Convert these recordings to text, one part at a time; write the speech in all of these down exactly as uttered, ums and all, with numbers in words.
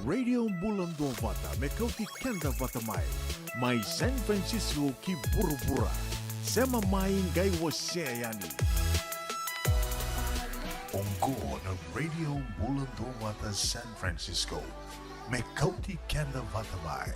Radio Bula Duavata, me kauti keda vata mai. Mai San Francisco ki vuravura. Sema mai qai wasea yani. Oqo na Radio Bula Duavata San Francisco. Me kauti keda vata mai.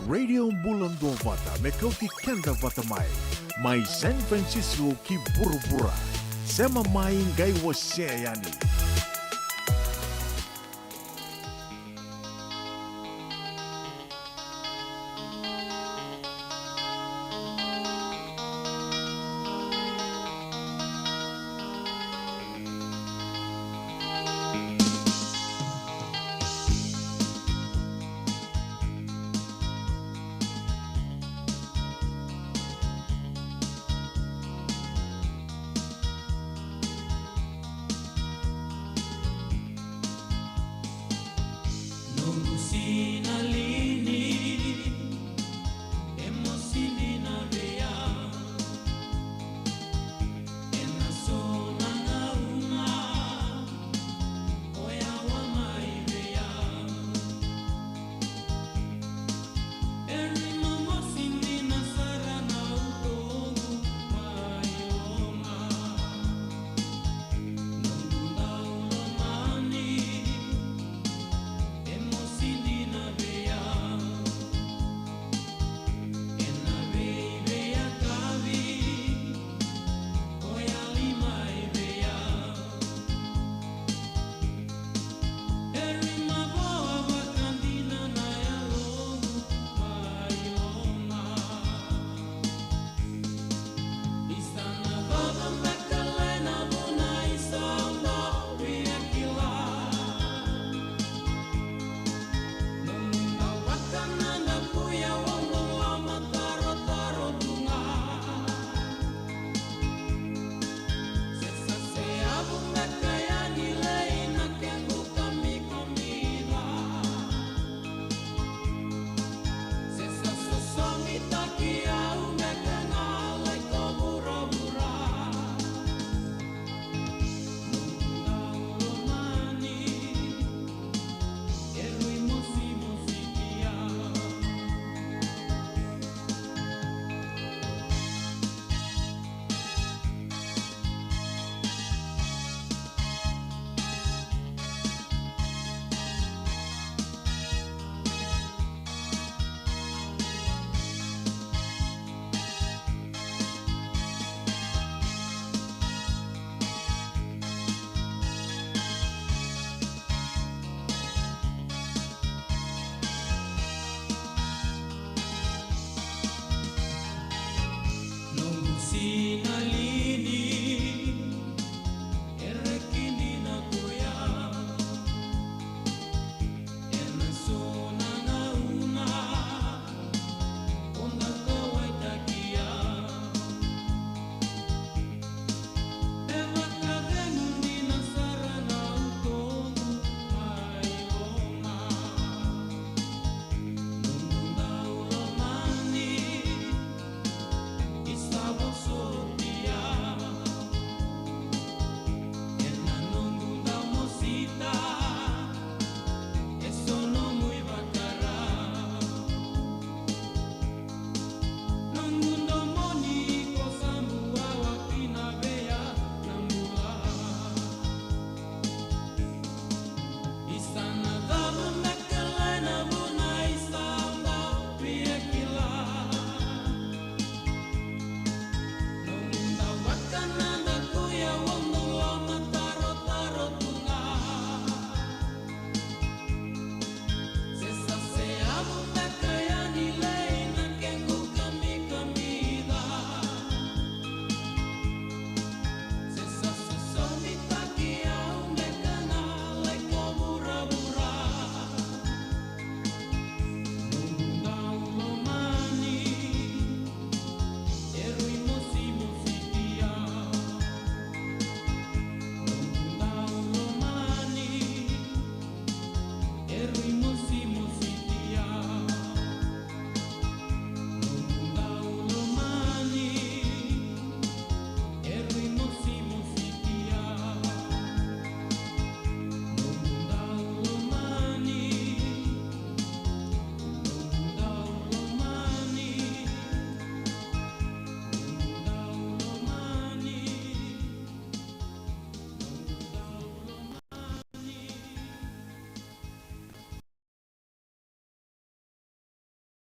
Radio Bula Duavata, me kauti keda vata mai. Mai San Francisco ki vuravura. Sema mai qai wasea yani.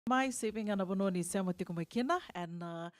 mai, se vei ga na vanua ni sema tiko mai kina, ena, a,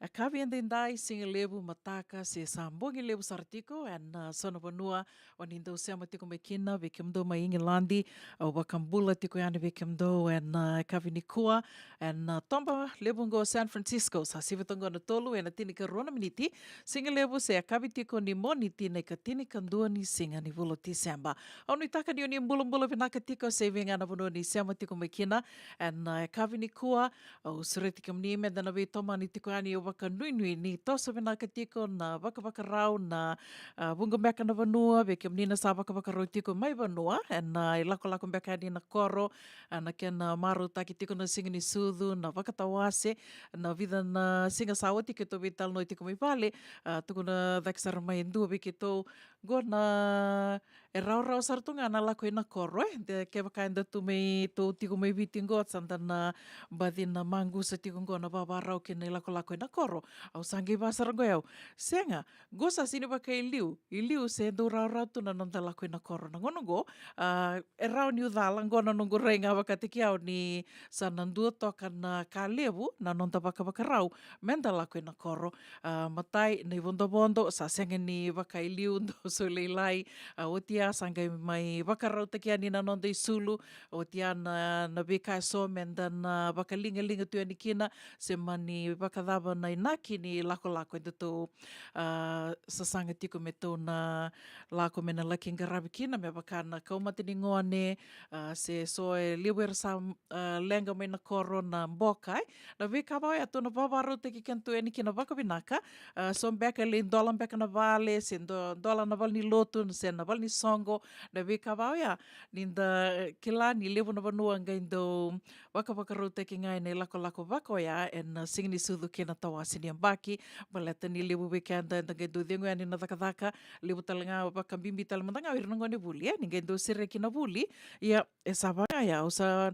yakavi edaidai, siga levu, mataka, se sa bogi levu sara tiko, ena, a, so na vanua o ni dau sema tiko mai kina, vei kemudou mai Igiladi, au vakabula tiko yani vei kemudou, ena, a, yakavi nikua, ena, a, toba levu oqo San Francisco, sa sivi toka oqo na tolu, ena tinikarua na miniti, siga levu se yakavi tiko ni Moniti na ikatinikadua ni siga ni vula o Tiseba. Au nuitaka ni o ni bulabula vinaka tiko, se vei ga na vanua ni sema tiko mai kina, ena, a, yakavi nikua, au sureti kemuni meda na veitomani tiko yani, au vakanuinui ni toso vinaka tiko na vakavakarau, na, a, vuqa beka na vanua, vei kemuni na sa vakavakarau tiko mai vanua, ena, a, ilakolako beka yani na koro, a, na kena marautaki tiko na siga ni sucu, na vakatawase, na vica na siga sa oti keitou veitalanoa tiko mai vale, a, tukuna cake sara mai e dua vei keitou, qo na, e rawarawa sara tu ga na lako ina koro, e. De kevaka eda tu mai, tou tiko mai Viti qo, sa da na baci na maqusa tiko qo na vavarau kei na ilakolako ina koro. Au sa qai vaka sara qo o yau, sega, qo sa sega ni vaka i liu, i liu se dau rawarawa tu na noda lako ina koro. Na gauna qo, a, e rawa niu cala, qo na noqu rai ga vakataki au ni sa na dua toka na ka levu na noda vakavakarau meda lako ina koro. A, matai, na ivodovodo, sa sega ni vaka i liu, dau so lailai. A, oti ya sa qai mai vakarautaki yani na noda isulu, oti ya na, na veika eso meda na vakaligaliga tu yani kina, se mani vakacava na inaki ni lakolako edatou, a, sasaga tiko me tou na lako me na laki qaravi kina, me vaka na kaumata ni gone, a, se so e levu era sa, a, leqa mai na koro, na boka, e. Na veika va oya tou na vavarautaki kedatou yani kina vakavinaka, a, so beka e lai dola beka na vale, se do-, dola na vale ni lotu, se na vale ni soqo, na veika va oya, ni da, e, kila ni levu na vanua qai dau vakavakarautaki ga ena ilakolako vaka oya ena, a, siga ni sucu kei na tawase ni yabaki, baleta ni levu vei keda eda qai dau cegu yani na cakacaka, levu tale ga, vakabibi tale mada ga o ira na gonevuli, e, ni qai dau sereki na vuli. Ia, e sa vaka ya, au sa,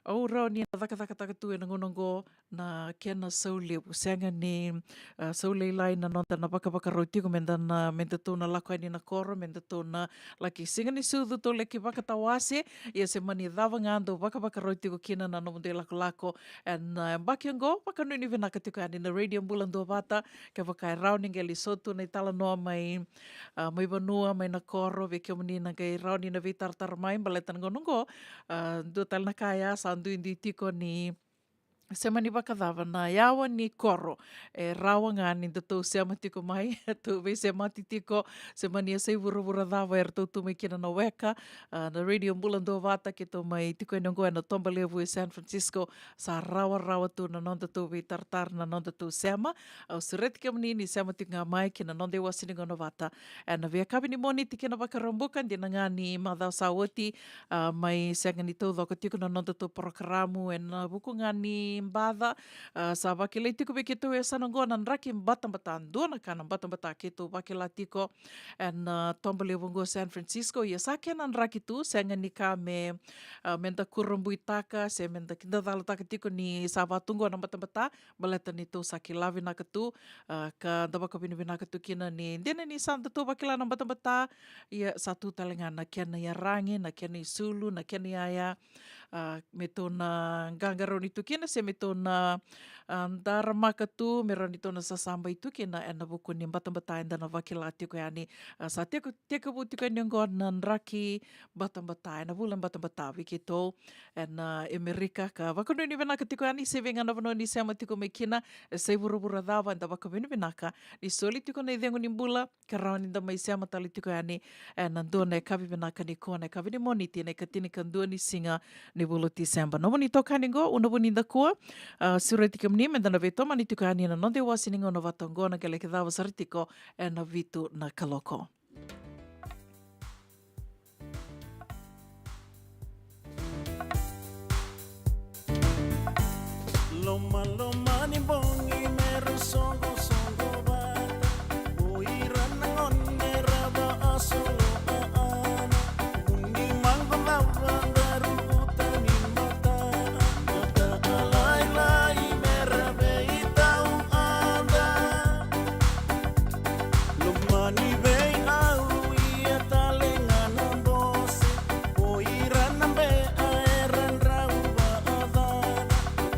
au rawa ni na cakacakataka tu ena gauna oqo na kena sau levu, sega ni, a, sau lailai na noda na vakavakarau tiko meda na, medatou na lako yani na koro, medatou na laki siga ni sucu, tou laki vakatawase, ia se mani cava ga dou vakavakarau tiko kina na nomudou ilakolako ena, a, yabaki oqo, vakanuinui vinaka tiko yani na Radio Bula Duavata, kevaka e rawa ni qai lai so tu na italanoa mai, a, mai vanua, mai na koro, vei kemuni na qai rawa ni na veitaratara mai, baleta na gauna oqo, a, dua tale na ka ya sa duidui tiko ni se mani vakacava na yawa ni koro. E rawa ga ni datou sema tiko mai, tou veisemati tiko, se mani yasai vuravura cava eratou tu mai kina na weka, a, na Radio Bula Duavata, keitou mai tiko yani oqo ena toba levu e San Francisco, sa rawarawa tu na nodatou veitaratara, na nodatou sema. Au sureti kemuni ni sema tiko ga mai ki na noda iwase ni gauna vata ena veiyakavi ni Moniti kei na Vakaraubuka, dina ga ni macawa sa oti, a, mai sega ni taucoko tiko na nodatou porokaramu ena vuku ga ni baca. A, sa vakilai tiko vei keitou e sa na qo na draki batabata, dua na ka na batabata keitou vakila tiko ena, a, toba levu oqo San Francisco. Ia sa kena draki tu, sega ni ka me, a, meda kurabuitaka se meda kidacalataka tiko ni sa va tu qo na batabata, baleta ni tou sa kila vinaka tu, a, ka da vakavinavinaka tu kina ni dina ni sa datou vakila na batabata, ia sa tu tale ga na kena iyaragi, na kena isulu, na kena iyaya, a, me tou na qaqarauni tu kina, se me tou na, a, daramaka tu, me rawa ni tou na sasabai tu kina ena vuku ni batabata eda na vakila tiko yani. A, sa teku-, tekivu tiko yani oqo na draki batabata, ena vula batabata vei keitou ena, a, Amerika, ka vakanuinui vinaka tiko yani, se vei ga na vanua ni sema tiko mai kina, e sa i vuravura cava, eda vakavinavinaka ni soli tiko na icegu ni bula, ka rawa ni da mai sema tale tiko yani ena dua na yakavi vinaka nikua, na yakavi ni Moniti, na ikatinikadua ni siga ni vula o Tiseba. Nomuni itokani qo, Una Vunidakua, a, sureti kemuni meda na veitomani tiko yani ena noda iwase ni gauna vata oqo, na qai laki cava sara tiko ena vitu na kaloko. Lomaloma ni bogi me ra soqosoqo vata, o ira na gone ra vaasolo aana. Vuni maqo cava daru vuta ni mata, mata lailai me ra veitauada. Loma ni veiau ia tale ga na bose, o ira na bea era drau vaacara.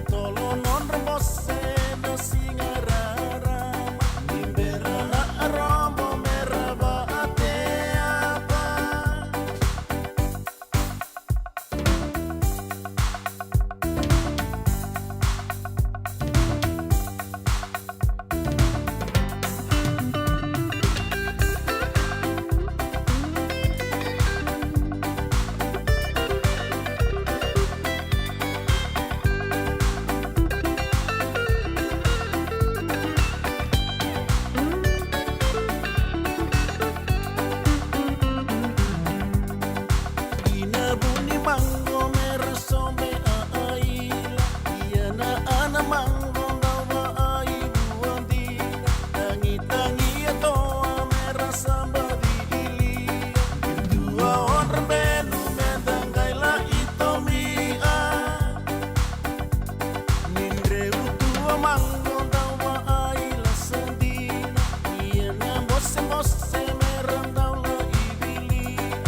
Se mose me ra dau lai vilia,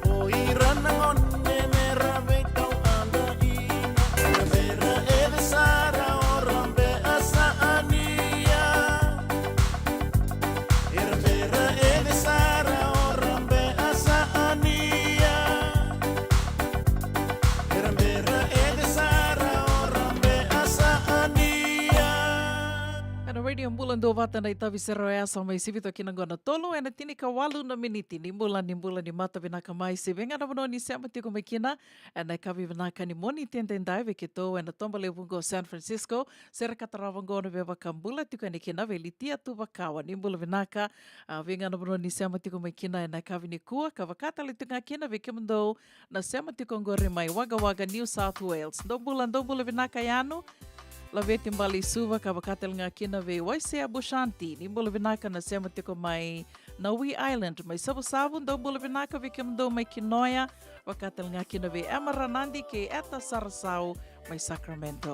o ira na gone me ra veikau adaina. Era bera ece sara o ra bea sa ania. Era bera ece sara o ra bea sa ania. Era bera ece sara o ra bea sa ania. Ena Radio Bula Duavata na itavi sere oya sa mai sivi toka kina qo na tolu ena tinikawalu na miniti. Ni bula, ni bula, ni mata vinaka mai se vei ga na vanua ni sema tiko mai kina. Ena yakavi vinaka ni Moniti edaidai vei keitou ena toba levu qo San Francisco. Sere ka tarava qo na veivakabula tiko yani kina vei Litia Tuvakawa. Ni bula vinaka, a, vei ga na vanua ni sema tiko mai kina ena yakavi nikua, ka vaka tale tiko ga kina vei kemudou na sema tiko qori mai Wagga Wagga, New South Wales. Dou bula, dou bula vinaka yani. Laveti Bale i Suva, ka vaka tale ga kina vei Waisea Bushanti. Ni bula vinaka na sema tiko mai Nawi Island, mai Savusavu. Dou bula vinaka vei kemudou mai Kinoya, vaka tale ga kina vei Emma Ranadi kei Eta Sarasau mai Sacramento.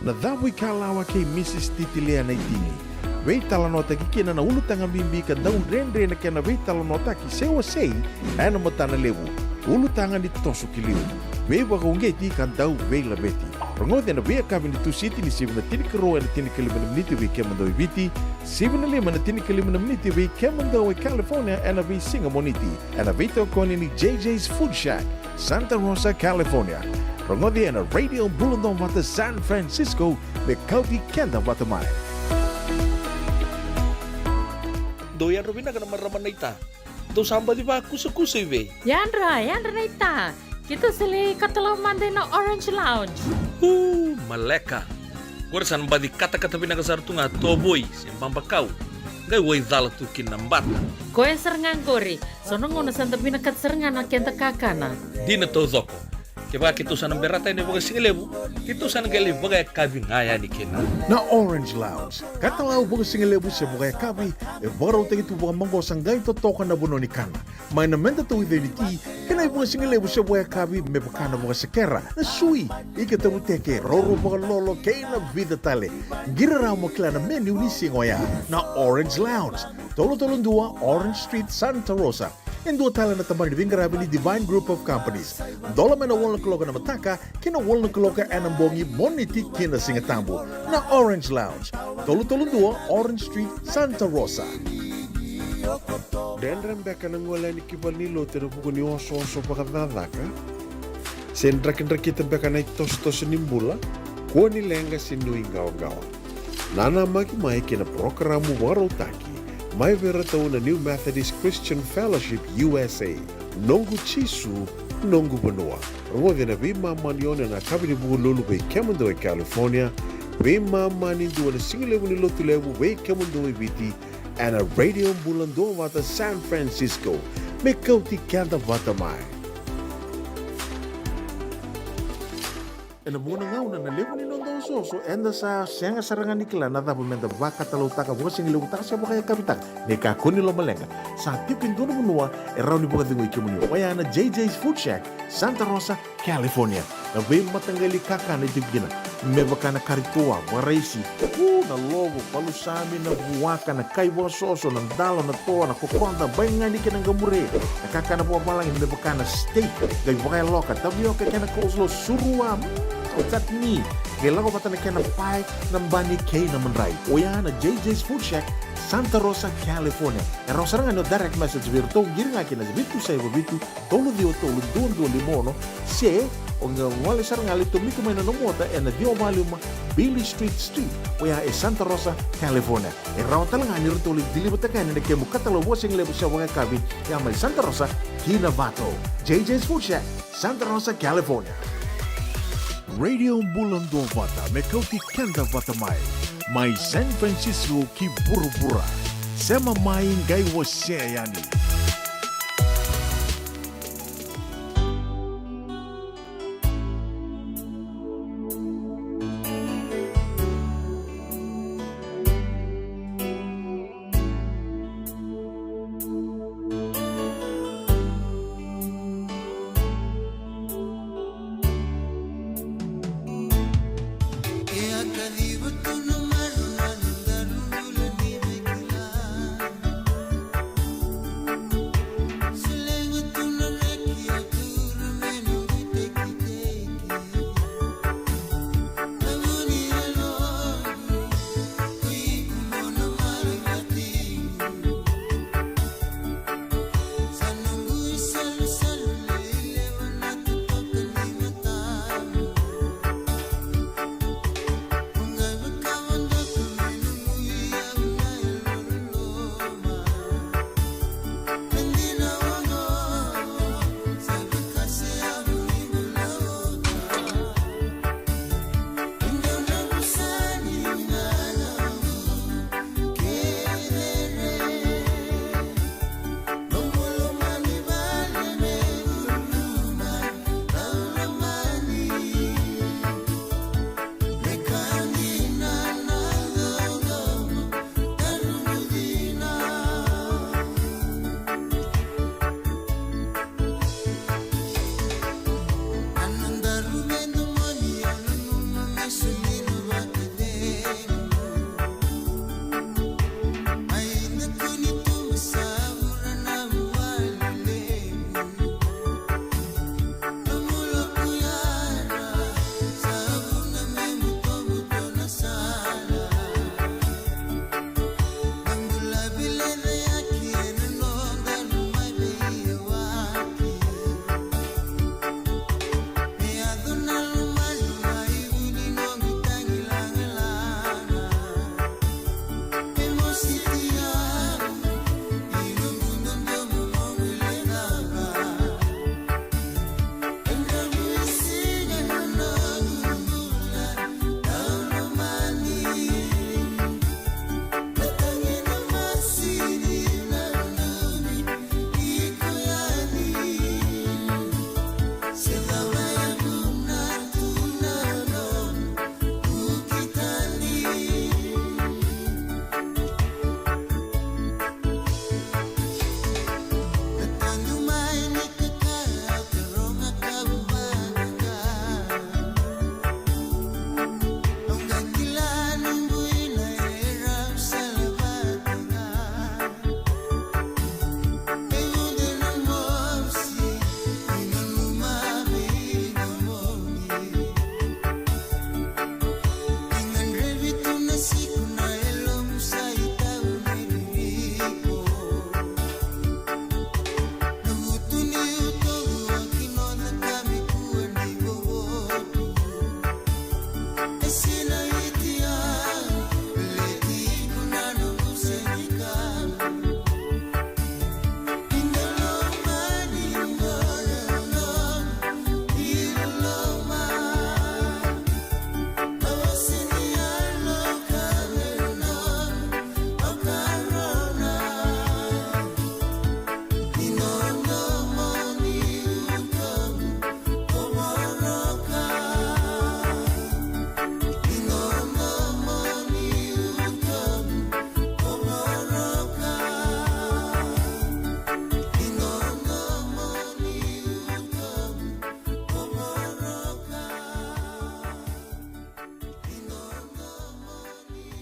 Na Cavuikalawa kei Mrs Titilia Naitini. Veitalanoataki kina na ulutaga bibi ka dau dredre na kena veitalanoataki se wasei ena matana levu. Ulutaga ni toso ki liu. Veivakauqeti ka dau veilaveti. Rogoci ena veiyakavi ni Tusiti ni sivi na tinikarua ena tinikalima na miniti vei kemudou e Viti, sivi na lima na tinikalima na miniti vei kemudou e California ena veisiga Moniti. Ena veitokoni ni J J's Food Shack, Santa Rosa, California. Rogoci ena Radio Bula Duavata San Francisco, me kauti keda vata mai. Dou yadra vinaka na marama naita. Dou sa baci vakusakusa i vei? Yadra, yadra naita. Keitou sa lai katalau mada ina Orange Lounge. Uu, maleka. Qori sa na baci katakata vinaka sara tu ga tovoi se babakau. Qai waicala tu kina na bata. Koya sara ga qori. So na gauna sa da vinakata sara ga na keda kakana. Dina taucoko. Kevaka keitou sa na berata yani vakasigalevu, keitou sa na qai lai vakayakavi ga yani kina. Na Orange Lounge, katalau vakasigalevu se vakayakavi, e vakarautaki tu vakamaqosa qai totoka na vanua ni kana. Mai na meda tauica ni ti, kei na ivakasigalevu se vakayakavi me vaka na vakasekera, na sui, ika tavuteke, roro vakalolo, kei na vica tale. Qiri rawa mo kila na menu ni siga oya. Na Orange Lounge, tolu tolu dua Orange Street, Santa Rosa. E dua tale na tabana ni veiqaravi ni Divine Group of Companies. Dola mai na walu na kaloko ena mataka ki na walu na kaloko ena bogi, Moniti ki na Sigatabu. Na Orange Lounge, tolu tolu dua Orange Street, Santa Rosa. Dredre beka na gole yani ki valenilotu ena vuku ni osooso vakacakacaka? Se drakidrakita beka na itosotoso ni bula? Kua ni leqa se nuiqawaqawa. Nanamaki mai ki na parokaramu vakarautaki mai vei iratou na New Methodist Christian Fellowship U S A, Noqu Jisu, Noqu Vanua. Rogoci ena veimama ni ono ena yakavi ni Vukelulu vei kemudou e California, veimama ni dua na sigalevu ni Lotulevu vei kemudou e Viti, ena Radio Bula Duavata San Francisco, me kauti keda vata mai. Ena vuqa na gauna na levu ni noda osooso, eda sa sega sara ga ni kila na cava meda vakatalautaka, vakasigalevu taka se vakayakavi taka. Ni kakua ni lomaleqa, sa tiko e dua na vanua e rawa ni vakacegui kemuni, oya na J J's Food Shack, Santa Rosa, California. Na veimataqali kakana e tiko kina. me vaka na kari toa, vakaraisi, u, na lovo, palusami, na vuaka, na kai vakasoso, na dalo, na toa, na kokoda, baigani kei na qamure, na kakana vakavalagi me vaka na steak, qai vakayaloka, tavioka kei na coleslaw, surua, mm, chutney, qai lako vata na kena pae, na bani kei na madrai. Oya na J J's Food Shack, Santa Rosa, California. E rawa sara ga ni o direct message vei iratou, qiri ga ki na vitu saiva vitu, tolu ciwa tolu, dua dua lima ono, se o qai gole sara ga lai tomika mai na nomu ota ena ciwa walu lima Beale Street Suite, oya e Santa Rosa, California. E rawa tale ga ni ratou lai deliver-taka yani na kemu katalau vakasigalevu se vakayakavi, ya mai Santa Rosa ki Navato. J J's Food Shack, Santa Rosa, California. Radio Bula Duavata, me kauti keda vata mai. Mai San Francisco ki vuravura. Sema mai qai wasea yani.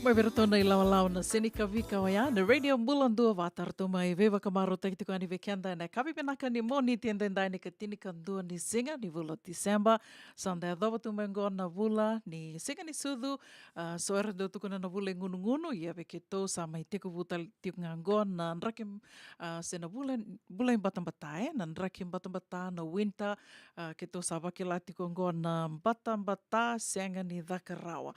Vei iratou na ilawalawa na Senikavika oya na Radio Bula Dua, vata ratou mai veivakamarautaki tiko yani vei keda ena yakavi vinaka ni Moniti edaidai, ni ka tinikadua ni siga ni vula o Tiseba. Sa da yacova tu mai oqo na vula ni Siga ni Sucu. A, so era dau tukuna na vula i gunugunu, ia vei keitou sa mai tekivu tale tiko ga oqo na draki, a, se na vula, vula i batabata, e, na draki batabata, na winter. A, keitou sa vakila tiko oqo na batabata sega ni caka rawa.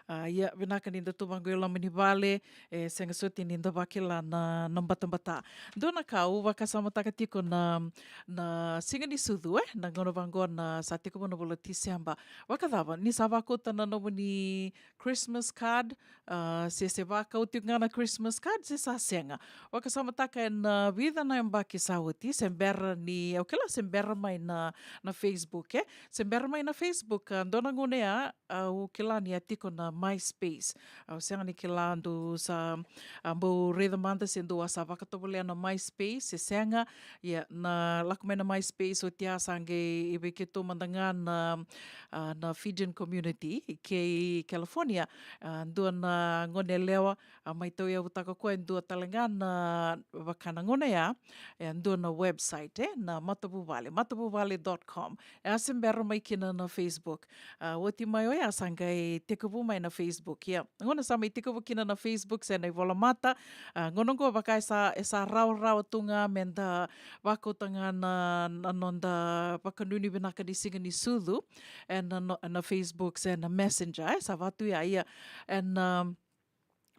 A, ia vinaka ni da tu vaqo i loma ni vale, e sega soti ni da vakila na, na batabata. Dua na ka au vakasamataka tiko na, na Siga ni Sucu, e, na gauna vaqo na sa tekivu na vula Tiseba. Vakacava, ni sa vakauta na nomuni Christmas card, a, se, se vakau tiko ga na Christmas card, se sa sega. Vakasamataka ena vica na yabaki sa oti, se bera ni, au kila se bera mai na, na Facebook, e? Se bera mai na Facebook, a, dua na gauna ya, a, au kila ni a tiko na MySpace. Au sega ni kila dou sa, a, bau raica mada se dou a sa vakatovolea na MySpace, se sega. Ia, na lako mai na MySpace, oti ya sa qai i vei keitou mada ga na, a, na Fijian community kei California. A, dua na gone yalewa, a, mai tauyavutaka koya e dua tale ga na vaka na gauna ya, e dua na website, e, na matavuvale, matavuvale dot com. E a se bera mai kina na Facebook. A, oti mai oya sa qai tekivu mai na Facebook, ia. Gauna sa mai tekivu kina na Facebook, se na ivolamata, a, gauna oqo vaka e sa, e sa rawarawa tu ga me da vakauta ga na, na noda vakanuinui vinaka ni Siga ni Sucu, ena no, na Facebook, se na Messenger, e sa vatu ya, ia. Ena, a,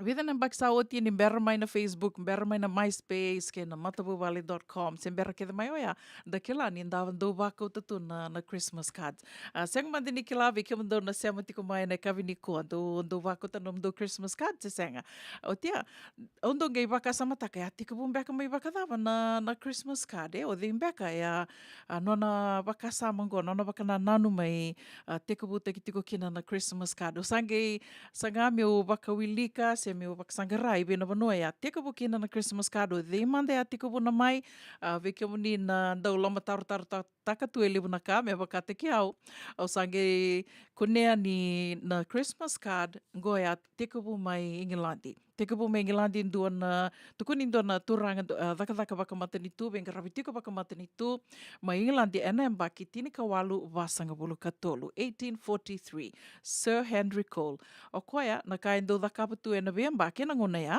vica na yabaki sa oti ni bera mai na Facebook, bera mai na MySpace, kei na matavuvale dot com, se bera kece mai oya, da kila ni da dau vakauta tu na, na Christmas cards. A, sega mada ni kila vei kemudou na sema tiko mai ena yakavi nikua, dou, dou vakauta na nomudou Christmas card, se sega. Oti ya, au dau qai vakasamataka, e a tekivu beka mai vakacava na, na Christmas card, e, o cei beka, e a, a, nona vakasama oqo, nona vakanananu mai, a, tekivutaki tiko kina na Christmas card. Au sa qai saga meu vakawilika, se meu vakasaqara i vei na vanua e a tekivu kina na Christmas card, o cei mada e a tekivuna mai, a, vei kemuni na dau lomatarotarotaka tu e levu na ka, me vakataki au. Au sa qai kunea ni na Christmas card, oqo e a tekivu mai Igiladi. Tekivu mai Igiladi, dua na, tukuni dua na turaga, du-, a, cakacaka vakamatanitu, veiqaravi tiko vakamatanitu, mai Igiladi, ena yabaki tinikawalu vasagavulu ka tolu, eighteen forty-three, Sir Henry Cole. O koya, na ka e dau cakava tu ena veiyabaki ena gauna ya,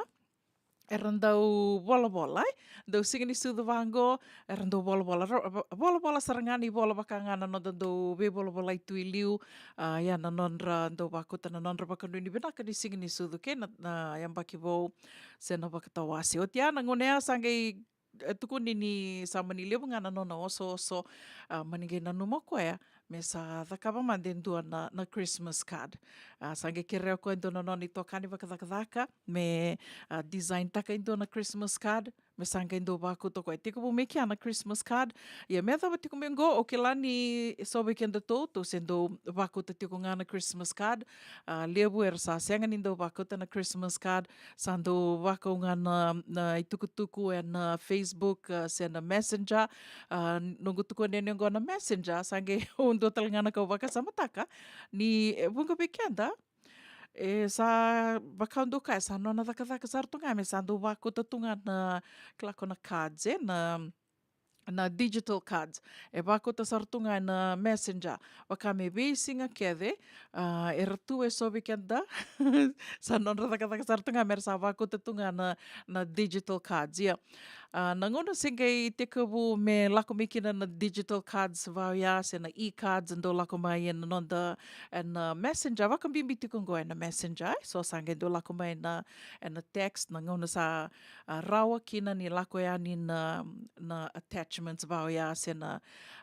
era dau volavola, e? Dau Siga ni Sucu vaqo, era dau volavola. Ra-, va-, volavola sara ga ni vola vaka ga na noda dau veivolavolai tu i liu, a, ia na nodra dau vakauta na nodra vakanuinui vinaka ni Siga ni Sucu kei na, na yabaki vou, se na vakatawase. Oti ya na gauna ya sa qai, e, tukuni ni sa mani levu ga na nona osooso, a, mani qai nanuma o koya me sa cakava mada e dua na, na Christmas card. A, sa qai kerea o koya e dua na nona itokani vakacakacaka me, a, design taka e dua na Christmas card, me sa qai dau vakauta o koya. Tekivu mai kea na Christmas card. Ia me yacova tiko mai oqo, au kila ni so vei kedatou, tou se dau vakauta tiko ga na Christmas card. A, levu era sa sega ni dau vakauta na Christmas card, sa dau vakau ga na, na itukutuku ena Facebook, a, se na Messenger. A, noqu tukuni yani oqo na Messenger, sa qai dua tale ga na ka au vakasamataka ni, e, vuqa vei keda, e sa vaka au dau kaya, sa nona cakacaka sara tu ga me sa dau vakauta tu ga na, kila ko na cards, e, na, na digital cards. E vakauta sara tu ga na Messenger. Vaka me veisiga kece, a, era tu e so vei keda, sa nodra cakacaka sara tu ga me ra sa vakauta tu ga na, na digital cards. Ia, a, na gauna se qai tekivu me lako mai kina na digital cards vaka oya, se na e-cards, dau lako mai ena noda, ena Messenger, vakabibi tiko oqo ena Messenger, e? So sa qai dau lako mai na, ena text, na gauna sa, a, rawa kina ni lako yani na, na attachments vaka oya, se na,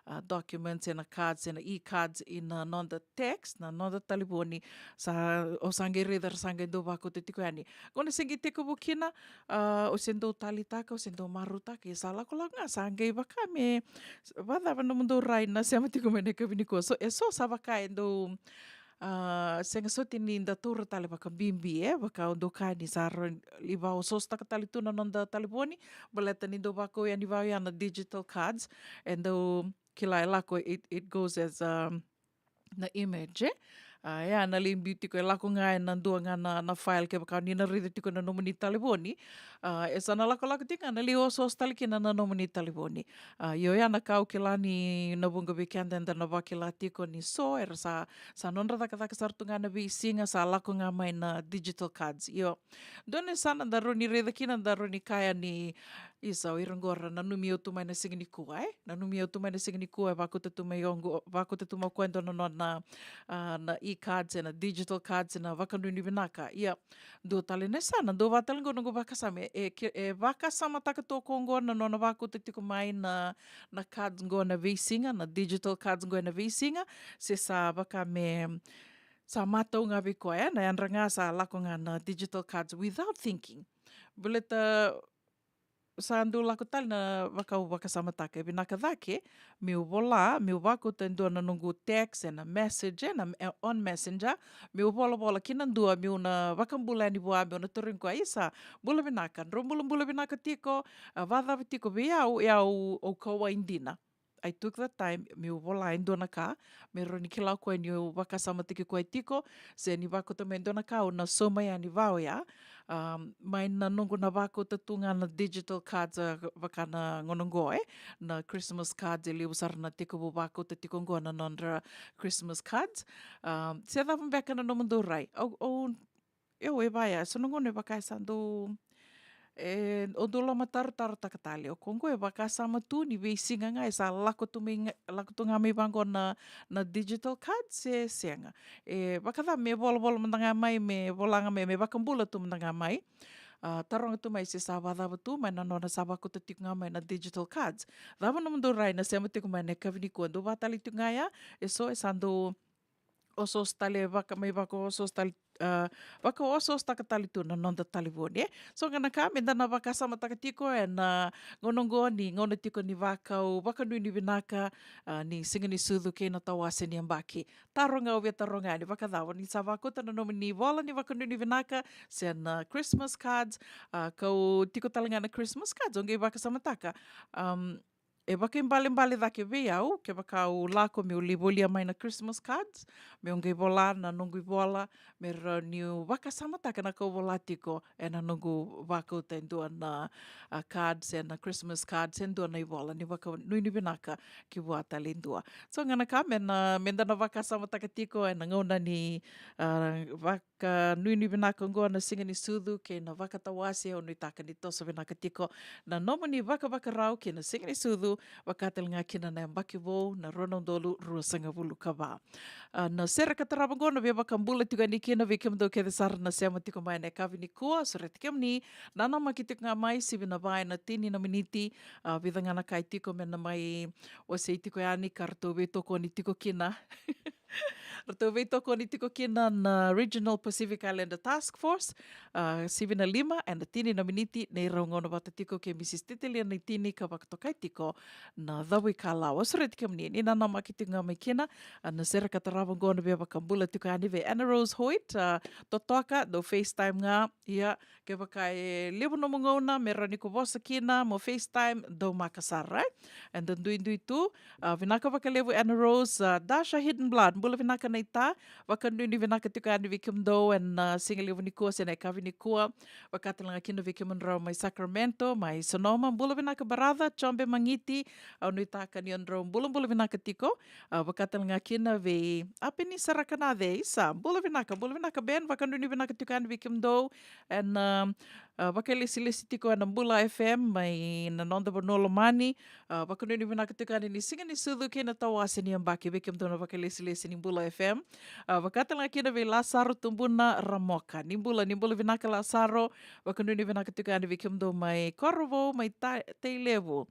a, documents, se na cards, se na e-cards, ena noda text, na noda talevoni, sa, o sa qai raica ra sa qai dau vakauta tiko yani. Gauna se qai tekivu kina, a, o se dau taleitaka, o se dau marautaka, ia sa lakolako ga, sa qai vaka me, vakacava nomudou rai na sema tiko mai na yakavi nikua. So, e so sa vaka e dau, a, sega soti ni da taura tale vakabibi, e, vaka au dau kaya ni sa rawa ni vakaosoosotaka tale tu na noda talevoni, baleta ni dau vakau yani vaka oya na digital cards, e dau kila e lako, it, it goes as, um, na image, e? A, ia na lai biu tiko e lako ga ena dua ga na, na file kevaka ni na raica tiko na nomuni talevoni. A, e sa na lakolako tiko ga na lai osooso tale kina na nomuni talevoni. A, io, ia na ka au kila ni na vuqa vei keda eda na vakila tiko ni so era sa, sa nodra cakacaka sara tu ga na veisiga, sa lako ga mai na digital cards. Io, dua na yasana da rawa ni raica kina, da rawa ni kaya ni, isa, o ira qo ra nanumi au tu mai na siga nikua, e? Nanumi au tu mai na siga nikua, e vakauta tu mai o qo, vakauta tu mai o koya e dua na nona, a, na e-cards, e na digital cards, e na vakanuinui vinaka. Ia, dua tale na yasana, dua vata tale qo noqu vakasama, e, ke, e vakasamataka tu o koya qo na nona vakauta tiko mai na, na cards qo na veisiga, na digital cards qo na veisiga, se sa vaka me, sa matau ga vei koya, e, na yadra ga sa lako ga na digital cards without thinking. Baleta sa dau lako tale na vaka au vakasamataka, e vinaka cake meu vola, meu vakauta e dua na noqu text, e na message, e na, e, on Messenger, meu volavola kina dua, meu na vakabula yani vua, meu na tarogi koya, isa, bula vinaka, drau bulabula vinaka tiko, a, vakacava tiko vei au, e au, au kauwai dina. I took the time meu vola e dua na ka, me rawa ni kila o koya niu vakasamataki koya tiko, se ni vakauta mai e dua na ka au na sauma yani vua, a, mai na noqu na vakauta tu ga na digital cards, a, vaka na gauna qo, e, na Christmas cards, e levu sara na tekivu vakauta tiko qo na nodra Christmas cards. A, se cava beka na nomudou rai? Au, au Io, e vaya, so na gauna e vaka e sa dau, e, au dau lomatarotarotaka tale. O koya qo e vakasama tu ni veisiga ga e sa lako tu mai ga, lako tu ga mai vaqo na, na digital card se sega. E vakacava me volavola mada ga mai, me vola ga mai, me vakabula tu mada ga mai. A, taroga tu mai se sa vakacava tu mai na nona sa vakauta tiko ga mai na digital cards. Cava nomudou rai na sema tiko mai na yakavi nikua? Dou vakatali tiko ga ya, e so e sa dau osooso tale, vaka, mai vakaosooso tale, a, vakaosoosotaka tale tu na noda talevoni, e. So ga na ka me da na vakasamataka tiko ena gauna qo ni gauna tiko ni vakau vakanuinui vinaka, a, ni siga ni sucu kei na tawase ni yabaki. Taroga, au via taroga yani, vakacava ni sa vakauta na nomuni vola ni vakanuinui vinaka se na Christmas cards, a, kau tiko tale ga na Christmas cards, au qai vakasamataka. Am, e vakaibalebale cake vei au, kevaka au lako meu lai volia mai na Christmas cards, meu qai vola na noqu ivola, me rawa niu vakasamataka na kau vola tiko ena noqu vakauta e dua na, a, cards, ena Christmas cards, e dua na ivola ni vakanuinui vinaka ki vua tale e dua. So ga na ka me na, me da na vakasamataka tiko ena gauna ni, a, vak- ka nuinui vinaka oqo na siga ni sucu kei na vakatawase, au nuitaka ni toso vinaka tiko na nomuni vakavakarau ki na siga ni sucu, vaka tale ga kina na yabaki vou na rua na udolu ruasagavulu ka va. A, na sere ka tarava oqo na via vakabula tiko yani kina vei kemudou kece sara na sema tiko mai na yakavi nikua, sureti kemuni, nanamaki tiko ga mai, sivi na va ena tini na miniti, a, vica ga na ka e tiko me na mai wasei tiko yani ka ratou veitokoni tiko kina. Ratou veitokoni tiko kina na Regional Pacific Islander Task Force, a, sivi na lima ena tini na miniti, neirau gauna vata tiko kei Mrs Titilia Naitini ka vakatokai tiko na Cavuikalawa. Au sureti kemuni ni nanamaki tiko ga mai kina, a, na sere ka tarava oqo na via vakabula tiko yani vei Anna Rose Hoyt, a, totoka, dou FaceTime ga, ia, kevaka e levu nomu gauna me rawa ni ko vosa kina mo FaceTime, daumaka sara, e. Eda duidui tu, a, vinaka vakalevu Anna Rose, a, Dasha Hidden Blood, bula vinaka naita, vakanuinui vinaka tiko yani vei kemudou ena, a, siga levu nikua se na yakavi nikua, vaka tale ga kina vei kemudrau mai Sacramento, mai Sonoma, bula vinaka baratha, Jombe Magiti, au nuitaka ni o drau bulabula vinaka tiko, a, vaka tale ga kina vei Apeni Sarakanace, isa, bula vinaka, bula vinaka Ben, vakanuinui vinaka tiko yani vei kemudou ena, a, a, vakailesilesi tiko ena Bula FM mai na noda vanua lomani, a, vakanuinui vinaka tiko yani ni siga ni sucu kei na tawase ni yabaki vei kemudou na vakailesilesi ni Bula FM. A, vaka tale ga kina vei Lasaro Tubuna Ramoka, ni bula, ni bula vinaka Lasaro, vakanuinui vinaka tiko yani vei kemudou mai Korovou, mai Ta-, Tailevu.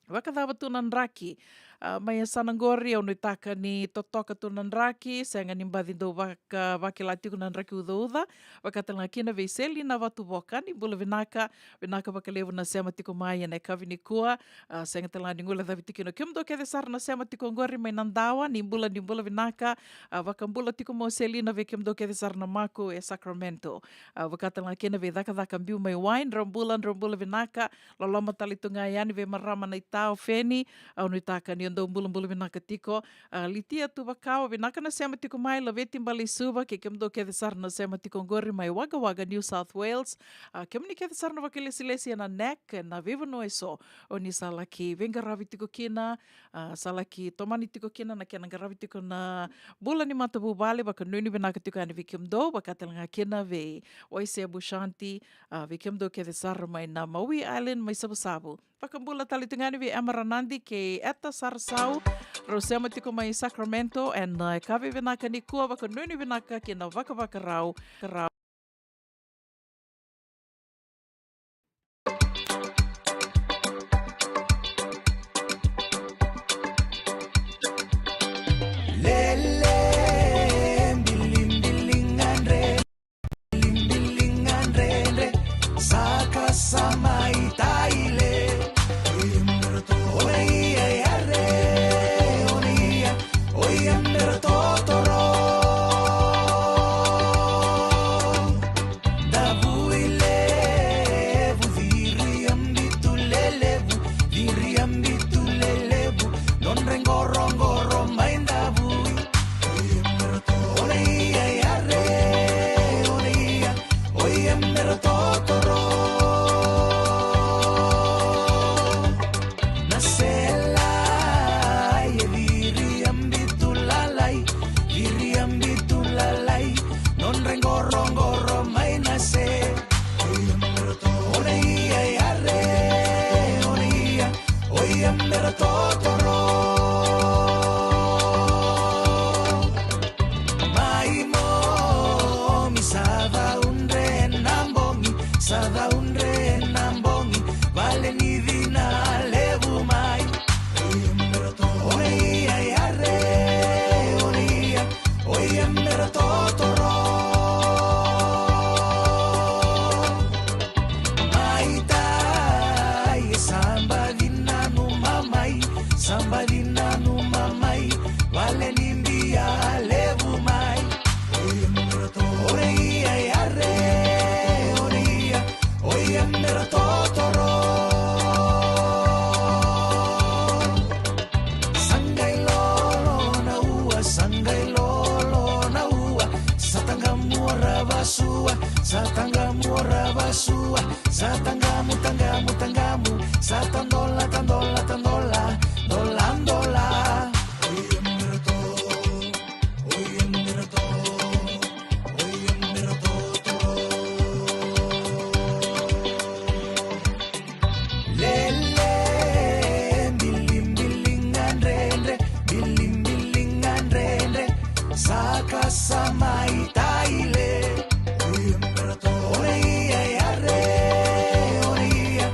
Vakacava tu na draki, a, mai yasana qori, au nuitaka ni totoka tu na draki, sega ni baci dou vaka, vakila tiko na draki ucauca, vaka tale ga kina vei Selina Vatuvoka, ni bula vinaka, vinaka vakalevu na sema tiko mai ena yakavi nikua, a, sega tale ga ni guilecavi tiko kina o kemudou kece sara na sema tiko qori mai Nadawa, ni bula, ni bula vinaka, a, vakabula tiko mai o Selina vei kemudou kece sara na maku e Sacramento, a, vaka tale ga kina vei Cakacaka Biu mai Wai, drau bula, drau bula vinaka, loloma tale tu ga yani vei marama na Tao Feni, au nuitaka ni o dau bulabula vinaka tiko. A, Litia Tuvakawa, vinaka na sema tiko mai, Laveti Baleisuva, kei kemudou kece sara na sema tiko oqori mai Wagga Wagga, New South Wales. A, kemuni kece sara na vakailesilesi ena neck, na veivanua eso, o ni sa laki veiqaravi tiko kina, a, sa laki tomani tiko kina na kena qaravi tiko na bula ni matavuvale, vakanuinui vinaka tiko yani vei kemudou, vaka tale ga kina vei Waisea Bushanti, a, vei kemudou kece sara mai na Maui Island, mai Savusavu. Vakabula tale tu ga yani vei Emma Ranadi kei Eta Sarasau, rau sema tiko mai Sacramento, ena, a, yakavi vinaka nikua, vakanuinui vinaka ki na vakavakarau, karau. Lele, bilibiligadre, bilibiligadredre, saka sa mai taile. Ona ia yare, ona ia, o ia mera totoro. Davui levu, ciri a bitu lelevu, ciri a bitu lelevu, nodra i qoroqoro mai Davui. Ona ia yare, ona ia, o ia mera totoro. Na sela e ciri a bitu lalai, ciri a bitu lalai, nodra i qoroqoro mai na se. Ona ia yare, ona ia, o ia mera totoro. Mai momi sa caudre na bogi, sa caudre na bogi, vale ni cina levu mai. Ona ia yare, ona ia, o ia mera totoro. Mai tai, sa baci nanuma mai, sa baci nanuma mai, vale ni bia levu mai. Ona ia yare, ona ia, o ia mera totoro. Sa qai lolo na ua, sa qai lolo na ua, sa taqamu o Ravasua, sa taqamu o Ravasua, sa taqamu, taqamu, taqamu, sa tadola, tadola, tadola, dola, dola. Lele, bilibiligadredre, bilibiligadredre, saka sa mai taile. Ona ia yare, ona ia,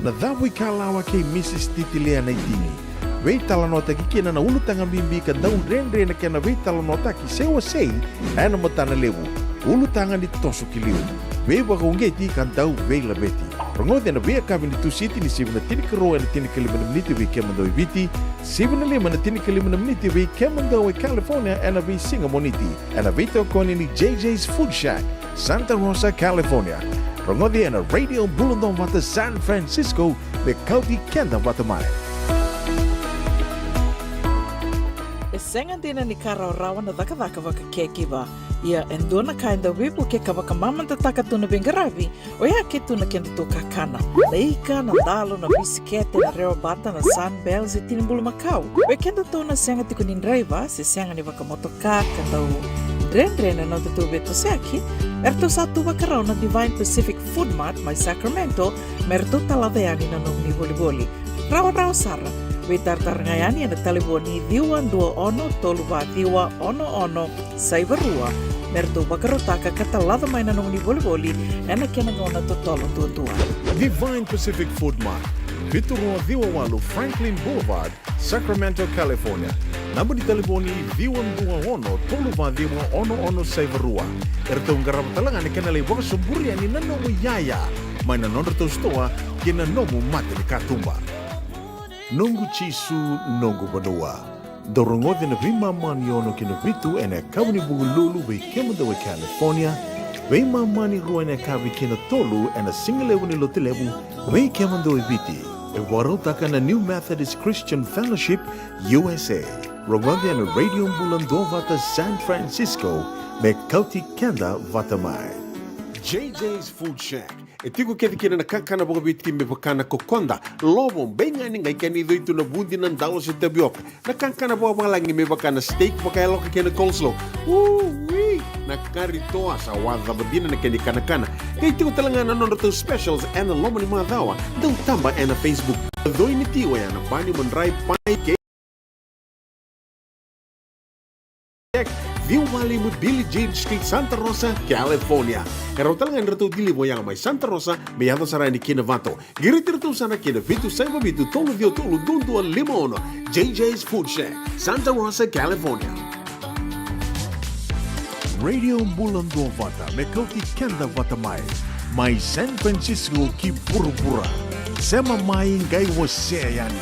Na cavu ikalawa kei Mrs Titilia Naitini. Veitalanoataki kina na ulutaga bibi ka dau dredre na kena veitalanoataki se wasei ena matana levu. Ulutaga ni toso ki liu. Veivakauqeti ka dau veilaveti. Rogoci ena veiyakavi ni Tusiti ni sivi na tinikarua ena tinikalima na miniti vei kemudou e Viti, sivi na lima ena tinikalima na miniti vei kemudou e California ena veisiga Moniti. Ena veitokoni ni J J's Food Shack, Santa Rosa, California. Rogoci ena Radio Bula Duavata San Francisco, me kauti keda vata mai. E sega dina ni ka rawarawa na cakacaka vaka caregiver. Ia e dua na ka e dau veivukei ka vakamamadataka tu na veiqaravi, oya ke tu na kedatou kakana. Na ika, na dalo, na bisikete, na rewabata, na Sunbells, e tini bulumakau. Vei kedatou na sega tiko ni draiva se sega ni vakamotoka ka dau dredre na nodatou veitosoyaki, eratou sa tu vakarau na Divine Pacific Food Mart mai Sacramento me ratou talaca yani na nomuni volivoli. Rawarawa sara, veitaratara ga yani ena talevoni ciwa dua ono tolu va ciwa ono ono saiva rua, me ratou vakarautaka ka talaca mai na nomuni volivoli ena kena gauna totolo duadua. Divine Pacific Food Mart, vitu rua ciwa walu Franklin Boulevard, Sacramento, California. Naba ni talevoni ciwa dua ono tolu va ciwa ono ono saiva rua. Eratou qarava tale ga na kena lai vakasoburi yani na nomu iyaya mai na nodratou sitoa kei na nomu mata ni katuba. Noqu Jisu, noqu vanua. Dou rogoci na veimama ni ono ki na vitu ena yakavi ni Vukelulu vei kemudou e California, veimama ni rua ena yakavi ki na tolu ena sigalevu ni Lotulevu vei kemudou e Viti. E vakarautaka na New Methodist Christian Fellowship U S A. Rogoci ena Radio Bula Duavata San Francisco, me kauti keda vata mai. J J's Food Shack. E tiko kece kina na kakana vakaviti me vaka na kokoda, lovo, beigani, qai kena icoi tu na vudi, na dalo se tavioka. Na kakana vakavalagi me vaka na steak vakayaloka kei na coleslaw. Ui! Na kari toa sa wacava dina na kena ikanakana. Qai tiko tale ga na nodratou specials ena loma ni macawa. Dau taba ena Facebook. Coi ni tiko ya na bani madrai pai kei Jack, ciwa walu lima Billie Jean Street, Santa Rosa, California. E rawa tale ga ni ratou deliver ya mai Santa Rosa me yaco sara yani ki Novato. Qiriti iratou sara ki na vitu saiva vitu tolu ciwa tolu dua dua lima ono. J J's Food Shack, Santa Rosa, California. Radio Bula Duavata me kauti keda vata mai, mai San Francisco ki vuravura. Sema mai qai wasea yani.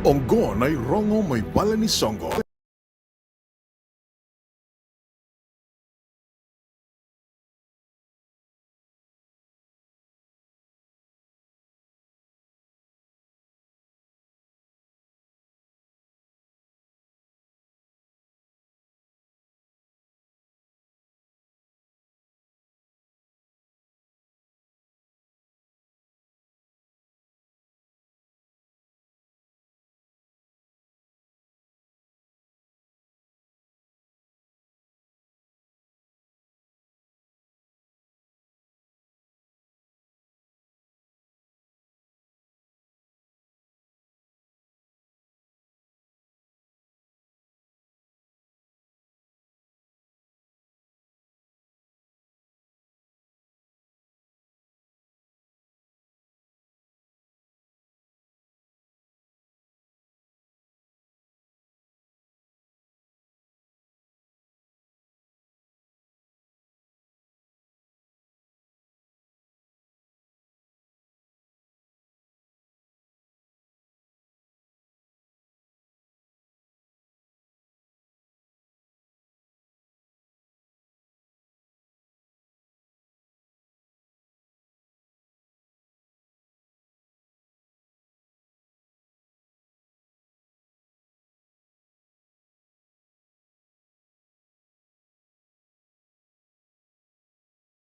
Oqo na irogo mai vale ni soqo.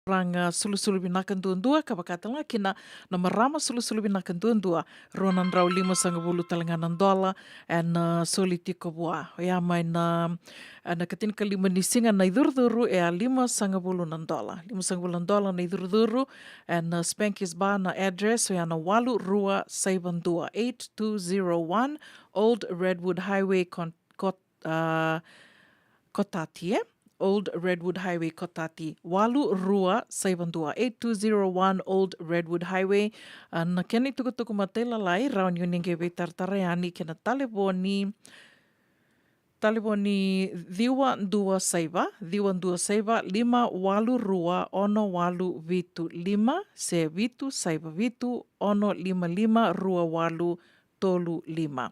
Raga sulusulu vinaka duadua, ka vaka tale ga kina na marama sulusulu vinaka duadua, rua na drau lima sagavulu tale ga na dola ena soli tiko vua. Oya mai na, ena ikatinikalima ni siga na icurucuru e a lima sagavulu na dola. Lima sagavulu na dola na icurucuru, ena Spanky's Bar na address, oya na walu rua saiva dua, eight two zero one Old Redwood Highway, Con-, Cot-, a, Cotati, e? Old Redwood Highway, Cotati, walu rua saiva dua, eight two zero one Old Redwood Highway. A, na kena itukutuku matailalai, rawa ni o ni qai veitaratara yani kei na talevoni, talevoni ciwa dua saiva, ciwa dua saiva, lima walu rua, ono walu vitu lima, se vitu saiva vitu, ono lima lima, rua walu tolu lima.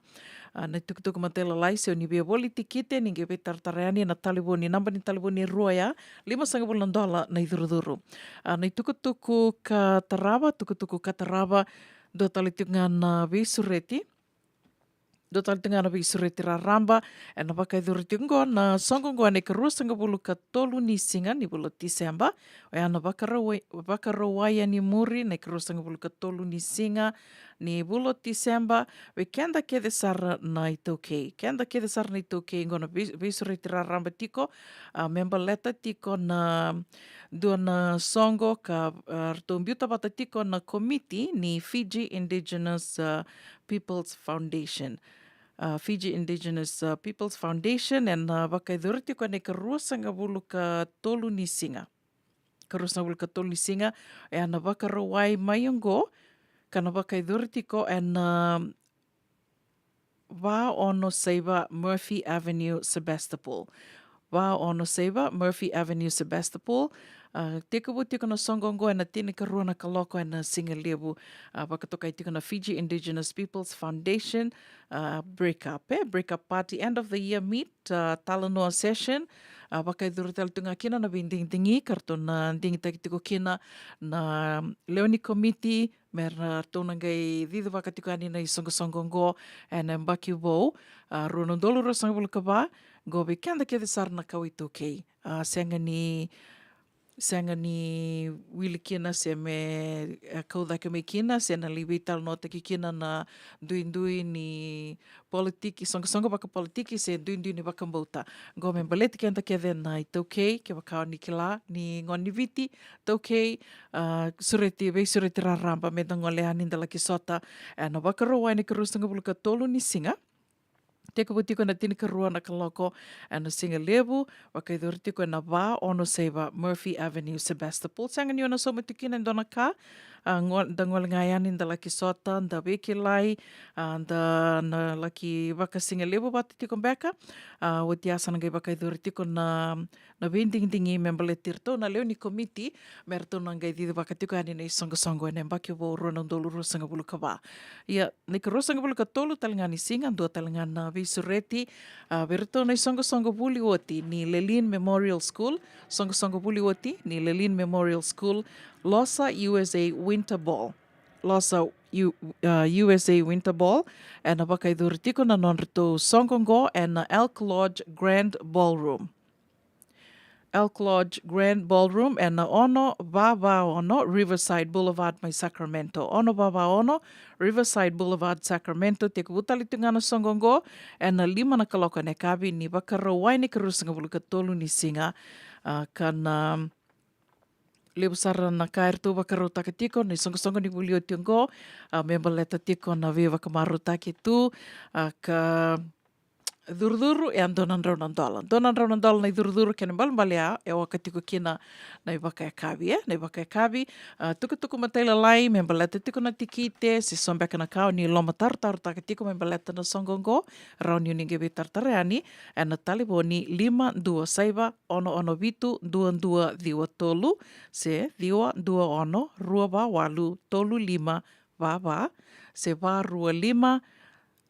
A, na itukutuku matailalai, se o ni via voli tikite, ni qai veitaratara yani ena talevoni, naba ni talevoni e rua ya, lima sagavulu na dola na icurucuru. A, na itukutuku ka tarava, tukutuku ka tarava, dua tale tiko ga na veisureti. Dua tale tiko ga na veisureti raraba, ena vakayacori tiko oqo na soqo oqo ena ikarua sagavulu ka tolu ni siga ni vula o Tiseba. Oya na Vakarauwai, Vakarauwai yani muri, na ikarua sagavulu ka tolu ni siga ni vula o Tiseba, vei keda kece sara na iTaukei. Keda kece sara na iTaukei, oqo na vei-, veisureti raraba tiko, a, me baleta tiko na dua na soqo ka, a, ratou biuta vata tiko na komiti ni Fiji Indigenous, a, People's Foundation. A, Fiji Indigenous, a, People's Foundation, ena, a, vakayacori tiko ena ikarua sagavulu ka tolu ni siga. Karua sagavulu ka tolu ni siga, ena Vakarauwai mai oqo, ka na vakayacori tiko ena, a, va ono saiva Murphy Avenue, Sebastopol. Va ono saiva Murphy Avenue, Sebastopol. A, tekivu tiko na soqo oqo ena tinikarua na kaloko ena sigalevu. A, vakatokai tiko na Fiji Indigenous People's Foundation, a, break up, e, break up party, end of the year meet, a, talanoa session. A, vakayacori tale tu ga kina na veidigidigi ka ratou na digitaki tiko kina na lewe ni komiti, me ratou na qai cicivaka tiko yani na isoqosoqo oqo ena yabaki vou, a, rua na udolu ruasagavulu ka va, qo vei keda kece sara na kawa iTaukei. A, sega ni, sega ni wili kina se me, e, kau cake mai kina, se na lai veitalanoataki kina na duidui ni politiki, soqosoqo vakapolitiki se duidui ni vakabauta. Qo me baleti keda kece na iTaukei, kevaka o ni kila ni gone ni Viti, iTaukei, a, sureti, veisureti raraba, meda gole yani da laki sota ena Vakarauwai ena ikaruasagavulu ka tolu ni siga. Tekivu tiko ena tinikarua na kaloko ena sigalevu, vakayacori tiko ena va ono saiva Murphy Avenue, Sebastopol. Sega ni o na sauma tiko kina e dua na ka, A, go-, da gole ga yani, da laki sota, da veikilai, a, da na laki vakasigalevu vata tiko beka. A, oti a sa na qai vakayacori tiko na, na veidigidigi me baleti iratou na lewe ni komiti, me ratou na qai cicivaka tiko yani na isoqosoqo ena yabaki vou rua na udolu ruasagavulu ka va. Ia, na ikaruasagavulu ka tolu tale ga ni siga, dua tale ga na veisureti, a, vei iratou na isoqosoqo vuli oti ni Lelean Memorial School, soqosoqo vuli oti ni Lelean Memorial School, Losa U S A Winter Ball. Losa U-, a, U S A Winter Ball, ena vakayacori tiko na nodratou soqo qo ena Elk Lodge Grand Ballroom. Elk Lodge Grand Ballroom, ena ono va va ono Riverside Boulevard mai Sacramento. Ono va va ono Riverside Boulevard, Sacramento. Tekivu tale tu ga na soqo qo ena lima na kaloko ena yakavi ni Vakarauwai ni ikaruasagavulu ka tolu ni siga. A, ka na levu sara na ka eratou vakarautaka tiko na isoqosoqo ni vuli oti oqo, a, me baleta tiko na veivakamarautaki tu, a, ka curucuru, e a dua na drau na dola. Dua na drau na dola na icurucuru, kena ibalebale ya, e oka tiko kina na ivakayakavi, e, na ivakayakavi. A, tukutuku matailalai me baleta tiko na tikite, se so beka na ka o ni lomatarotarotaka tiko me baleta na soqo oqo, rawa ni o ni qai veitaratara yani ena talevoni lima dua saiva, ono ono vitu, dua dua ciwa tolu, se ciwa dua ono, rua va walu, tolu lima, va va, se va rua lima,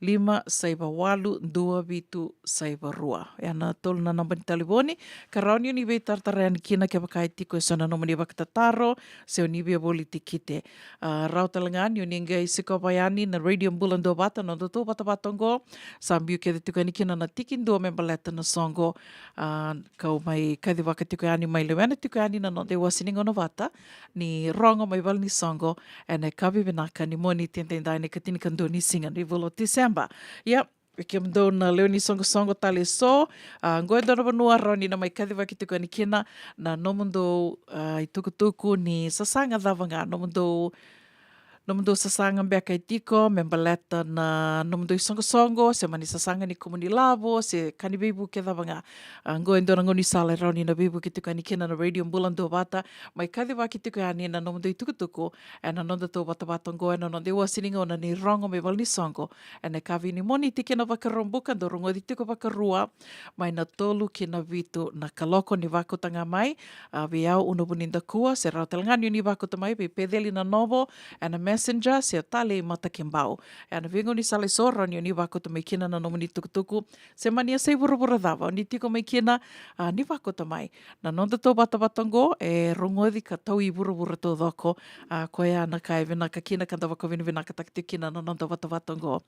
lima saiva walu, dua vitu saiva rua. Ena tolu na naba ni talevoni, ka rawa ni o ni veitaratara yani kina kevaka e tiko e so na nomuni vakatataro, se o ni via voli tikite. A, rawa tale ga ni o ni qai sikova yani na Radio Bula Duavata, na nodatou vatavata oqo. Sa biu kece tiko yani kina na tiki dua me baleta na soqo. A, kau mai kacivaka tiko yani, mai lewena tiko yani na noda iwase ni gauna vata ni rogo mai valenisoqo ena yakavi vinaka ni Moniti edaidai, na ikatinikadua ni siga ni vula o Tiseba. Ia, vei kemudou na lewe ni soqosoqo tale eso, a, oqo e dua na vanua rawa ni na mai kacivaki tiko yani kina na nomudou, a, itukutuku ni sasaga cava ga, nomudou, nomudou sasaga beka e tiko me baleta na nomudou isoqosoqo, se mani sasaga ni kumuni lavo, se ka ni veivuke cava ga. A, oqo e dua na gaunisala e rawa ni na veivuke tiko yani kina na Radio Bula Duavata, mai kacivaki tiko yani na nomudou itukutuku ena nodatou vatavata oqo ena noda iwase ni gauna ni rogo mai valenisoqo ena yakavi ni Moniti ki na Vakaraubuka, dou rogoci tiko vakarua mai na tolu ki na vitu na kaloko. Ni vakauta ga mai, a, vei au, Una Vunidakua, se rawa tale ga ni o ni vakauta mai vei Peceli Nanovo ena Messenger, se o Talei Matakibau. Ena veigaunisala eso rawa ni o ni vakauta mai kina na nomuni itukutuku, se mani yasai vuravura cava o ni tiko mai kina, a, ni vakauta mai. Na nodatou vatavata oqo e rogoci ka tau i vuravura taucoko, a, koya na ka e vinaka kina ka da vakavinavinakataka tiko kina na noda vatavata oqo.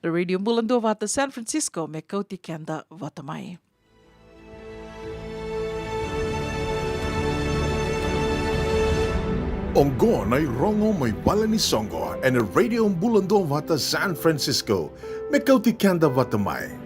Na Radio Bula Duavata San Francisco, me kauti keda vata mai. Oqo na irogo mai valenisoqo ena Radio Bula Duavata San Francisco, me kauti keda vata mai.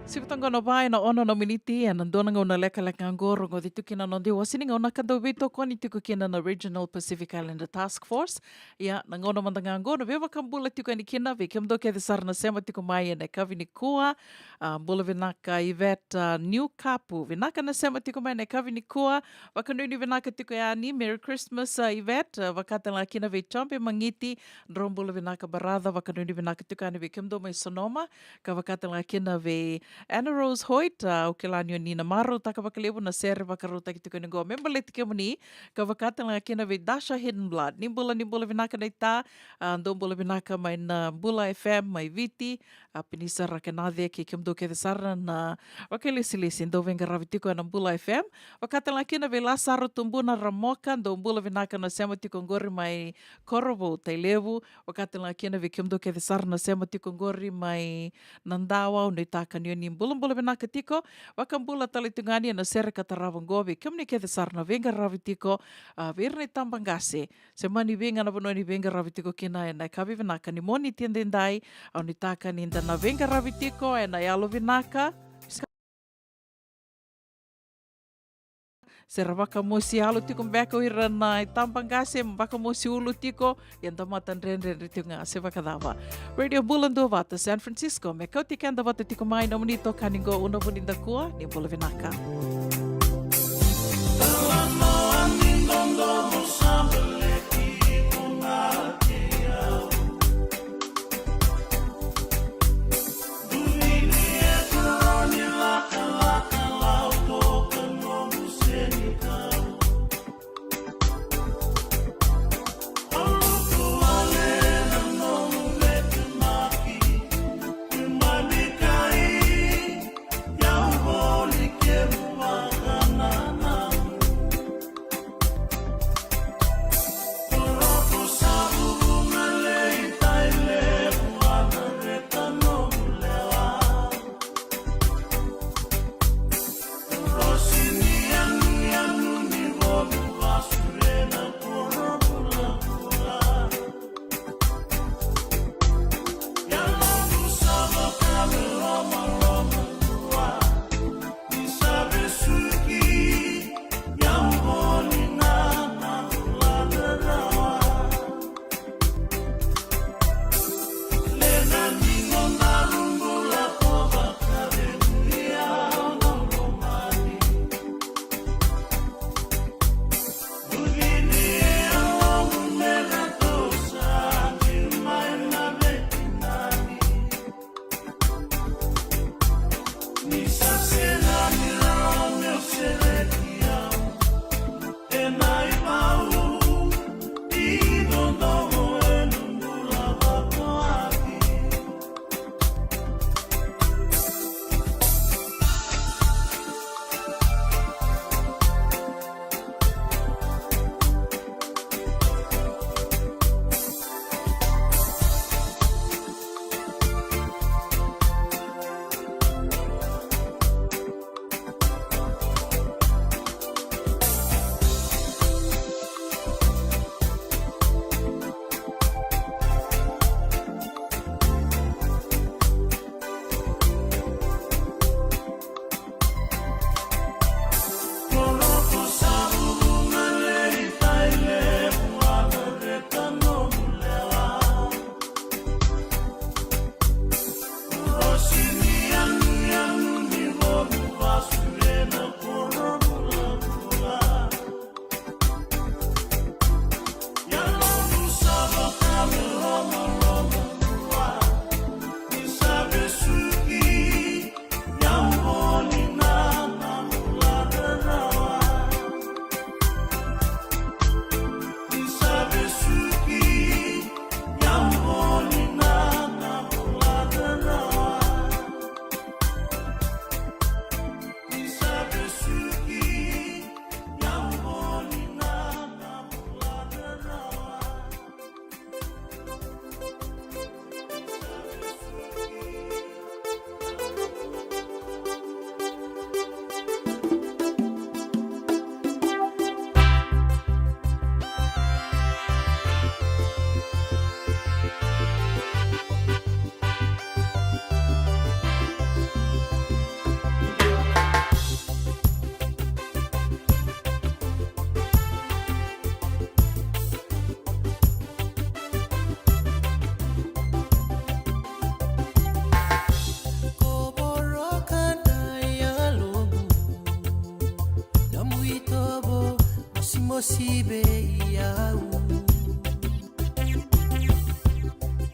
Sivi toka qo na va ena ono na miniti ena dua na gauna lekaleka oqo, rogoci tu kina na noda iwase ni gauna ka dau veitokoni tiko kina na Regional Pacific Islander Task Force. Ia, na gauna mada ga oqo na veivakabula tiko yani kina vei kemudou kece sara na sema tiko mai ena yakavi nikua. A, bula vinaka Ivet, a, Niukapu, vinaka na sema tiko mai ena yakavi nikua. Vakanuinui vinaka tiko yani, Merry Christmas, a, Ivet, a, vaka tale ga kina vei Jobe Magiti, drau bula vinaka brother. Vakanuinui vinaka tiko yani vei kemudou mai Sonoma, ka vaka tale ga kina vei Anna Rose Hoyt, a, au kila ni o ni na marautaka vakalevu na sere vakarautaki tiko yani oqo me baleti kemuni, ka vaka tale ga kina vei Dasha Hidden Blood. Ni bula, ni bula vinaka naita, a, dou bula vinaka mai na Bula F M mai Viti, a, Pinisa, Rakenace, kei kemudou kece sara na vakailesilesi dou veiqaravi tiko ena Bula F M. Vaka tale ga kina vei Lasaro Tubuna Ramoka, dou bula vinaka na sema tiko oqori mai Korovou, Tailevu. Vaka tale ga kina vei kemudou kece sara na sema tiko oqori mai Nadawa, au nuitaka ni o ni bulabula vinaka tiko. Vakabula tale tu ga yani ena sere ka tarava oqo vei kemuni kece sara na veiqaravi tiko, a, vei ira na itabaqase se mani vei ga na vanua ni veiqaravi tiko kina ena yakavi vinaka ni Moniti edaidai. Au nuitaka ni da na veiqaravi tiko ena yalo vinaka. Se ra vakamosi yalo tiko beka o ira na itabaqase, vakamosi ulu tiko, ia da matadredredre tiko ga se vakacava. Radio Bula Duavata San Francisco, me kauti keda vata tiko mai nomuni itokani qo, Una Vunidakua, ni bula vinaka. Osi vei au.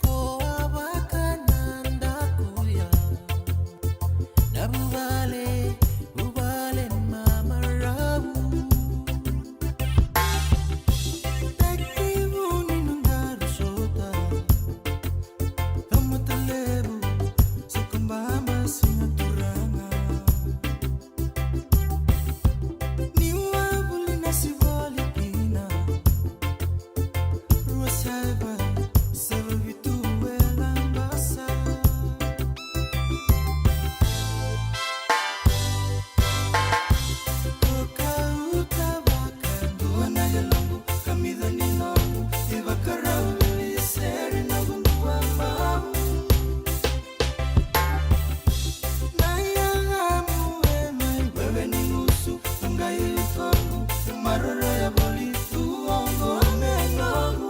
Ko a vakanadakuya na vuvale, vuvale mamarau. Taki vuni nodaru sota. Tamata levu, soko baba sina turaga. Ni wa vuli na sivoli kina. Rua saiva, saiva vitu e labasa. Toka uta vakadua na yaloqu, kamica ni noqu, ivakarau vili sere noqu dua bau. Na yagamu e mai wewe ni gusu, toqai utoqu, maroroya voli tu oqo me noqu.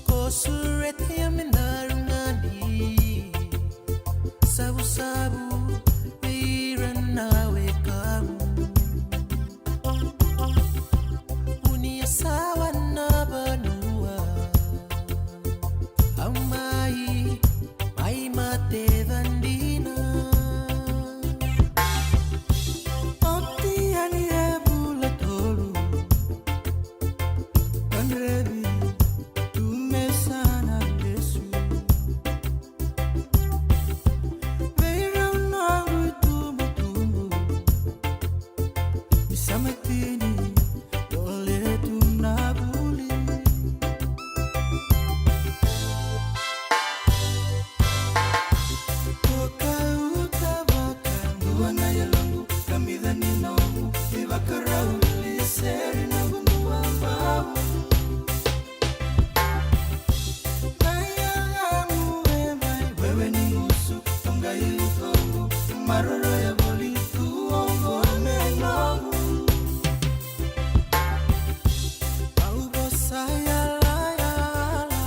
Ko sureta ya me daru gani. Savusavu vei ira na wekamu. Vuni ya sawa na vanua. Au mai, mai mate vadina. Oti yani e vula tolu. Kadrevi tu me sa na lesu. Vei rau noqu itubutubu. Ni sa mai tini, dole tu na vuli. Toka uta vakadua na yaloqu, kamica ni noqu, ivakarau vili sere noqu dua bau. Na yagamu e mai wewe ni gusu, toqai utoqu, maroroya voli tu oqo me noqu. Au vosa yalayala,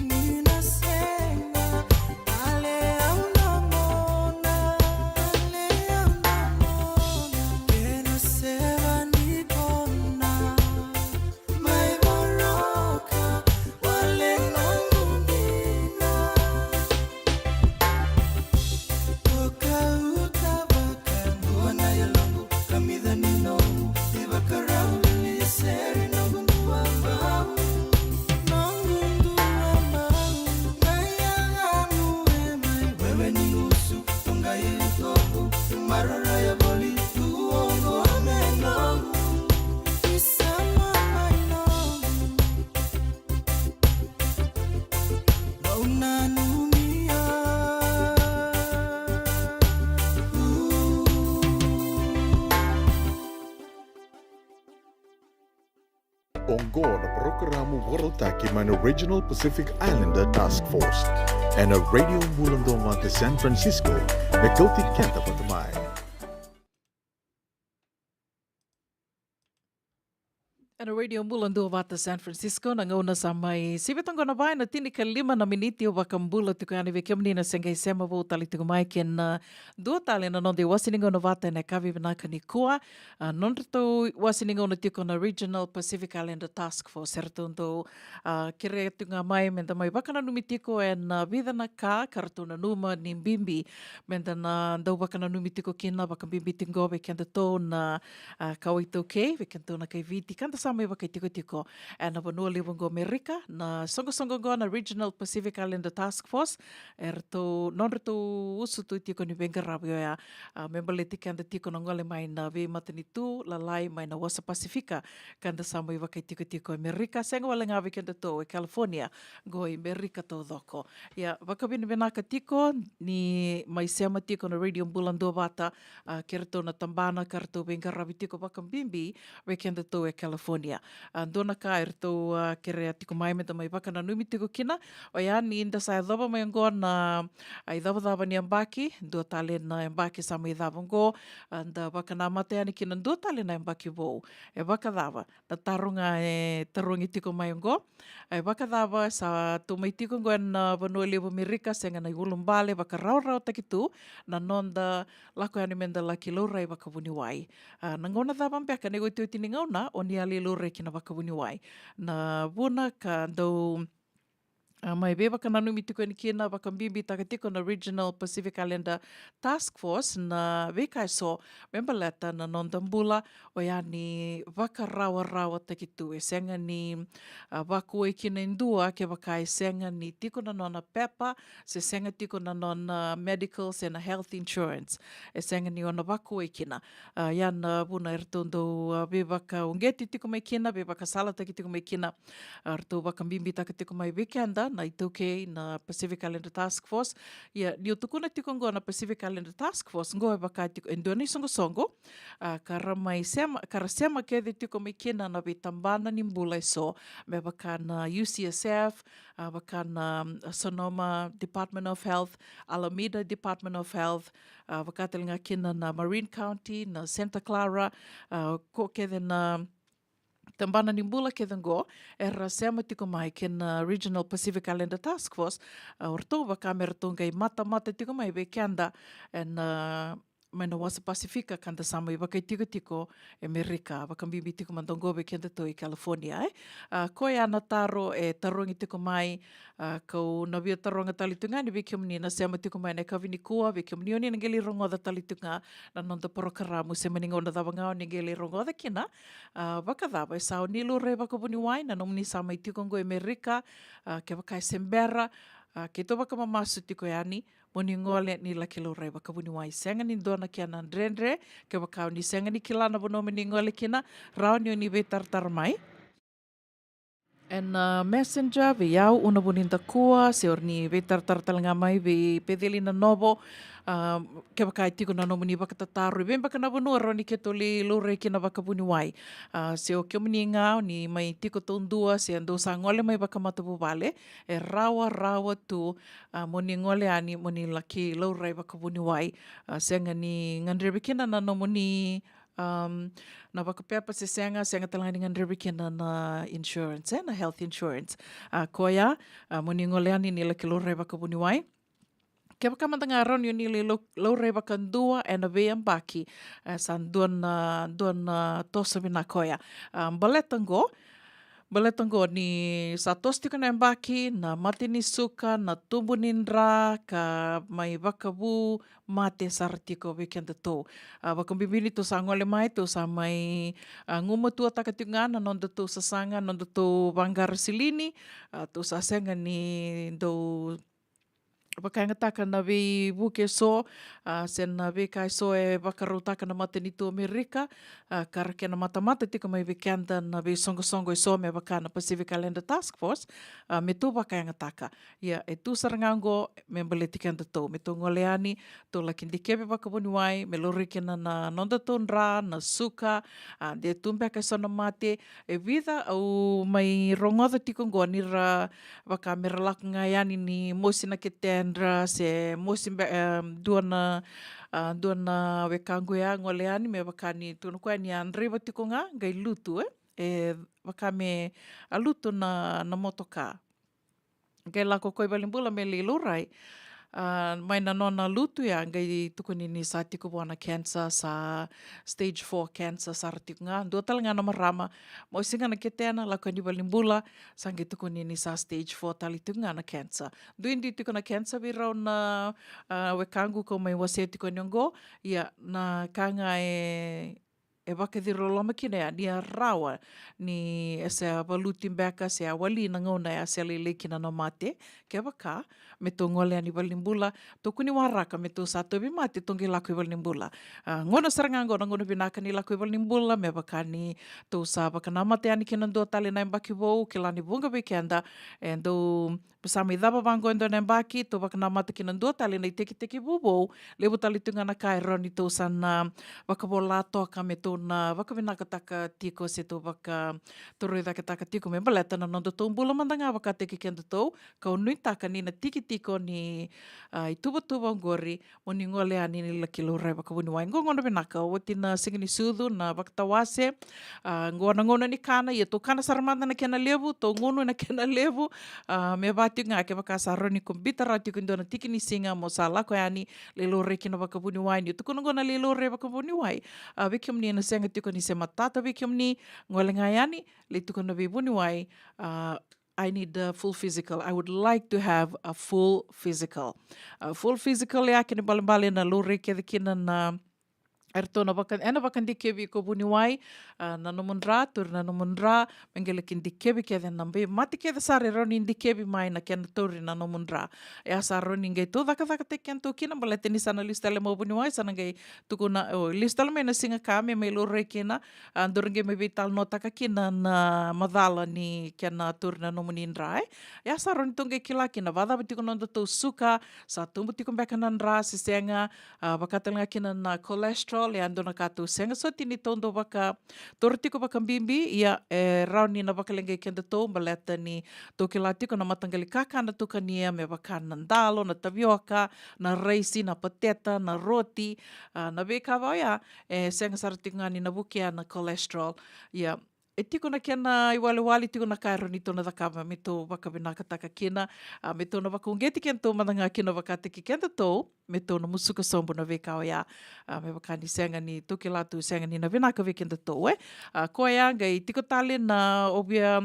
ni na sega, dale au na mona, dale au na mona, kena seva ni kona. Mai voroka, wale noqu dina. Toka uta vakadua na yaloqu, kamica ni noqu, ivakarau vili sere noqu dua bau. Noqu dua bau, na yagamu e mai wewe ni gusu, toqai utoqu, maroroya voli tu oqo me noqu. Isama mai noqu. Vau nanumi au. Oqo na parokaramu vakarautaki mai na Regional Pacific Islander Task Force ena Radio Bula Duavata San Francisco, me kauti keda vata mai. Ena Radio Bula Duavata San Francisco, na gauna sa mai sivi toka qo na va ena tinikalima na miniti. Au vakabula tiko yani vei kemuni na se qai sema vou tale tiko mai kei na dua tale na noda iwase ni gauna vata ena yakavi vinaka nikua. A, nodratou wase ni gauna tiko na Regional Pacific Islander Task Force, eratou dau, a, kerea tiko ga mai meda mai vakananumi tiko ena vica na ka ka ratou nanuma ni bibi meda na dau vakananumi tiko kina, vakabibi tiko vei kedatou na, a, kawa iTaukei, vei kedatou na kai Viti, ka da sa mai vakaitikotiko ena vanua levu oqo Amerika. Na soqosoqo oqo na Regional Pacific Islander Task Force, eratou, nodratou usutu tiko ni veiqaravi oya, a, me baleti keda tiko na gole mai na veimatanitu lalai mai na wasa Pasifika, ka da sa mai vakaitikotiko Amerika, sega wale ga vei kedatou e California, qo i Amerika taucoko. Ia, vakavinavinaka tiko ni mai sema tiko na Radio Bula Duavata, a, kei ratou na tabana ka ratou veiqaravi tiko vakabibi vei kedatou e California. California. A, dua na ka eratou, a, kerea tiko mai meda mai vakananumi tiko kina, oya ni da sa yacova mai oqo na, a, icavacava ni yabaki, dua tale na yabaki sa mai cava oqo, a, da vakanamata yani kina dua tale na yabaki vou. E vakacava? Na taro ga e tarogi tiko mai oqo. E vakacava sa tou mai tiko oqo ena, a, vanua levu Amerika, sega na iulubale, vakarawarawataki tu na noda lako yani meda laki laurai vakavuniwai. A, na gauna cava beka na iotioti ni gauna o ni a lai laurai kina vakavuniwai? Na vuna ka dau, a, mai veivakananumi tiko yani kina, vakabibitaka tiko na Regional Pacific Islander Task Force na veika eso me baleta na noda bula, oya ni vakarawarawataki tu. E sega ni, a, vakuai kina e dua kevaka e sega ni tiko na nona pepa, se sega tiko na nona medical se na health insurance. E sega ni o na vakuai kina. A, ya na vuna eratou dau, a, veivakauqeti tiko mai kina, veivakasalataki tiko mai kina. A, ratou vakabibitaka tiko mai vei keda na iTaukei na Pacific Islander Task Force. Ia, niu tukuna tiko oqo na Pacific Islander Task Force, oqo e vaka tiko e dua na isoqosoqo, a, ka ra mai sema, ka ra sema kece tiko mai kina na veitabana ni bula eso, me vaka na U C S F, a, vaka na, mm, Sonoma Department of Health, Alameda Department of Health, a, vaka tale ga kina na Marin County, na Santa Clara, a, ko kece na tabana ni bula kece oqo era sema tiko mai kei na Regional Pacific Islander Task Force, a, o ratou vaka me ratou qai matamata tiko mai vei keda ena, mai na wasa Pasifika ka da sa mai vakaitikotiko e Amerika, vakabibi tiko mada oqo vei kedatou i California, e. A, koya na taro e tarogi tiko mai, a, kau na via taroga tale tu ga ni vei kemuni na sema tiko mai na yakavi nikua, vei kemuni o ni na qai lai rogoca tale tu ga na noda porokaramu, se mani gauna cava ga o ni qai lai rogoca kina. A, vakacava e sa o ni laurai vakavuniwai, na nomuni sa mai tiko oqo e Amerika, a, kevaka e se bera, a, keitou vakamamasu tiko yani mo ni gole ni laki laurai vakavuniwai. Sega ni dua na kena dredre, kevaka o ni sega ni kila na vanua mo ni gole kina, rawa ni o ni veitaratara mai ena, a, Messenger vei au, Una Vunidakua, se o ni veitaratara tale ga mai vei Peceli Nanovo, a, kevaka e tiko na nomuni vakatataro i vei beka na vanua rawa ni keitou lai laurai kina vakavuniwai. A, se o kemuni ga o ni mai tiko taudua se dou sa gole mai vakamatavuvale, e rawarawa tu, a, mo ni gole yani mo ni laki laurai vakavuniwai. A, sega ni gadrevi kina na nomuni, am, na vakapepa se sega, sega tale ga ni gadrevi kina na insurance, e, na health insurance. A, koya, a, mo ni gole yani ni laki laurai vakavuniwai. Kevaka mada ga rawa ni o ni lai lau-, laurai vakadua ena veiyabaki, e, sa dua na, dua na toso vinaka oya. A, baleta oqo, baleta oqo ni sa toso tiko na yabaki, na mate ni suka, na tubu ni dra, ka mai vakavu mate sara tiko vei kedatou. A, vakabibi ni tou sa gole mai, tou sa mai, a, gumatuataka tiko ga na nodatou sasaga, nodatou vaqara silini, a, tou sa sega ni dau vakayagataka na veivuke eso, a, se na veika eso e vakarautaka na matanitu Amerika, a, ka ra kena matamata tiko mai vei keda na veisoqosoqo eso me vaka na Pacific Islander Task Force, a, me tou vakayagataka. Ia, e tu sara ga oqo me baleti kedatou, me tou gole yani, tou laki dikevi vakavuniwai, me laurai kina na nodatou dra, na suka, a, de tu beka eso na mate, e vica au mai rogoca tiko oqo ni ra vaka me ra lako ga yani ni mosi na ketedra, se mosi be-, e, dua na, a, dua na wekaqu ya gole yani, me vaka ni tukuna koya ni a draiva tiko ga, qai lutu, e. E vaka me a lutu na, na motoka. Qai lako ko i valenibula me lai laurai. A, mai na nona lutu ya, qai tukuni ni sa tiko vua na cancer, sa stage four cancer sara tiko ga. Dua tale ga na marama, mosi ga na ketena, lako yani valenibula, sa qai tukuni ni sa stage four tale tiko ga na cancer. Duidui tiko na cancer vei rau na, a, wekaqu kau mai wasea tiko yani oqo. Ia, na ka ga e e vakaciri loloma kina ya ni a rawa ni e se a valuti beka se a wali na gauna ya se lailai kina na mate. Kevaka me tou gole yani valenibula, tou kua ni waraka me tou sa tauvi mate tou qai lako i valenibula. A, gauna sara ga oqo na gauna vinaka ni lako i valenibula, me vaka ni tou sa vakanamata yani kina dua tale na yabaki vou, kila ni vuqa vei keda e dau sa mai cava vaqo e dua na yabaki, tou vakanamata kina dua tale na itekitekivu vou, levu tale tu ga na ka e rawa ni tou sa na vakavola toka me tou na vakavinakataka tiko se tou vakatoroicaketaka tiko me baleta na nodatou bula mada ga vakataki kedatou, kau nuitaka ni na tiki tiko ni, a, ituvatuva oqori, mo ni gole yani ni laki laurai vakavuniwai. Qo gauna vinaka, oti na siga ni sucu, na vakatawase, a, qo na gauna ni kana, ia tou kana sara mada na kena levu, tou gunu na kena levu, a, me vaka tiko ga kevaka sa rawa ni ko biuta rawa tiko e dua na tiki ni siga mo sa lako yani, lai laurai kina vakavuniwai. Niu tukuna qo na lai laurai vakavuniwai, a, vei kemuni na sega tiko ni se matata vei kemuni, gole ga yani, lai tukuna vei vuniwai, a, I need a full physical. I would like to have a full physical. A full physical ya kena ibalebale na laurai kece kina na, eratou na vaka, ena vakadikevi iko vuniwai, a, na nomu dra, tauri na nomu dra, me qai laki dikevi kece na vei mate kece sara e rawa ni dikevi mai na kena tauri na nomu dra. Ya sa rawa ni qai tou cakacakataki kedatou kina, baleta ni sa na lesu tale mai o vuniwai, sa na qai tukuna, o, lesu tale mai na siga ka me mai laurai kina, a, dou qai mai veitalanoataka kina na macala ni kena tauri na nomuni dra, e. Ya sa rawa ni tou qai kila kina vakacava tiko na nodatou suka, sa tubu tiko beka na dra se sega, a, vaka tale ga kina na cholesterol, e a dua na ka tou sega soti ni tou dau vakataura tiko vakabibi, ia, e rawa ni na vakaleqai kedatou, baleta ni tou kila tiko na mataqali kakana tou kania, me vaka na dalo, na tavioka, na raisi, na pateta, na roti, a, na veika va oya, e sega sara tiko ga ni na vukea na cholesterol. Ia, e tiko na kena iwalewale, tiko na ka e rawa ni tou na cakava me tou vakavinakataka kina, a, me tou na vakauqeti kedatou mada ga kina vakataki kedatou, me tou na musuka sobu na veika oya, a, me vaka ni sega ni tou kila tou sega ni na vinaka vei kedatou, e. A, koya qai tiko tale na ovia,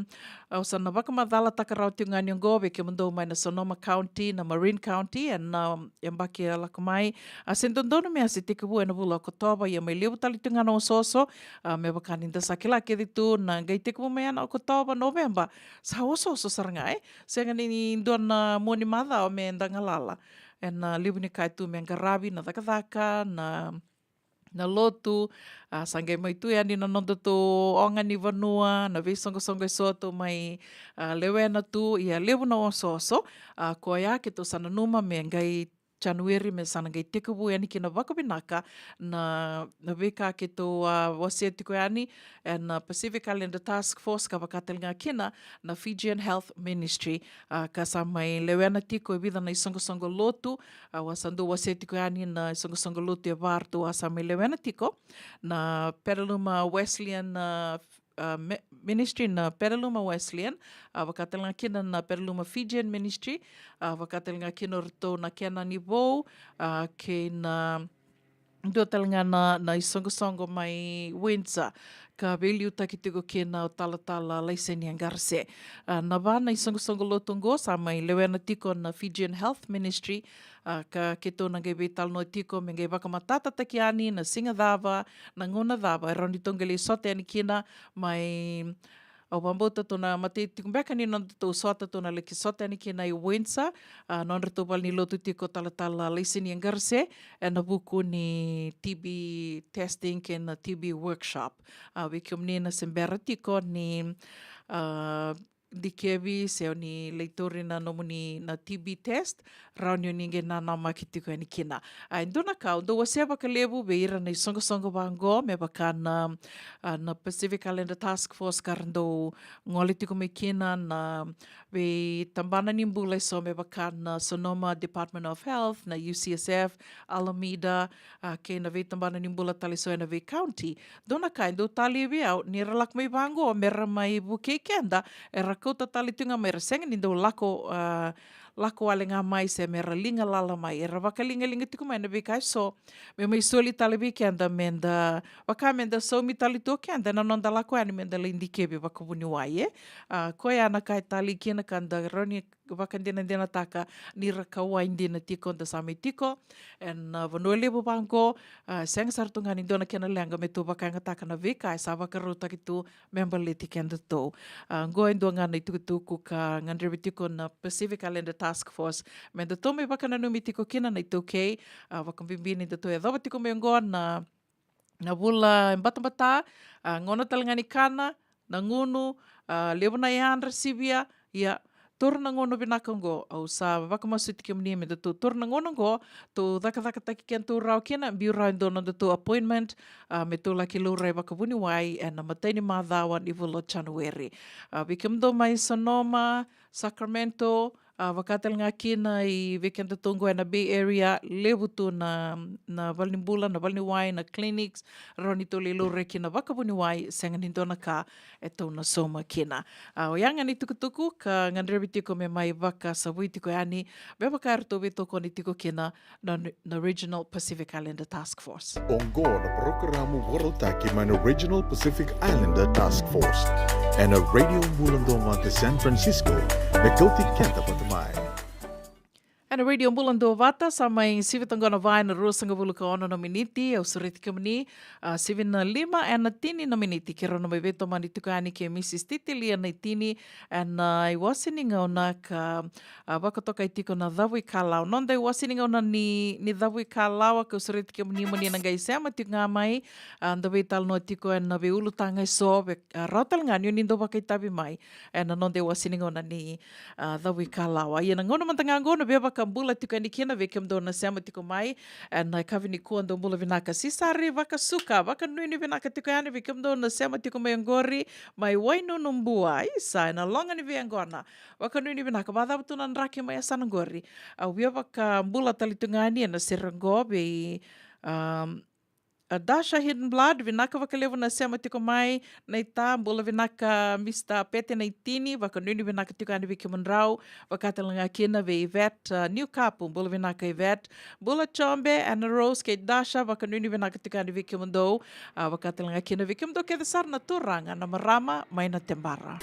a, au sa na vakamacalataka rawa tiko ga ni oqo vei kemudou mai na Sonoma County, na Marin County, ena, a, yabaki e lako mai, a, se dodonu me a se tekivu ena vula o Okotova, ia mai levu tale tiko ga na osooso, a, me vaka ni da sa kila kece tu na qai tekivu mai ena Okotova, Noveba, sa osooso sara ga, e. Sega ni dua na mua ni macawa me da galala. Ena levu ni ka e tu me qaravi, na cakacaka, na, na lotu, a, sa qai mai tu yani na nodatou oga ni vanua, na veisoqosoqo eso tou mai, a, lewena tu, ia levu na osooso, a, koya keitou sa nanuma me qai January me sa na qai tekivu yani kina vakavinaka na, na veika keitou, a, wasea tiko yani ena, a, Pacific Islander Task Force ka vaka tale ga kina na Fijian Health Ministry, a, ka sa mai lewena tiko e vica na isoqosoqo lotu, a, au a sa dau wasea tiko yani na isoqosoqo lotu e va ratou a sa mai lewena tiko, na Petaluma Wesleyan, a, a, me-, Ministry, na Petaluma Wesleyan, a, vaka tale ga kina na Petaluma Fijian Ministry, a, vaka tale ga kina o ratou na kena ni vou, a, kei na dua tale ga na, na isoqosoqo mai Windsor, ka veiliutaki tiko kina o talatala Laisenia Qarase. A, na va na isoqosoqo lotu oqo sa mai lewena tiko na Fijian Health Ministry, a, ka keitou na qai veitalanoa tiko me qai vakamatatataki yani na siga cava, na gauna cava e rawa ni tou qai lai sota yani kina mai. Au vakabauta tou na matai tiko beka ni nodatou sota tou na laki sota yani kina i Windsor, a, nodratou valenilotu tiko talatala Laisenia Qarase, ena vuku ni T B testing kei na T B workshop. A, vei kemuni na se bera tiko ni, a, dikevi se o ni lai tauri na nomuni na T B test, rawa ni o ni qai nanamaki tiko yani kina. A, e dua na ka au dau wasea vakalevu vei ira na isoqosoqo vaqo, me vaka na, a, na Pacific Islander Task Force ka ra dau gole tiko mai kina, na veitabana ni bula eso me vaka na Sonoma Department of Health, na U C S F, Alameda, a, kei na veitabana ni bula tale eso ena vei county. Dua na ka e dau talei vei au, ni ra lako mai vaqo me ra mai vukei keda, era kauta tale tu ga mai, ra sega ni dau lako, a, lako wale ga mai se me ra liga lala mai, era vakaligaliga tiko mai na veika eso me mai soli tale vei keda, me da vaka me da saumi tale tu o keda na noda lako yani me da lai dikevi vakavuniwai, e. A, koya na ka e talei kina ka da rawa ni vakadinadinataka ni ra kauwai dina tiko da sa mai tiko ena, a, vanua levu vaqo, a, sega sara tu ga ni dua na kena leqa me tou vakayagataka na veika e sa vakarautaki tu me baleti kedatou. A, qo e dua ga na itukutuku ka gadrevi tiko na Pacific Islander Task Force me datou mai vakananumi tiko kina na iTaukei, a, vakabibi ni datou yacova tiko mai oqo na na vula e batabata, a, gauna tale ga ni kana, na gunu, a, levu na yadra sivia, ia, taura na gauna vinaka oqo. Au sa vakamasuti kemuni me datou taura na gauna oqo, tou cakacakataki kedatou rawa kina, biu rawa e dua na nodatou appointment, a, me tou laki laurai vakavuniwai ena imatai ni macawa ni vula o January. A, vei kemudou mai Sonoma, Sacramento, a, vaka tale ga kina i vei kedatou oqo ena Bay Area, levu tu na, na valenibula, na valeniwai, na clinics, rawa ni tou lai laurai kina vakavuniwai, sega ni dua na ka e tou na sauma kina. A, oya ga na itukutuku ka gadrevi tiko me mai vakasavui tiko yani, me vaka eratou veitokoni tiko kina na, na Regional Pacific Islander Task Force. Oqo na parokaramu vakarautaki mai na Regional Pacific Islander Task Force ena Radio Bula Duavata San Francisco, me kauti keda vata mai. Ena Radio Bula Duavata, sa mai sivi toka na va ena ruasagavulu ka ono na miniti, au sureti kemuni, a, sivi na lima ena tini na miniti, keirau na mai veitomani tiko yani kei Mrs Titilia Naitini, ena, a, iwase ni gauna ka, a, vakatokai tiko na cavuikalawa. Noda iwase ni gauna ni, ni cavuikalawa, kau sureti kemuni mo ni na qai sema tiko ga mai, a, da veitalanoa tiko ena veiulutaga eso, vei, a, rawa tale ga ni o ni dau vakaitavi mai ena noda iwase ni gauna ni, a, cavuikalawa. Ia na gauna mada ga oqo na via vakabula tiko yani kina vei kemudou na sema tiko mai ena yakavi nikua, dou bula vinaka. Sisari Vakasuka, vakanuinui vinaka tiko yani vei kemudou na sema tiko mai oqori, mai Wainunubua, isa, ena loga ni veiagona. Vakanuinui vinaka, vakacava tu na draki mai yasana oqori. Au via vakabula tale tu ga yani ena sere oqo vei, um, a, Dasha Hidden Blood, vinaka vakalevu na sema tiko mai. Naita, bula vinaka Mr Pete Naitini, vakanuinui vinaka tiko yani vei kemudrau. Vaka tale ga kina vei Ivet, a, Niukapu, bula vinaka Ivet. Bula Jobe, Anna Rose kei Dasha, vakanuinui vinaka tiko yani vei kemudou. A, vaka tale ga kina vei kemudou kece sara na turaga, na marama mai Natebara.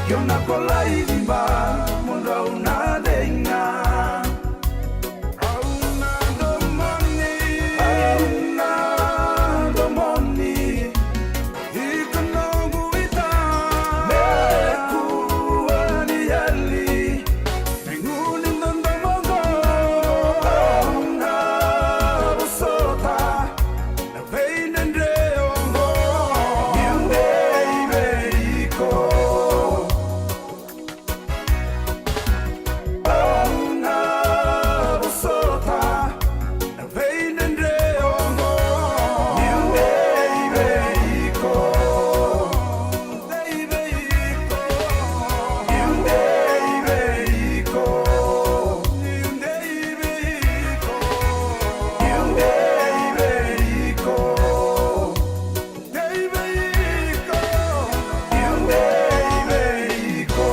Kio na kolai ba mo drau na dei ga. Au na domoni, au na domoni. Iko noqu ita, me kua ni yali. Me gunu ni dodomo qo, au na vosota. Na veidredre oqo, niu dei vei iko. Au na vosota. Na veidredre oqo, niu dei vei iko. Dei vei iko. Niu dei vei iko. Niu dei vei iko. Niu dei vei iko. Dei vei iko. Niu dei vei iko.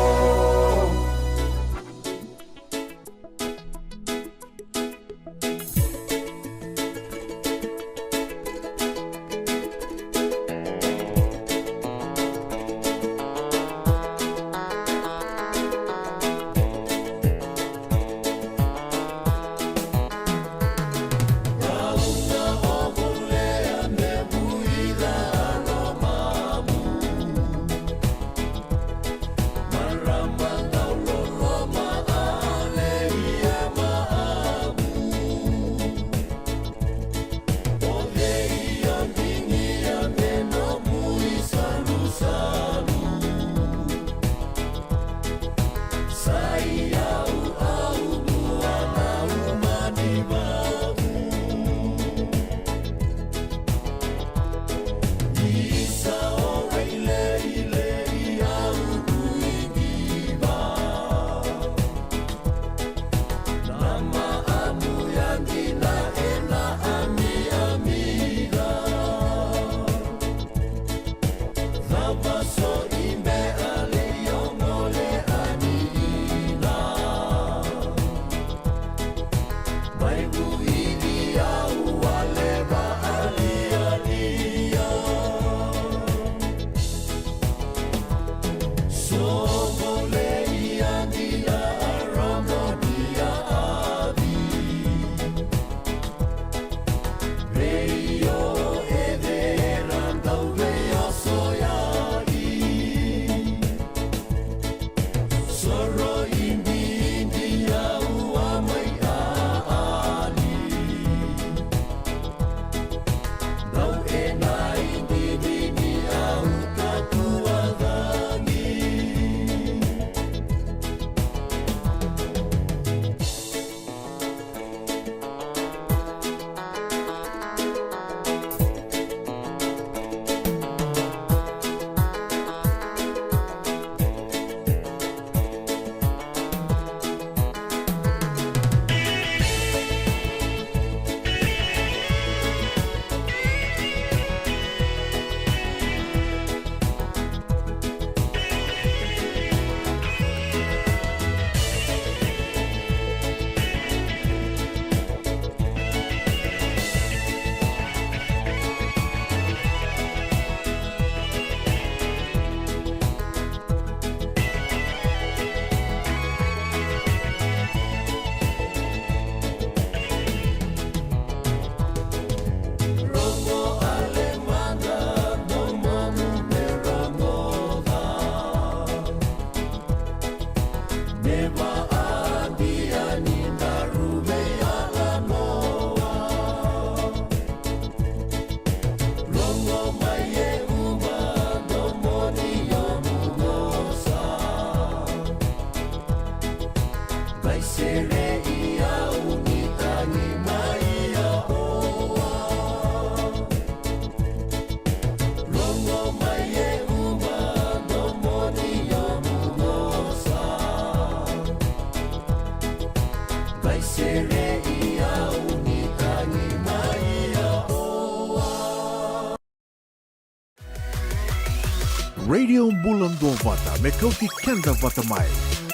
Radio Bula Duavata me kauti keda vata mai,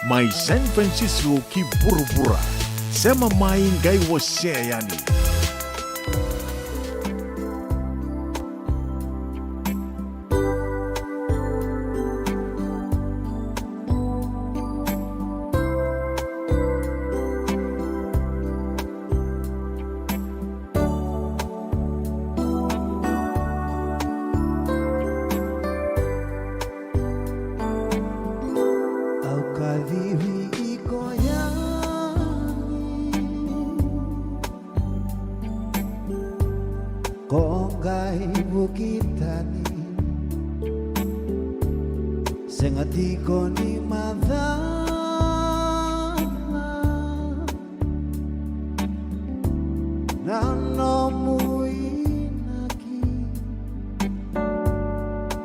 mai San Francisco ki vuravura. Sema mai qai wasea yani. Sega tiko ni macala na nomu inaki.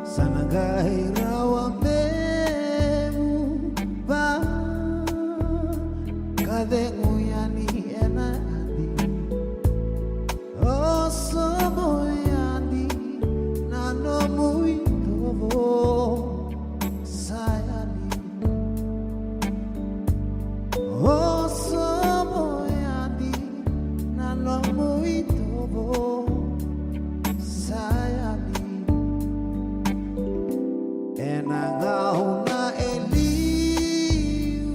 Sa na qai rawa meu vakacegu yani ena yadi. O sobo yadi na nomu itovo sa yali. O sobo yadi na nomu itovo sa yali. Ena gauna e liu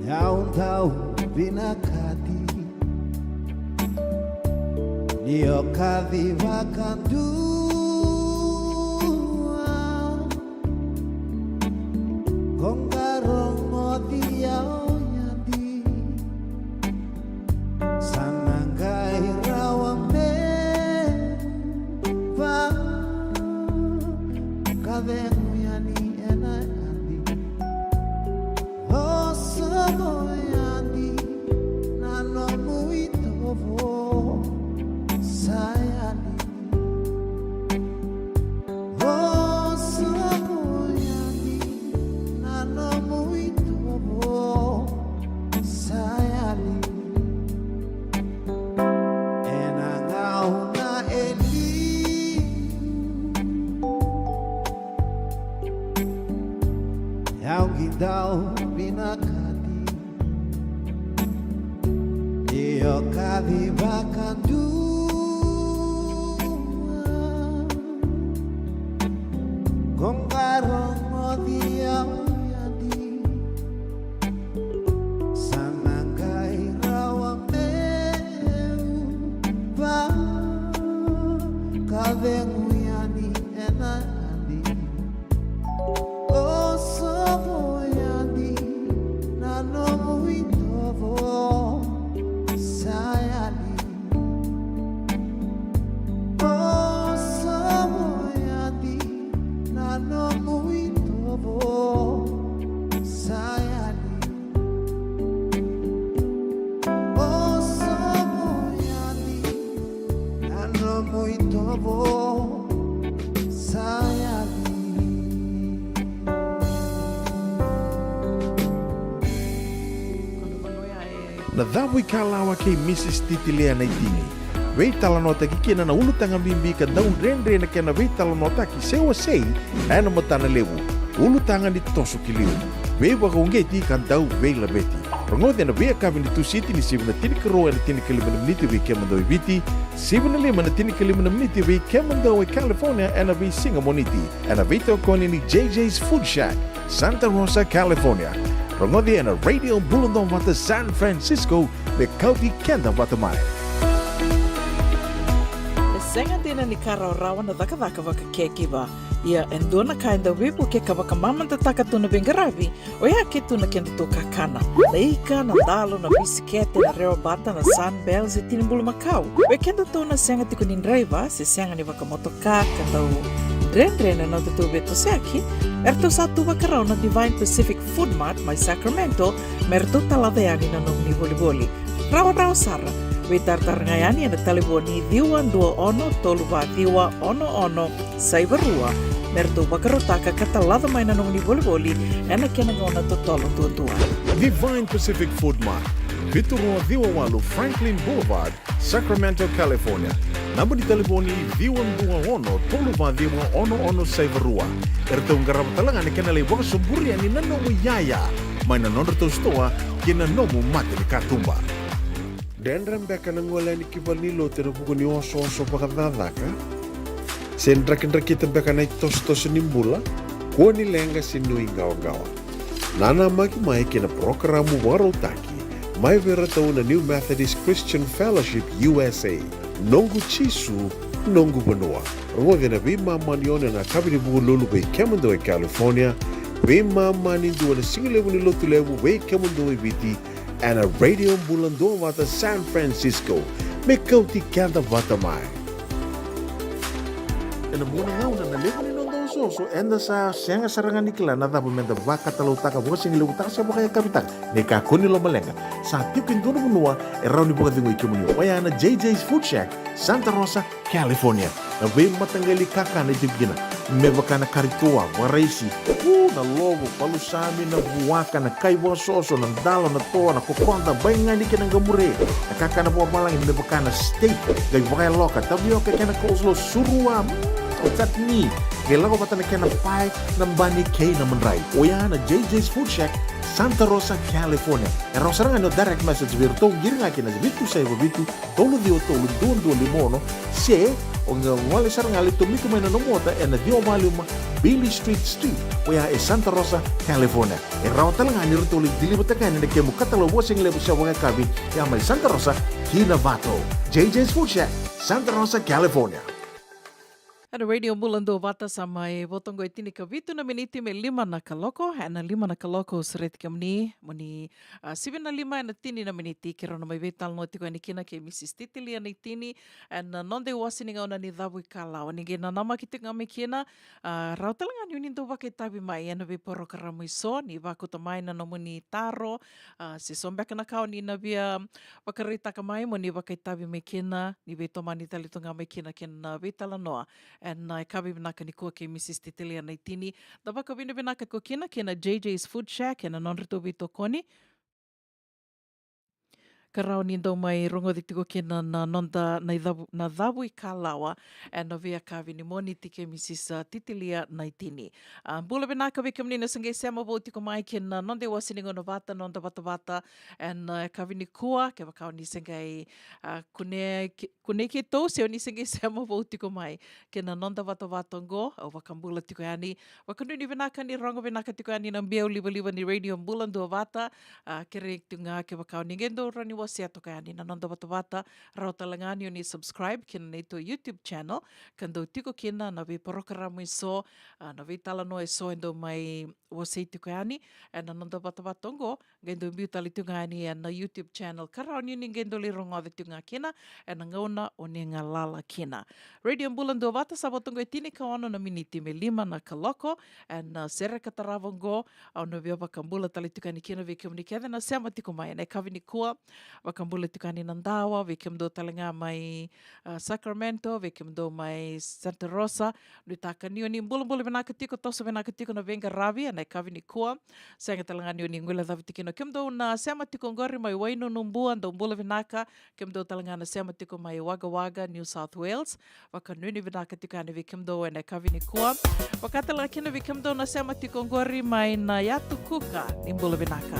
au dau vinakati ni o kaci vakadua. Ko qai rogoci au yadi. Sa na qai rawa meu vakacegu yani ena yadi. O sobo yadi na nomu itovo sa yali. O sobo yadi na nomu itovo sa yali. Ena gauna e liu au qai dau vinakati ni o kaci vakadua. Ko qai rogoci au yadi. Sa na qai rawa meu vakacegu yani ena yadi. O sobo yadi na nomu itovo sa yali. O sobo yadi na nomu itovo sa yali. O sobo yadi na nomu itovo sa yali. Na cavu i Kalawa kei Mrs Titilia Naitini. Veitalanoataki kina na ulutaga bibi ka dau dredre na kena veitalanoataki se wasei ena matana levu. Ulutaga ni toso ki liu, veivakauqeti ka dau veilaveti. Rogoci ena veiyakavi ni Tusiti ni sivi na tinikarua ena tinikalima na miniti vei kemudou e Viti, sivi na lima ena tinikalima na miniti vei kemudou e California ena veisiga Moniti, ena veitokoni ni J J's Food Shack, Santa Rosa, California. Rogoci ena Radio Bula Duavata San Francisco, me kauti keda vata mai. E sega dina ni ka rawarawa na cakacaka vaka caregiver. Ia e dua na ka e dau veivuke ka vakamamadataka tu na veiqaravi, oya ke tu na kedatou kakana. Na ika, na dalo, na bisikete, na rewabata, na Sunbell se tini bulumakau. Vei kedatou na sega tiko ni draiva se sega ni vakamotoka ka dau dredre na nodatou veitosoyaki, eratou sa tu vakarau na Divine Pacific Food Mart mai Sacramento me ratou talaca yani na nomuni volivoli. Rawarawa sara. Veitaratara ga yani ena talevoni ciwa dua ono tolu va ciwa ono ono saiva rua me ratou vakarautaka ka talaca mai na nomuni volivoli ena kena gauna totolo duadua. Divine Pacific Food Mart, vitu rua ciwa walu Franklin Boulevard, Sacramento, California. Naba ni talevoni ciwa dua ono tolu va ciwa ono ono saiva rua. Eratou qarava tale ga na kena lai vakasoburi yani na nomu iyaya mai na nodratou sitoa kei na nomu mata ni katuba. Dredre beka na gole yani ki valenilotu ena vuku ni osooso vakacakacaka? Se drakidrakita beka na itosotoso ni bula? Kua ni leqa se nuiqawaqawa. Nanamaki mai ki na parokaramu vakarautaki mai vei iratou na New Methodist Christian Fellowship U S A, Noqu Jisu, Noqu Vanua. Rogoci ena veimama ni ono ena yakavi ni Vukelulu vei kemudou e California, veimama ni dua na sigalevu ni Lotulevu vei kemudou e Viti, ena Radio Bula Duavata San Francisco, me kauti keda vata mai. Ena vuqa na gauna na levu ni noda osooso eda sa sega sara ga ni kila na cava meda vakatalautaka, vakasigalevu taka se vakayakavi taka. Ni kakua ni lomaleqa, sa tiko e dua na vanua e rawa ni vakacegui kemuni. Oya na J J's Food Shack, Santa Rosa, California. Na veimataqali kakana e tiko kina, me vaka na kari toa, vakaraisi, u, na lovo, palusami, na vuaka, na kai vakasoso, na dalo, na toa, na kokoda, baigani kei na qamure. Na kakana vakavalagi me vaka na steak, qai vakayaloka, tavioka kei na coleslaw, surua, mm, o chutney, qai lako vata na kena pae, na bani kei na madrai. Oya na J J's Food Shack, Santa Rosa, California. E rawa sara ga ni o direct message vei iratou, qiri ga kina vitu saiva vitu, tolu ciwa tolu, dua dua lima ono, se o qai gole sara ga, lai tomika mai na nomu ota ena ciwa walu lima Bailey Street Suite, oya e Santa Rosa, California. E rawa tale ga ni ratou lai deliver-taka yani na kemu katalau vakasigalevu se vakayakavi, ya mai Santa Rosa ki Novato. J J's Food Shack, Santa Rosa, California. Ena Radio Bula Duavata, sa mai vo toka e tinikavitu na miniti me lima na kaloko. Ena lima na kaloko, au sureti kemuni mo ni, a, sivi na lima ena tini na miniti, keirau na mai veitalanoa tiko yani kina kei Mrs Titilia Naitini ena noda iwase ni gauna ni cavuikalawa. Ni qai nanamaki tiko ga mai kina, a, rawa tale ga ni o ni dau vakaitavi mai ena veiporokaramu eso, ni vakauta mai na nomuni taro, a, se so beka na ka o ni na via vakaraitaka mai mo ni vakaitavi mai kina, ni veitomani tale tu ga mai kina kei na veitalanoa ena yakavi vinaka nikua kei Mrs Titilia Naitini. Da vakavinavinaka tiko kina kei na J J's Food Shack ena nodratou veitokoni ka rawa ni dau mai rogoci tiko kina na noda na icavu, na cavuikalawa ena veiyakavi ni Moniti kei Mrs Titilia Naitini. A, bula vinaka vei kemuni na se qai sema vou tiko mai kei na noda iwase ni gauna vata, noda vatavata ena yakavi nikua. Kevaka o ni se qai, a, kune, kunei keitou se o ni se qai sema vou tiko mai kei na noda vatavata oqo, au vakabula tiko yani. Vakanuinui vinaka ni rogo vinaka tiko yani na biau livaliva ni Radio Bula Duavata. A, kerei tiko ga kevaka o ni qai dau rawa ni wasea toka yani na noda vatavata, rawa tale ga ni o ni subscribe kei na neitou YouTube channel, ka dau tiko kina na veiporokaramu eso, a, na veitalanoa eso e dau mai wasei tiko yani ena noda vatavata oqo, qai dau biu tale tiko ga yani ena YouTube channel, ka rawa ni o ni qai dau lai rogoca tiko ga kina ena gauna o ni galala kina. Radio Bula Duavata sa vo toka e tinikaono na miniti me lima na kaloko ena, a, sere ka tarava oqo. Au na via vakabula tale tiko yani kina vei kemuni kece na sema tiko mai ena yakavi nikua. Vakabula tiko yani na dawa, vei kemudou tale ga mai, a, Sacramento, vei kemudou mai Santa Rosa. Nuitaka ni o ni bulabula vinaka tiko, toso vinaka tiko na veiqaravi ena yakavi nikua. Sega tale ga ni o ni guilecavi tiko kina o kemudou na sema tiko oqori mai Wainunubua, dou bula vinaka. Kemudou tale ga na sema tiko mai Wagga Wagga, New South Wales, vakanuinui vinaka tiko yani vei kemudou ena yakavi nikua. Vaka tale ga kina vei kemudou na sema tiko oqori mai na yatu Kuka, ni bula vinaka.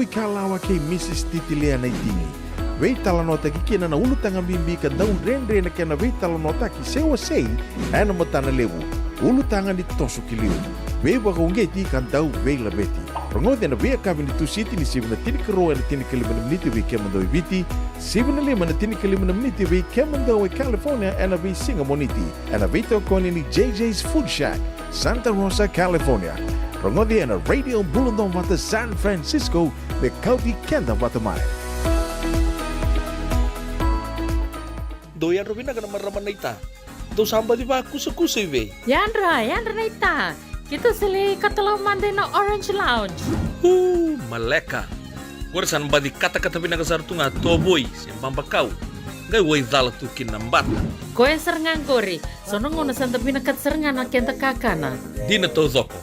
Ikalawa kei Mrs Titilia Naitini. Veitalanoataki kina na ulutaga bibi ka dau dredre na kena veitalanoataki se wasei ena matana levu. Ulutaga ni toso ki liu. Veivakauqeti ka dau veilaveti. Rogoci ena veiyakavi ni Tusiti ni sivi na tinikarua ena tinikalima na miniti vei kemudou e Viti, sivi na lima na tinikalima na miniti vei kemudou e California ena veisiga Moniti. Ena veitokoni ni J J's Food Shack, Santa Rosa, California. Rogoci ena Radio Bula Duavata San Francisco, me kauti keda vata mai. Dou yadra vinaka na marama naita. Dou sa baci vakusakusa i vei? Yadra, yadra naita. Keitou sa lai katalau mada ina Orange Lounge. Uu, maleka. Qori sa na baci katakata vinaka sara tu ga tovoi se babakau. Qai waicala tu kina na bata. Koya sara ga qori. So na gauna sa da vinakata sara ga na keda kakana. Dina taucoko.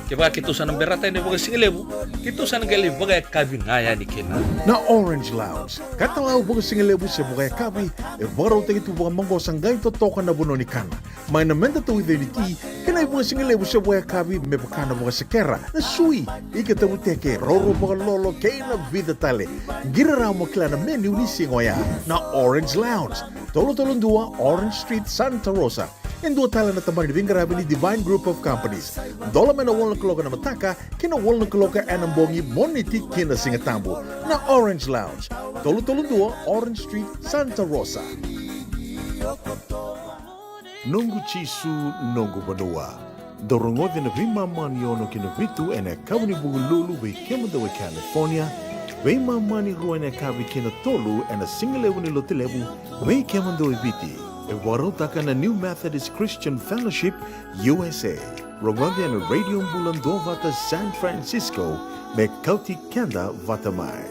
Kevaka keitou sa na berata yani vakasigalevu, keitou sa na qai lai vakayakavi ga yani kina. Na Orange Lounge, katalau vakasigalevu se vakayakavi, e vakarautaki tu vakamaqosa qai totoka na vanua ni kana. Mai na meda tauica ni ti, kei na ivakasigalevu se vakayakavi me vaka na vakasekera, na sui, ika tavuteke, roro vakalolo, kei na vica tale. Qiri rawa mo kila na menu ni siga oya. Na Orange Lounge, tolu tolu dua Orange Street, Santa Rosa. E dua tale na tabana ni veiqaravi ni Divine Group of Companies. Dola mai na walu na kaloko ena mataka ki na walu na kaloko ena bogi, Moniti ki na Sigatabu. Na Orange Lounge, tolu tolu dua Orange Street, Santa Rosa. Noqu Jisu, noqu vanua. Dou rogoci na veimama ni ono ki na vitu ena yakavi ni Vukelulu vei kemudou e California, veimama ni rua ena yakavi ki na tolu ena sigalevu ni Lotulevu vei kemudou e Viti. E vakarautaka na New Methodist Christian Fellowship U S A. Rogoci ena Radio Bula Duavata San Francisco, me kauti keda vata mai.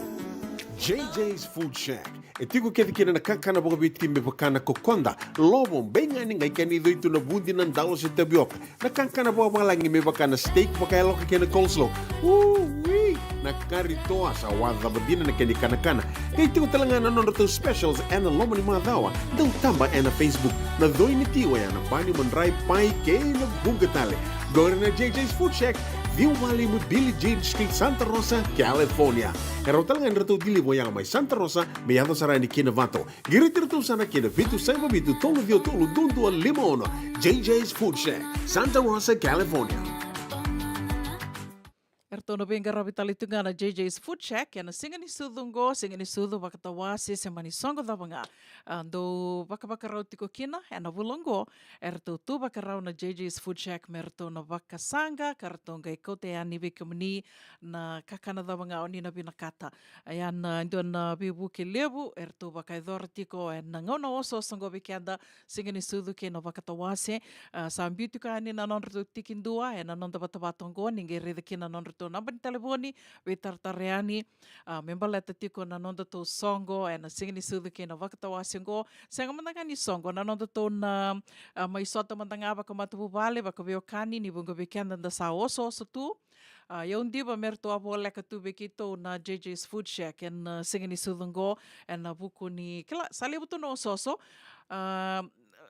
J J's Food Shack. E tiko kece kina na kakana vakaviti me vaka na kokoda, lovo, beigani, qai kena icoi tu na vudi, na dalo se tavioka. Na kakana vakavalagi me vaka na steak vakayaloka kei na coleslaw. Ui, na kari toa, sa wacava dina na kena ikanakana. Qai tiko tale ga na nodratou specials ena loma ni macawa. Dau taba ena Facebook. Na coi ni ti oya na bani, madrai, pai kei na vuqa tale. Qori na J J's Food Shack, ciwa walu lima Billie Jean Street, Santa Rosa, California. E rawa tale ga ni ratou deliver oya mai Santa Rosa me yaco sara yani ki Novato. Qiriti iratou sara ki na vitu saiva vitu tolu ciwa tolu dua dua lima ono. J J's Food Shack, Santa Rosa, California. Eratou na veiqaravi tale tu ga na J J's Food Shack ena siga ni sucu oqo, siga ni sucu vakatawase se mani soqo cava ga. A, dou vakavakarau tiko kina ena vula oqo, eratou tu vakarau na J J's Food Shack me ratou na vakasaqa ka ratou qai kauta yani vei kemuni na kakana cava ga o ni na vinakata. Ia na dua na veivuke levu eratou vakayacora tiko ena gauna osooso oqo vei keda, siga ni sucu kei na vakatawase. A, sa biu tiko yani na nodratou tikidua ena noda vatavata oqo, ni qai raica kina na nodratou naba ni talevoni, veitaratara yani. A, me baleta tiko na nodatou soqo ena siga ni sucu kei na vakatawase oqo. Sega mada ga ni soqo, na nodatou na, a, mai sota mada ga vakamatavuvale, vakaveiwekani, ni vuqa vei keda da sa osooso tu. A, au diva me ratou a voleka tu vei keitou na J J's Food Shack ena, a, siga ni sucu oqo, ena vuku ni, kila, sa levu tu na osooso. A,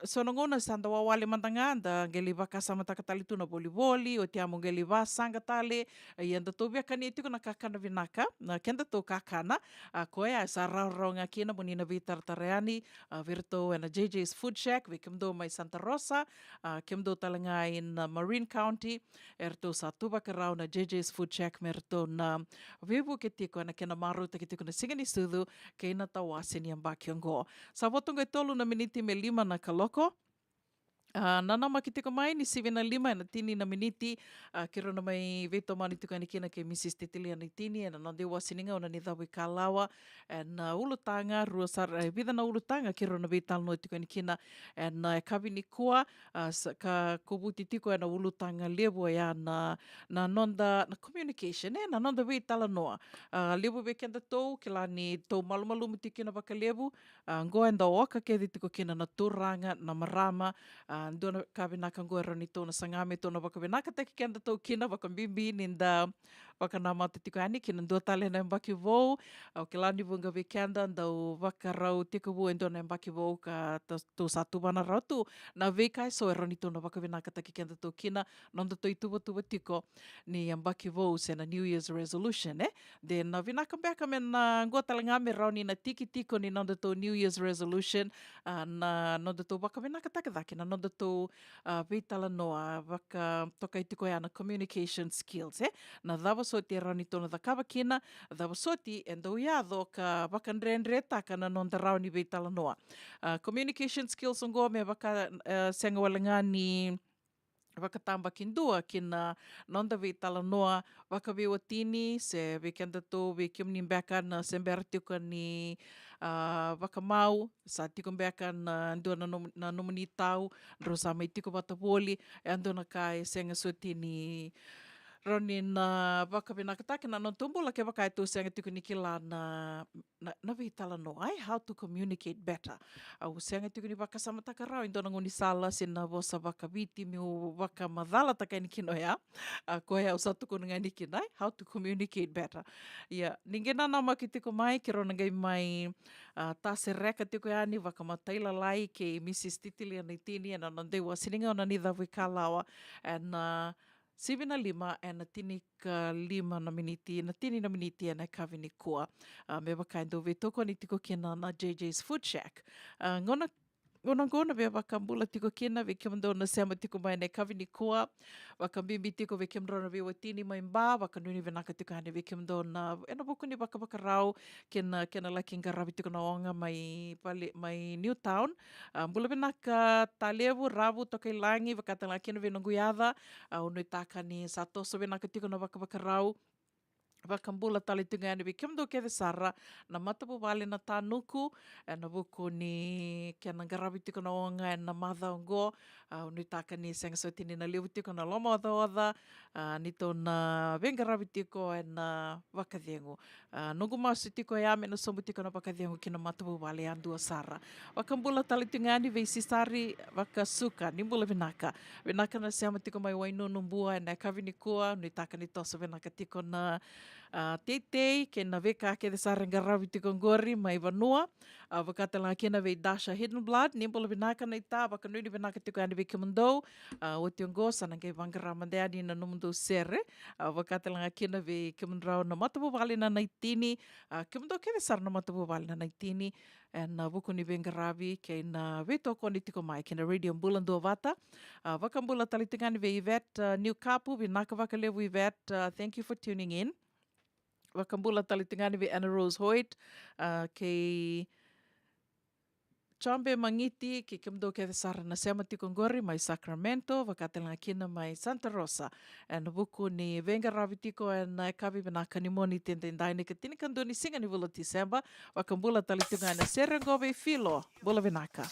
so na gauna sa da wawale mada ga, da qai lai vakasamataka tale tu na volivoli, oti ya mo qai lai vasaqa tale. Ia datou via kania tiko na kakana vinaka, na kedatou kakana. A, koya sa rawarawa ga kina mo ni na veitaratara yani, a, vei iratou ena J J's Food Shack, vei kemudou mai Santa Rosa, a, kemudou tale ga ina, a, Marin County, eratou sa tu vakarau na J J's Food Shack me ratou na veivuke tiko ena kena marautaki tiko na siga ni sucu kei na tawase ni yabaki oqo. Sa vo toka e tolu na miniti me lima na kaloko. A, nanamaki tiko mai ni sivi na lima ena tini na miniti. A, keirau na mai veitomani tiko yani kina kei Mrs Titilia Naitini ena noda iwase ni gauna ni cavuikalawa. Ena, a, ulutaga, rua sara, e vica na ulutaga keirau na veitalanoa tiko yani kina ena, a, yakavi nikua. A, sa ka kovuti tiko ena ulutaga levu oya na, na noda, na communication, e, na noda veitalanoa. A, levu vei kedatou, kila ni tou malumalumu tiko kina vakalevu. A, oqo eda oka kece tiko kina na turaga, na marama. A, dua na ka vinaka oqo e rawa ni tou na saga me tou na vakavinakataki kedatou kina, vakabibi ni da vakanamata tiko yani ki na dua tale na yabaki vou. Au kila ni vuqa vei keda dau vakarau tekivu e dua na yabaki vou ka ta-, tou sa tuvana rawa tu na veika eso e rawa ni tou na vakavinakataki kedatou kina, nodatou ituvatuva tiko ni yabaki vou se na New Year's resolution, e. De na vinaka beka me na qo tale ga me rawa ni na tiki tiko ni nodatou New Year's resolution, a, na nodatou vakavinakataki cake na nodatou, a, veitalanoa, vakatokai tiko ya na communication skills, e. Na cava soti e rawa ni tou na cakava kina, cava soti e dau yaco ka vakadredretaka na noda rawa ni veitalanoa. A, communication skills oqo me vaka, e, sega wale ga ni vakatabakidua ki na noda veitalanoa vakaveiwatini, se vei kedatou, vei kemuni beka na se bera tiko ni, a, vakamau, sa tiko beka na dua na nom-, na nomuni tau, drau sa mai tiko vata voli, e dua na ka e sega soti ni rawa ni na vakavinakataki na nodatou bula kevaka e tou sega tiko ni kila na, na, na veitalanoa, ai, how to communicate better. Au sega tiko ni vakasamataka rawa e dua na gaunisala se na vosa vakaviti meu vakamacalataka yani kina oya. A, koya au sa tukuna ga yani kina, ai, how to communicate better. Ia, ni qai nanamaki tiko mai keirau na qai mai, a, tasereka tiko yani vakamatailalai kei Mrs Titilia Naitini ena noda iwase ni gauna ni cavuikalawa, ena sivi na lima ena tinikalima na miniti, na tini na miniti ena yakavi nikua. A, me vaka e dau veitokoni tiko kina na JJ's Food Shack. A, gauna, gauna qo na via vakabula tiko kina vei kemudou na sema tiko mai ena yakavi nikua. Vakabibi tiko vei kemudrau na veiwatini mai Ba, vakanuinui vinaka tiko yani vei kemudou na, ena vuku ni vakavakarau kei na, kei na laki qaravi tiko na oga mai vale, mai Newtown. A, bula vinaka Talevu, Ravu, Tokailagi, vaka tale ga kina vei noqu yaca. A, au nuitaka ni sa toso vinaka tiko na vakavakarau. Vakabula tale tiko yani vei kemudou kece sara na matavuvale na Tanuku, ena vuku ni kena qaravi tiko na oga ena macawa oqo. A, au nuitaka ni sega soti ni na levu tiko na lomaocaoca, a, ni tou na veiqaravi tiko ena vakacegu. A, noqu masu tiko ya me na sobu tiko na vakacegu ki na matavuvale yadua sara. Vakabula tale tiko yani vei Sisari Vakasuka, ni bula vinaka. Vinaka na sema tiko mai Wainunu Bua ena yakavi nikua, nuitaka ni toso vinaka tiko na, a, teitei kei na veika kece sara e qaravi tiko qori mai vanua. A, vaka tale ga kina vei Dasha Hidden Blood, ni bula vinaka naita, vakanuinui vinaka tiko yani vei kemudou. A, oti oqo sa na qai vaqara mada yani na nomudou sere. A, vaka tale ga kina vei kemudrau na matavuvale na Naitini. A, kemudou kece sara na matavuvale na Naitini, ena vuku ni veiqaravi kei na veitokoni tiko mai kei na Radio Bula Duavata. A, vakabula tale tiko yani vei Yvette, a, Niukapu, vinaka vakalevu Yvette, a, thank you for tuning in. Vakabula tale tiko yani vei Anna Rose Hoyt, a, kei Chombe Mangiti, kei kemudou kece sara na sema tiko qori mai Sacramento, vaka tale ga kina mai Santa Rosa. Ena vuku ni veiqaravi tiko ena yakavi vinaka ni Moniti edaidai, na ikatinikadua ni siga ni vula o Tiseba. Vakabula tale tiko ga ena sere oqo vei Filo. Bula vinaka.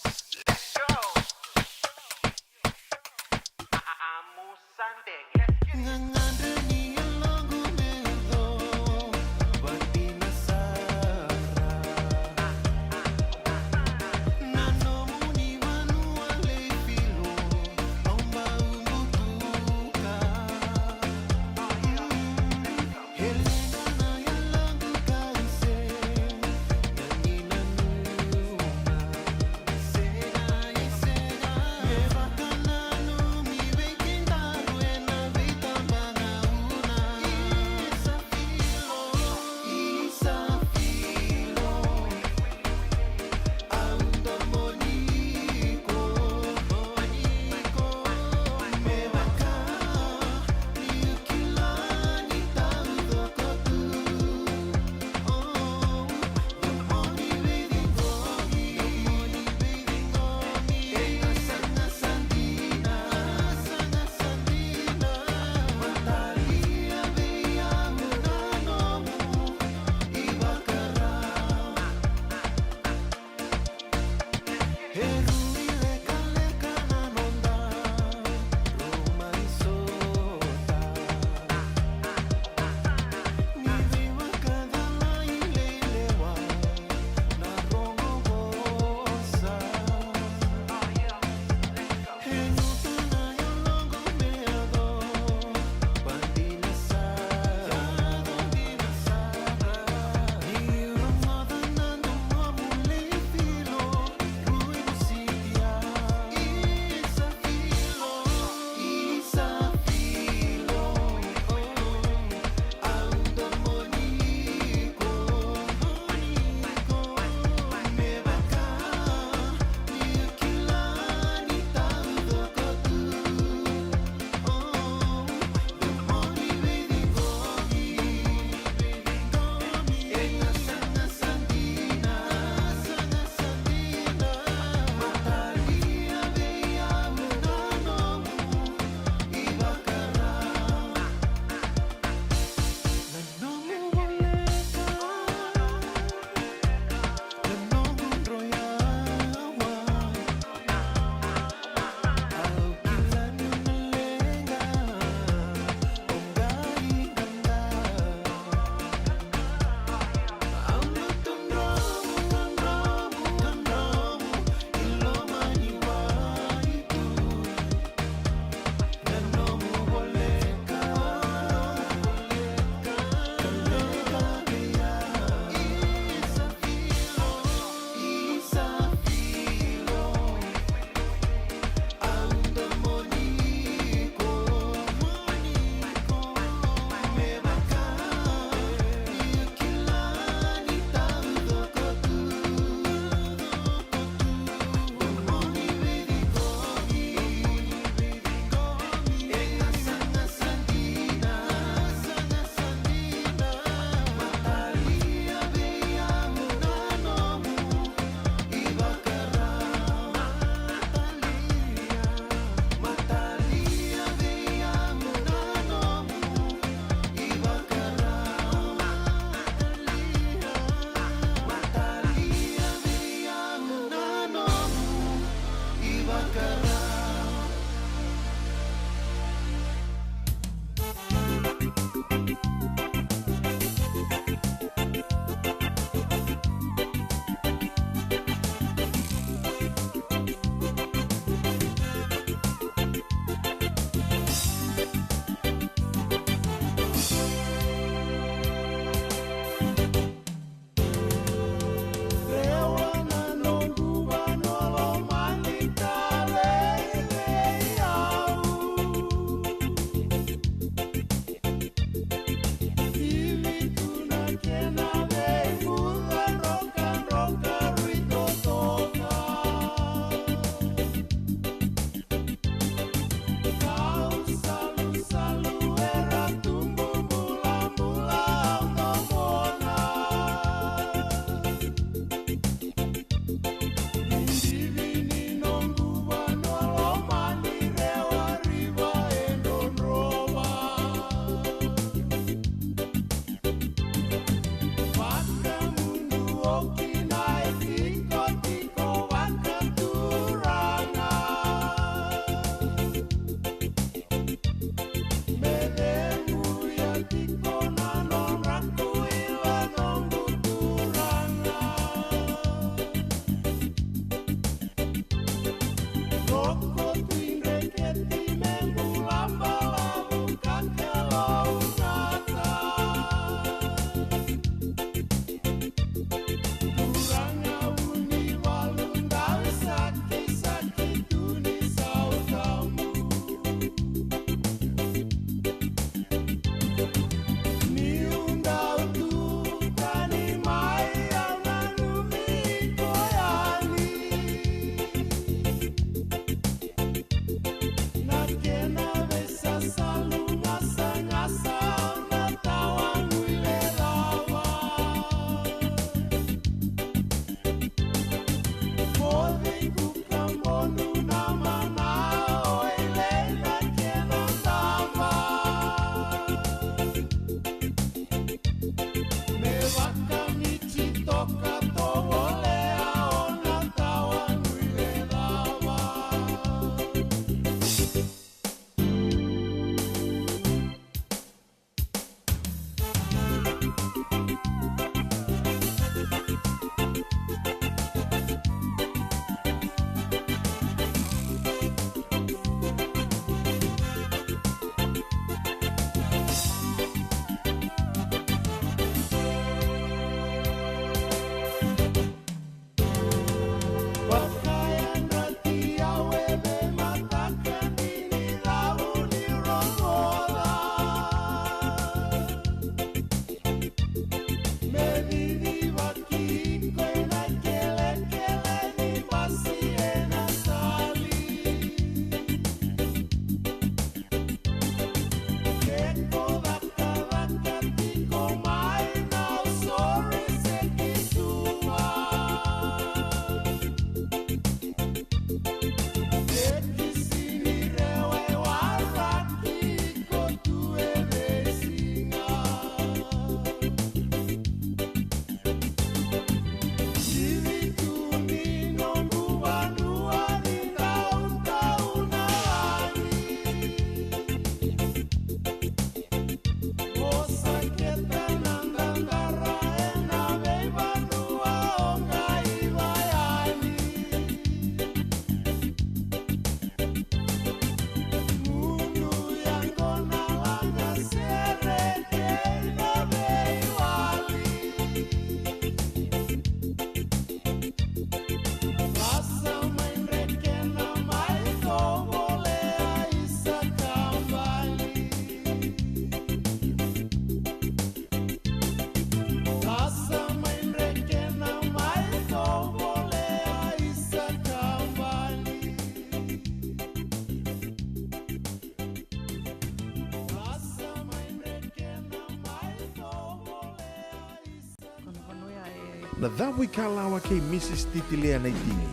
Na Cavuikalawa kei Mrs Titilia Naitini.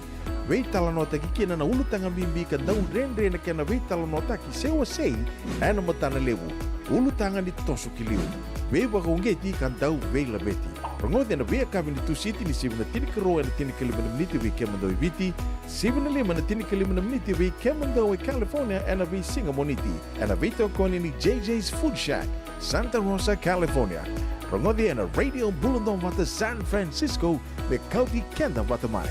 Veitalanoataki kina na ulutaga bibi ka dau dredre na kena veitalanoataki se wasei ena matana levu. Ulutaga ni toso ki liu, veivakauqeti ka dau veilaveti. Rogoci ena veiyakavi ni Tusiti ni sivi na tinikarua ena tinikalima na miniti vei kemudou e Viti, sivi na lima na tinikalima na miniti vei kemudou e California ena veisiga Moniti, ena veitokoni ni J J's Food Shack, Santa Rosa, California. Rogoci ena Radio Bula Duavata San Francisco, me kauti keda vata mai.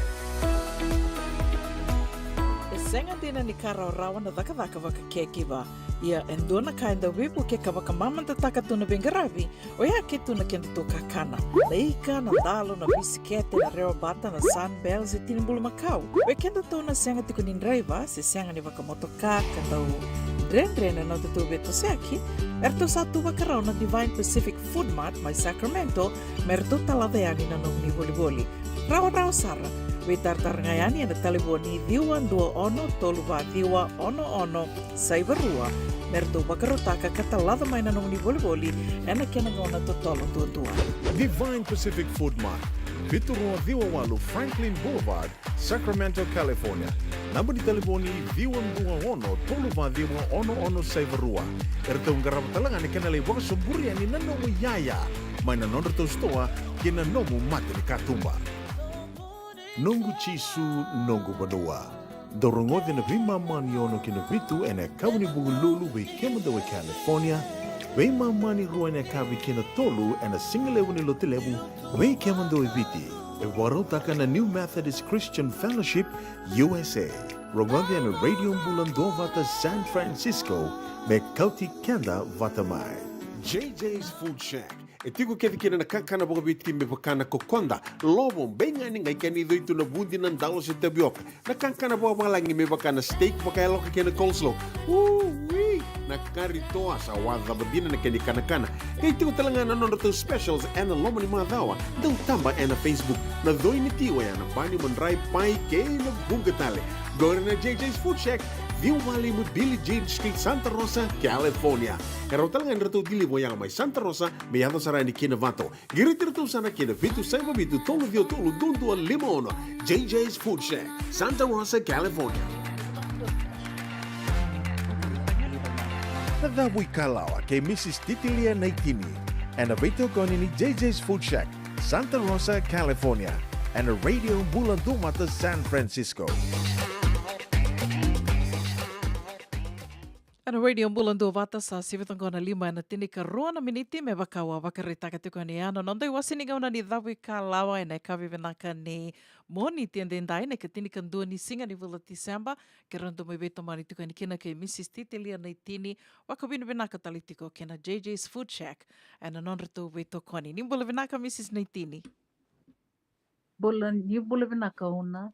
E sega dina ni ka rawarawa na cakacaka vaka caregiver. Ia e dua na ka e dau veivuke ka vakamamadataka tu na veiqaravi, oya ke tu na kedatou kakana. Na ika, na dalo, na bisikete, na rewabata, na Sunbell, se tini bulumakau. Vei kedatou na sega tiko ni draiva se sega ni vakamotoka ka dau dredre na nodatou veitosoyaki, eratou sa tu vakarau na Divine Pacific Food Mart mai Sacramento me ratou talaca yani na nomuni volivoli. Rawarawa sara, veitaratara ga yani ena talevoni ciwa dua ono tolu va ciwa ono ono saiva rua me ratou vakarautaka ka talaca mai na nomuni volivoli ena kena gauna totolo duadua. Divine Pacific Food Mart, vitu rua ciwa walu Franklin Boulevard, Sacramento, California. Naba ni talevoni ciwa dua ono tolu va ciwa ono ono saiva rua. Eratou qarava tale ga na kena lai vakasoburi yani na nomu iyaya mai na nodratou sitoa ki na nomu mata ni katuba. Noqu Jisu, noqu vanua. Dou rogoci na veimama ni ono ki na vitu ena yakavi ni Vukelulu vei kemudou e California, veimama ni rua ena yakavi ki na tolu ena sigalevu ni Lotulevu vei kemudou e Viti. E vakarautaka na New Methodist Christian Fellowship U S A. Rogoci ena Radio Bula Duavata San Francisco, me kauti keda vata mai. J J's Food Shack. E tiko kece kina na kakana vakaviti me vaka na kokoda, lovo, beigani, qai kena icoi tu na vudi, na dalo se tavioka. Na kakana vakavalagi me vaka na steak vakayaloka kei na coleslaw. Ui, na kari toa, sa wacava dina na kena ikanakana. Qai tiko tale ga na nodratou specials ena loma ni macawa. Dau taba ena Facebook. Na coi ni ti oya na bani, madrai, pai kei na vuqa tale. Qori na J J's Food Shack, ciwa va lima Billie Jean Street, Santa Rosa, California. E rawa tale ga ni ratou deliver oya mai Santa Rosa me yaco sara yani ki Novato. Qiriti iratou sara ki na vitu saiva vitu tolu ciwa tolu dua dua lima ono. J J's Food Shack, Santa Rosa, California. Na Cavuikalawa kei Mrs Titilia Naitini, ena veitokoni ni J J's Food Shack, Santa Rosa, California, ena Radio Bula Duavata San Francisco. Ena Radio Bula Duavata, sa sivi toqo na lima ena tinikarua na miniti, me vaka au a vakaraitaka tiko yani, na noda iwase ni gauna ni Cavuikalawa ena yakavi vinaka ni Moniti edaidai, na ikatinikadua ni siga ni vula Tiseba. Keirau dau mai veitomani tiko yani kina kei Mrs Titilia Naitini, vakavinavinaka tale tiko kei na J J's Food Shack ena nodratou veitokoni. Ni bula vinaka Mrs Naitini. Bula, ni bula vinaka Una.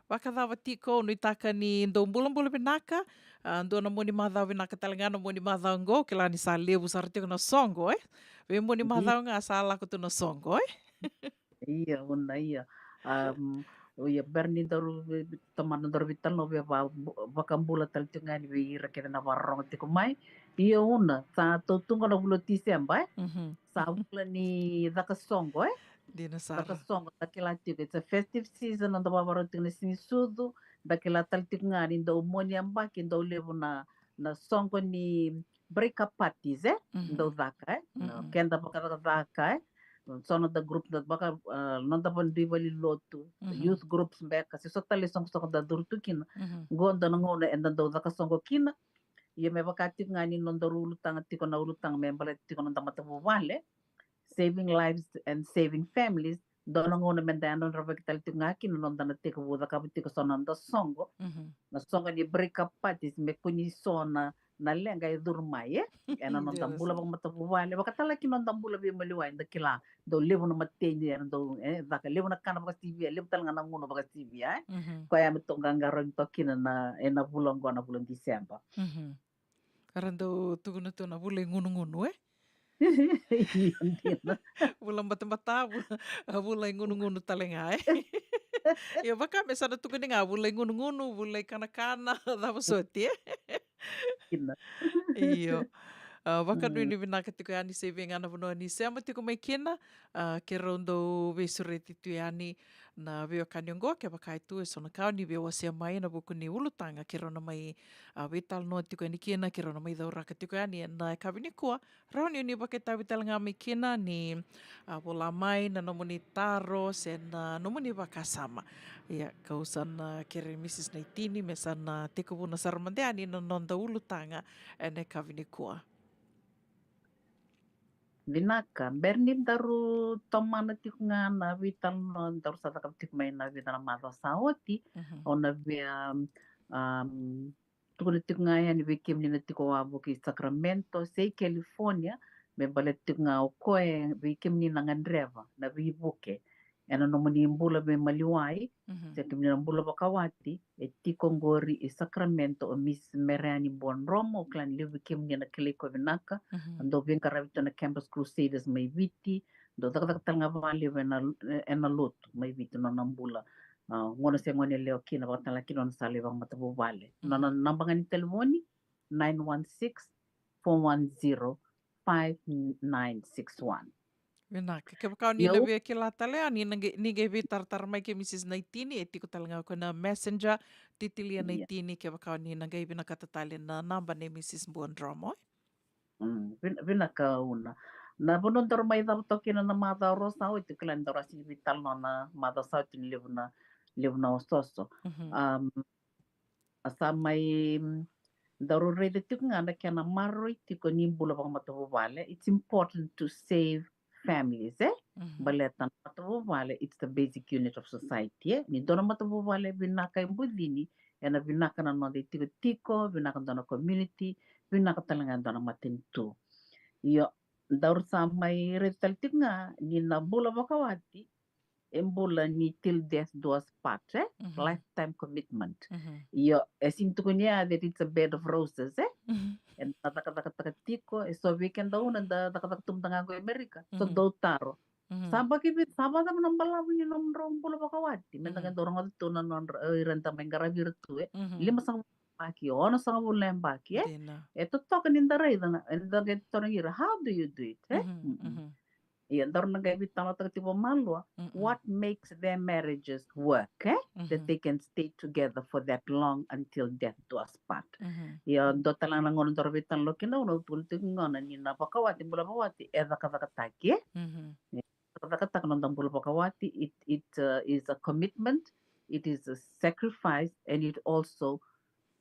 Vakacava tiko, nuitaka ni dau bulabula vinaka. A, dua na mua ni macawa vinaka tale ga na mua ni macawa qo, kila ni sa levu sara tiko na soqo, e? Vei mua ni macawa ga sa lako tu na soqo, e? Ia Una, ia. Um, ia, bera ni daru tomana, daru veitalanoa, via va-, vakabula tale tiko ga yani vei ira kece na vakarorogo tiko mai. Ia Una, sa tou tu qo na vula o Tiseba, e? Mhm. Sa vula ni caka soqo, e? Dina sara. Caka soqo, da kila tiko, it's a festive season, da vakarau tiko na siga ni sucu, da kila tale tiko ga ni dau mua ni yabaki dau levu na, na soqo ni break up parties, e? Mhm. Dau caka, e? Na, mhm, keda vakacakacaka, e? So noda group, da vaka, a, noda vanua ni valenilotu, mhm, youth groups beka, se so tale soqosoqo da curu tu kina. Mhm. Qo dua na gauna eda dau caka soqo kina. Ia me vaka tiko ga ni nodaru ulutaga tiko, na ulutaga me baleta tiko noda matavuvale, saving lives and saving families. Dua na gauna meda yadravaki tale tiko ga kina noda na tekivu cakava tiko so noda soqo. Mhm. Na soqo ni break up parties, me kua ni so na, na leqa e curu mai, e? Ena noda bula vakamatavuvale, vakatale ga kina noda bula veimaliwai, da kila dau levu na mateni era dau, e, caka, levu na kana vakasivia, levu tale ga na gunu vakasivia, e? Mhm. Koya me tou qaqarauni toka kina na, ena vula oqo, na vula o Tiseba. Mhm. Era dau tukuna tu na vula i gunugunu, e? Ia, dina. Vula batabata, vula, a, vula i gunugunu tale ga, e? Ia, vaka me sa na tukuni ga, vula i gunugunu, vula i kanakana, cava soti, e? Dina. Io. A, vakanuinui vinaka tiko yani se vei ga na vanua ni sema tiko mai kina. A, keirau dau veisureti tu yani na veiwekani oqo, kevaka e tu eso na ka o ni via wasea mai ena vuku ni ulutaga keirau na mai, a, veitalanoa tiko yani kina, keirau na mai cauraka tiko yani ena yakavi nikua. Rawa ni o ni vakaitavi tale ga mai kina ni, a, vola mai na nomuni taro se na nomuni vakasama. Ia, kau sa na kere Mrs Naitini me sa na tekivuna sara mada yani na noda ulutaga ena yakavi nikua. Vinaka, bera ni daru tomana tiko ga na veitalanoa daru sa cakava tiko mai na vica na macawa sa oti, au na via, um, tukuna tiko ga yani vei kemuni na tiko wavoki i Sacramento se i California, me baleta tiko ga o koya vei kemuni na gadreva na veivuke ena nomuni bula veimaliwai, se kemuni na bula vakawati, e tiko oqori i Sacramento o Mrs Mereani Buadromo, au kila ni levu vei kemuni na kilai koya vinaka, a dau veiqaravi tu na Campus Crusaders mai Viti, dau cakacaka tale ga vakalevu ena, ena lotu mai Viti, nona bula, a, gone se gone yalewa kina, vakatale ga kina nona sala i vakamatavuvale. Nona naba ga ni talevoni, nine one six, four one zero, five nine six one. Vinaka, kevaka o ni na via kila tale, a, ni na qai, ni qai veitaratara mai kei Mrs Naitini, e tiko tale ga o koya na Messenger, Titilia Naitini, kevaka o ni na qai vinakata tale na naba nei Mrs Buadromo, e? Mm, vin-, vinaka Una. Na vanua daru mai cava toka kina na macawa rua sa oti, kila ni daru a sega ni veitalanoa na macawa sa oti ni levu na, levu na ososo. Um, a sa mai, mm, daru raica tiko ga na kena maroroi tiko ni bula vakamatavuvale. It's important to save families, e? Baleta na matavuvale, it's the basic unit of society, e? Ni dua na matavuvale vinaka e bucini, ena vinaka na noda itikotiko, vinaka dua na community, vinaka tale ga dua na matanitu. Io, daru sa mai raica tale tiko ga ni na bula vakawati e bula ni till death do us part, e? Lifetime commitment. Io, e sega ni tukuni ya that it's a bed of roses, e? Ena cakacakataka tiko, e so vei keda Una da cakacaka tu mada ga qo i Amerika, so dau taro. Sa baki vei, sa vacava na balavu ni nomudrau bula vakawati? Meda qai dau rogoca tu na nodra, e, ira da mai qaravi ira tu, e? Limasagavulu na yabaki, onosagavulu na yabaki, e? E totoka ni da raica na, eda qai tarogi ira, how do you do it, e? Ia, daru na qai veitalanoataka tiko vakamalua, what makes their marriages work, e? That they can stay together for that long until death do us part. Ia, dua tale ga na gauna daru veitalanoa kina, au na tukuna tiko gona ni na vakawati, bula vakawati, e cakacakataki, e? E cakacakataka noda bula vakawati, it, it, uh, is a commitment, it is a sacrifice, and it also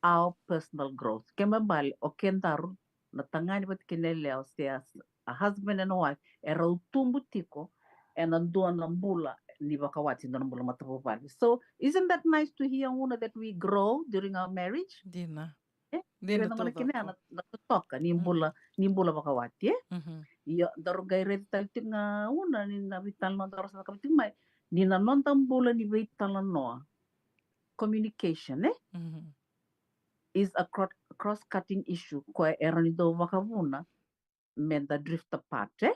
our personal growth. Kena ibalebale, o kedaru na tagane vata kei na yalewa, se a, a husband and a wife, erau tubu tiko ena dua na bula ni vakawati, dua na bula matavuvale. So, isn't that nice to hear, Una, that we grow during our marriage? Dina. E? Dina. Raica gona kina totoka. Na, na totoka ni bula, ni bula vakawati, e? Io, daru qai raica tale tiko ga Una ni na veitalanoa daru sa cakava tiko mai, ni na noda bula ni veitalanoa, communication, e? Is a cro-, cross-cutting issue, koya e rawa ni dau vakavuna meda drift apart, e?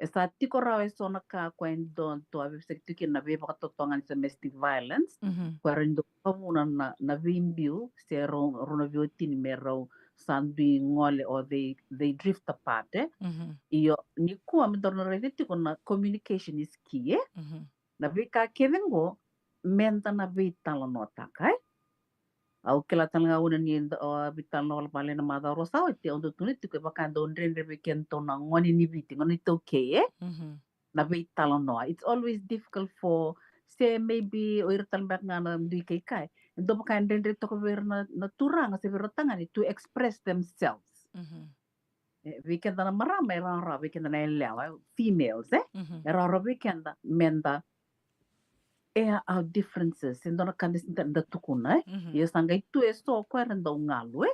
E sa tiko rawa e so na ka koya e dua, dua veiveisaki tiko kina na veivakatotogani, domestic violence, koya e rawa ni dau vakavuna na, na veibiu se rau, rau na veiwatini me rau sa dui gole, or they, they drift apart, e? Io, nikua me daru na raica tiko na communication is key, e? Na veika kece qo meda na veitalanoataka, e? Au kila tale ga Una ni da, o, veitalanoa wale na macawa rua sa oti, au dau tukuna tiko, e vaka e dau dredre vei kedatou na gone ni Viti, gone iTaukei, e? Na veitalanoa. It's always difficult for, se maybe o ira tale beka ga na dui kaikai, e dau vaka e dredre toka vei ira na, na turaga se vei ira na tagane to express themselves. E, vei keda na marama e rawarawa, vei keda na yalewa, e, females, e? E rawarawa vei keda meda air our differences, e dua na ka da, da, da tukuna, e? Ia sa qai tu e so koya era dau galu, e?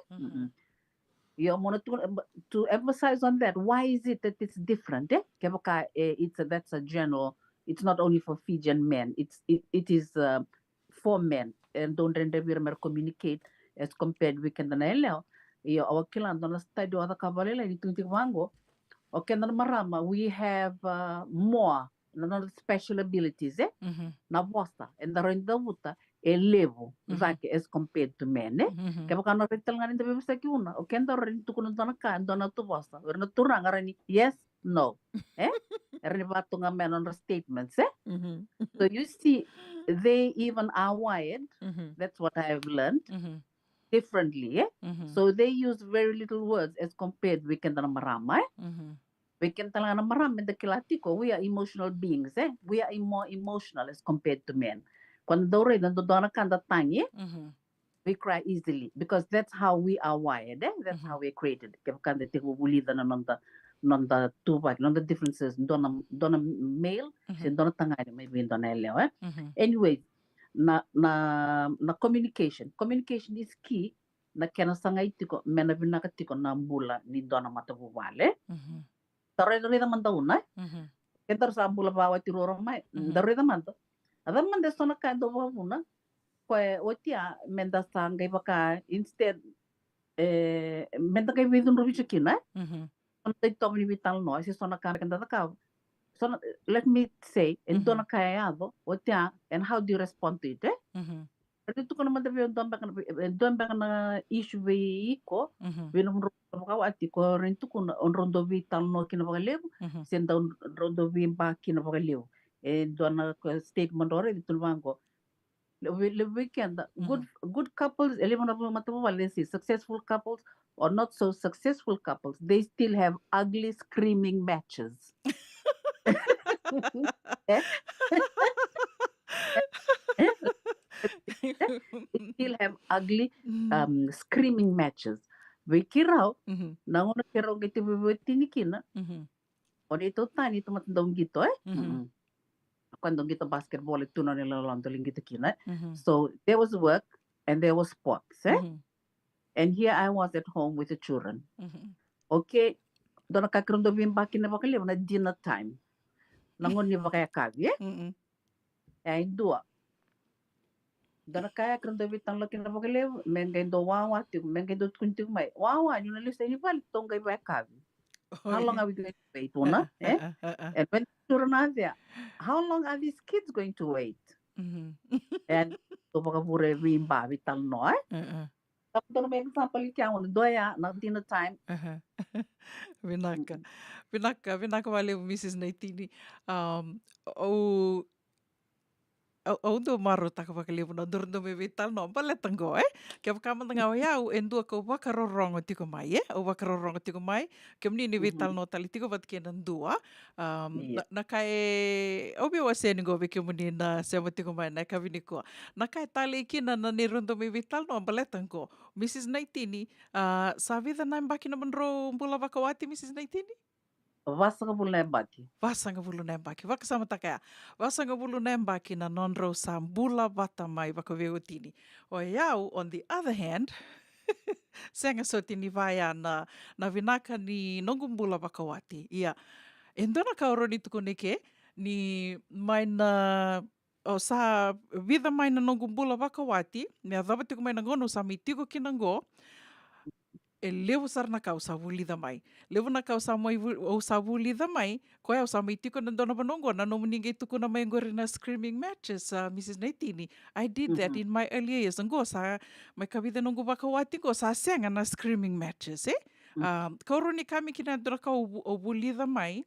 Ia mo na tukuna, but to emphasize on that, why is it that it's different, e? Kevaka, e, it's a, that's a general, it's not only for Fijian men, it's, it, it is, uh, for men, e dau dredre vei ira mera communicate as compared vei keda na yalewa. Io, au a kila dua na study au a cakava lailai ni tukuni tiko vaqo, o keda na marama, we have, uh, more na nodra special abilities, e? Na vosa eda rawa ni cavuta e levu cake as compared to men, e? Kevaka na raica tale ga ni da veivosaki una, o keda rawa ni tukuna dua na ka, dua na tu vosa, o ira na turaga rawa ni yes, no, e? Era ni vatoga me nodra statements, e? So you see, they even are wired. That's what I have learned differently, e? So they use very little words as compared with keda na marama, e? Vei keda tale ga na marama, meda kila tiko, we are emotional beings, e? We are more emotional as compared to men. Quando dau raica, dodonu na ka da tagi, e? We cry easily because that's how we are wired, e? That's how we are created. Kevaka da tiko vulica na noda, noda tuvaki, noda differences, dua na, dua na male se dua na tagane mai vei dua na yalewa, e? Anyway, na, na, na communication. Communication is key na kena sagai tiko me na vinaka tiko na bula ni dua na matavuvale. Daru raica mada una, e? Kedaru sa bula vakawati ruarua mai, daru raica mada. A cava mada e so na ka e dau vakavuna? Koya oti ya, meda sa qai vaka, instead, e, meda qai veicudruvi tiko kina, e? Meda itovo ni veitalanoa, se so na ka meda cakava. So na, let me say, e dua na ka e yaco oti ya, and how do you respond to it, e? Raica, tukuna mada vei au, dua beka na, e, dua beka na issue vei iko, vei nomudrou vakawati, ko rawa ni tukuna, o drau dau veitalanoa kina vakalevu, se dau, drau dau veiba kina vakalevu. E dua na statement drau raica, tukuna vaqo. Levu vei, levu vei keda, good, good couples, e levu na matavuvale, they say successful couples or not so successful couples, they still have ugly screaming matches. E? E? They still have ugly, um, screaming matches. Vei keirau, na gauna keirau qai tiko veiwatini kina, o neitou tani, tou mata dau qito, e? Koya dau qito basketball, e tu na nona ilawalawa dau lai qito kina, e? So there was work and there was sports, e? And here I was at home with the children. Okay, dua na ka keirau dau veiba kina vakalevu na dinner time. Na gauna ni vakayakavi, e? E dua. Dua na ka ya keirau dau veitalanoa kina vakalevu, me qai dau wawa tiko, me qai dau tukuni tiko mai, wawa, niu na lesu yani vale, tou qai vakayakavi. How long are we going to wait, una, e? And when the children are there, how long are these kids going to wait? And tou vakavure veiba, veitalanoa, e? Sa dua na example i kea, dua ya na dinner time. Vinaka. Vinaka, vinaka vakalevu, Mrs Naitini. Um, au, au, au dau marautaka vakalevu na nodaru dau mai veitalanoa baleta qo, e? Kevaka mada ga o yau, e dua kau vakarorogo tiko mai, e? Au vakarorogo tiko mai, kemuni ni veitalanoa tale tiko vata kei na dua. Um, na, na ka e, au via wasea ni qo vei kemuni na sema tiko mai na yakavi nikua. Na ka e talei kina na neirau dau mai veitalanoa baleta qo. Mrs Naitini, a, sa vica na yabaki na nomudrau bula vakawati, Mrs Naitini? Vasagavulu na yabaki. Vasagavulu na yabaki. Vakasamataka ya. Vasagavulu na yabaki na nodrau sa bula vata mai vakaveiwatini. O yau, on the other hand, sega soti ni vaya na, na vinaka ni noqu bula vakawati. Ia, e dua na ka au rawa ni tukuna eke, ni mai na, o sa vica mai na noqu bula vakawati, me yacova tiko mai na gauna au sa mai tiko kina qo, e levu sara na ka au sa vulica mai. Levu na ka au sa mai vu-, au sa vulica mai, koya au sa mai tiko na dua na vanua qo, na nomuni qai tukuna mai qori na screaming matches, a, Mrs Naitini. I did that in my earlier years. Qo sa mai ka vica noqu vakawati qo sa sega na screaming matches, e? A, ka au rawa ni kaya mai kina dua na ka au vu-, au vulica mai,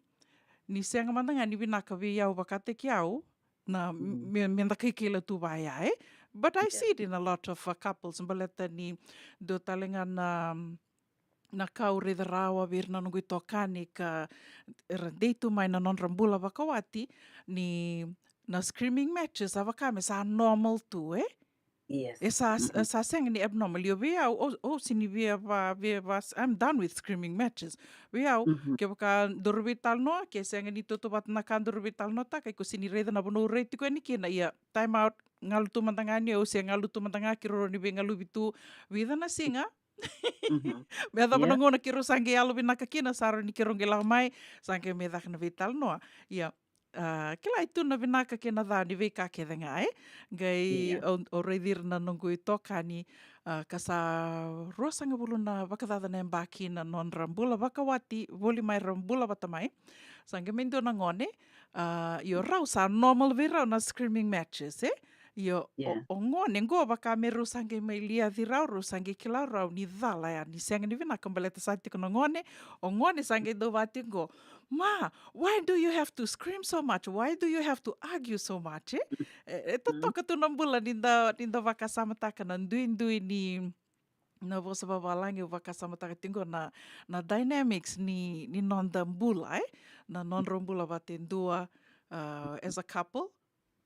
ni sega mada ga ni vinaka vei au vakataki au, na, me, me da kai kila tu vaya, e? But I see it in a lot of, uh, couples, baleta ni dua tale ga na, na ka au raica rawa vei ira na noqu itokani ka ra dei tu mai na nodra bula vakawati, ni na screaming matches, a vaka me sa normal tu, e? E sa, sa sega ni abnormal. Io vei au, au, au sega ni via va, via va, I'm done with screaming matches. Vei au, kevaka daru veitalanoa, ke sega ni tautauvata na ka daru veitalanoataka, iko sega ni raica na vanua au rai tiko yani kina, ia, time out, galu tu mada ga ni au, se galu tu mada ga keirau ni veigaluvi tu, vica na siga. Me yacova na gauna keirau sa qai yalovinaka kina, sa rawa ni keirau qai lako mai, sa qai mai caka na veitalanoa. Ia, a, kila e tu na vinaka kei na ca ni veika kece ga, e? Qai au, au raici ira na noqu itokani, a, ka sa ruasagavulu na vakacaca na yabaki na nodra bula vakawati, voli mai ra bula vata mai. Sa qai mai dua na gone, Ah, io, rau sa normal vei rau na screaming matches, e? Io, Yeah. o, o gone qo vaka me rau sa qai mai liaci rau, rau sa qai kila rau ni cala ya, ni sega ni vinaka baleta sa tiko na gone. O gone sa qai dau vati qo, "Ma, why do you have to scream so much? Why do you have to argue so much?" E, e, e totoka tu na bula ni da, ni da vakasamataka na duidui ni na vosa vavalagi. Au vakasamataka tiko na, na dynamics ni, ni noda bula, e? Na nodrau bula vata e dua, ah, as a couple,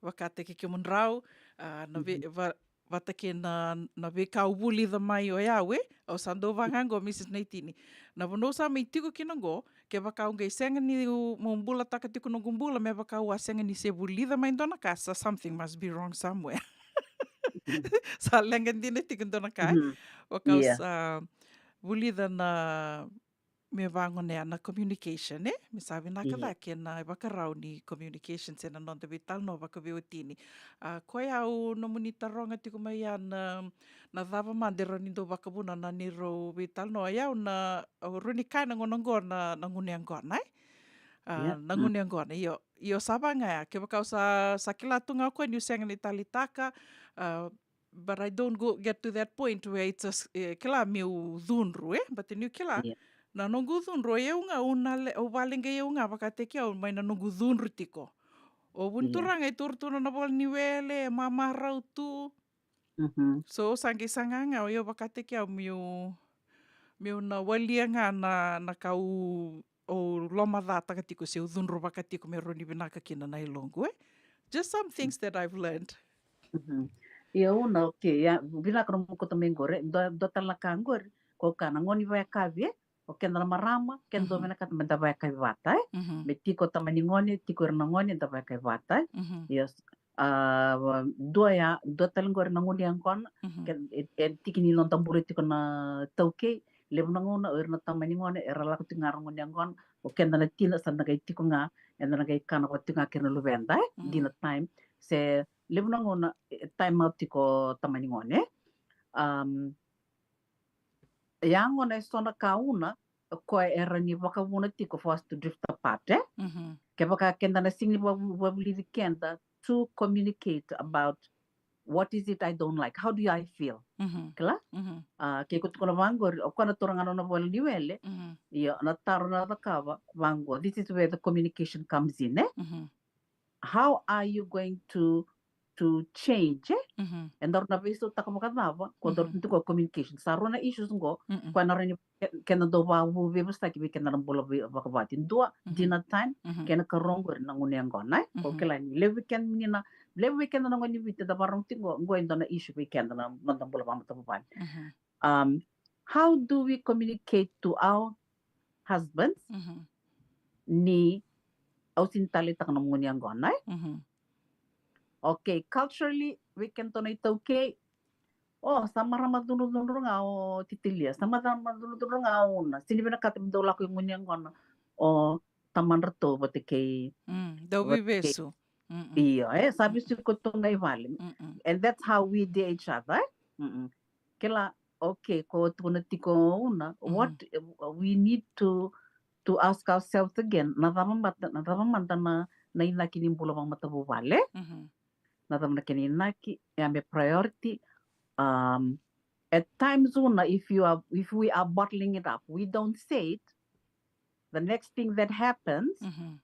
vakataki kemudrau, ah, na vei, va, vata kei na, na veika au vulica mai o yau, e? Au sa dau vaga qo, Missus Naitini. Na vanua au sa mai tiko kina qo, kevaka au qai sega ni u, mo bulataka tiko noqu bula, me vaka au a sega ni se vulica mai dua na ka, sa something must be wrong somewhere. Sa leqa dina tiko dua na ka, e? Mhm. Vaka au Yeah. sa vulica na, me vagonea na communication, e? Me sa vinaka Yeah. cake na ivakarau ni communication se na noda veitalanoa vakaveiwatini. Ah, koya au nomuni taroga tiko mai ya na, na cava mada e rawa ni dau vakavuna na neirau veitalanoa. Yau na, au rui ni kaya na gauna qo na, na gunu yaqona, e? Ah, Yeah. na Mm. gunu yaqona, io. Io, sa vaga ya, kevaka au sa, sa kila tu ga o koya niu sega ni taleitaka, ah, but I don't go get to that point where it's a s-, e, kila meu cudru, e? But niu kila, Yeah. na noqu cudru, o yau ga, au na le, au valeqai au ga, vakataki au mai na noqu cudru tiko. O vuni Yeah. turaga e turu tu na vola ni wele, e mamarau tu. Mhm. So, au sa qai saga ga, o yau vakataki au meu, meu na walia ga na, na ka au, au lomacataka tiko, se au cudruvaka tiko me rawa ni vinaka kina na yaloqu, e? Just some things that I've learned. Mhm. Ia, Una, okay, ia, vinaka na nomu kauta mai qori, e? Dua, dua tale na ka qori, ko ka na gone ni vakayakavi, e? O keda na marama, keda dau Mhm. vinakata me da vakayakavi vata, e? Mhm. Me tiko o tama ni gone, tiko o ira na gone, da vakayakavi vata, e? Mhm. Yes. Ah, dua ya, dua tale qori na gunu yaqona, Mhm. ke, e, e tiki ni noda bula tiko na taukei, levu na gauna, o ira na tama ni gone, era lako tiko ga ra gunu yaqona, o keda na tina, sa da qai tiko ga, eda na qai kana vata tiko ga kei na luveda, e? Dinner Mm. time, se levu na gauna, e, time out tiko o tama ni gone, e? Um, ya gona e so na ka, Una, o koya era ni vakavuna tiko for us to drift apart, e? Mhm. Kevaka keda na sega ni vavu-, vavulici keda to communicate about what is it I don't like, how do I feel? Mhm. Kila? Mhm. Ah, ke ko tukuna vaqori, o koya na turaga nona vola ni wele, Mhm. io, na taro na cakava, vaqo, this is where the communication comes in, e? Mhm. How are you going to, to change, e? Mhm. E daru na veisautaka vakacava, ko daru Mhm. tiko communication. Sa rua na issues qo, Mm-mm. koya na rawa ni ke-, keda dau vavu veivosaki vei keda na bula vei-, vakavati. Dua, Mhm. dinner time, Mhm. kei na karua qori na gunu yaqona, e? Ko Mhm. kila ni levu vei keda ni na, levu vei keda na gone ni Viti da vakarorogo tiko qo, qo e dua na issue vei keda na, na noda bula vakamatavuvale. Mhm. Um, how do we communicate to our husbands Mhm. ni au sega ni taleitaka na nomu gunu yaqona, e? Mhm. Okay, culturally, vei kedatou na iTaukei, o, sa marama cudrucudru ga o Titilia, sa marama cudrucudru ga o Una, sega ni vinakata me dau lako i gunu yaqona o tamadratou vata kei, Mm, dau vata kei, veivesu. Mm-mm. io, e, sa Mm. vesu koto ga i vale. Mm-mm. And that's how we dear each other, e? Mm-mm. Kila, okay, ko tukuna tiko, Una, Mhm. what, uh, we need to, to ask ourselves again, na cava mada, na cava mada na, na inaki ni bula vakamatavuvale? Mhm. Na cava na kena inaki, ya me priority. Um, at times, Una, if you are, if we are bottling it up, we don't say it, the next thing that happens, Mhm.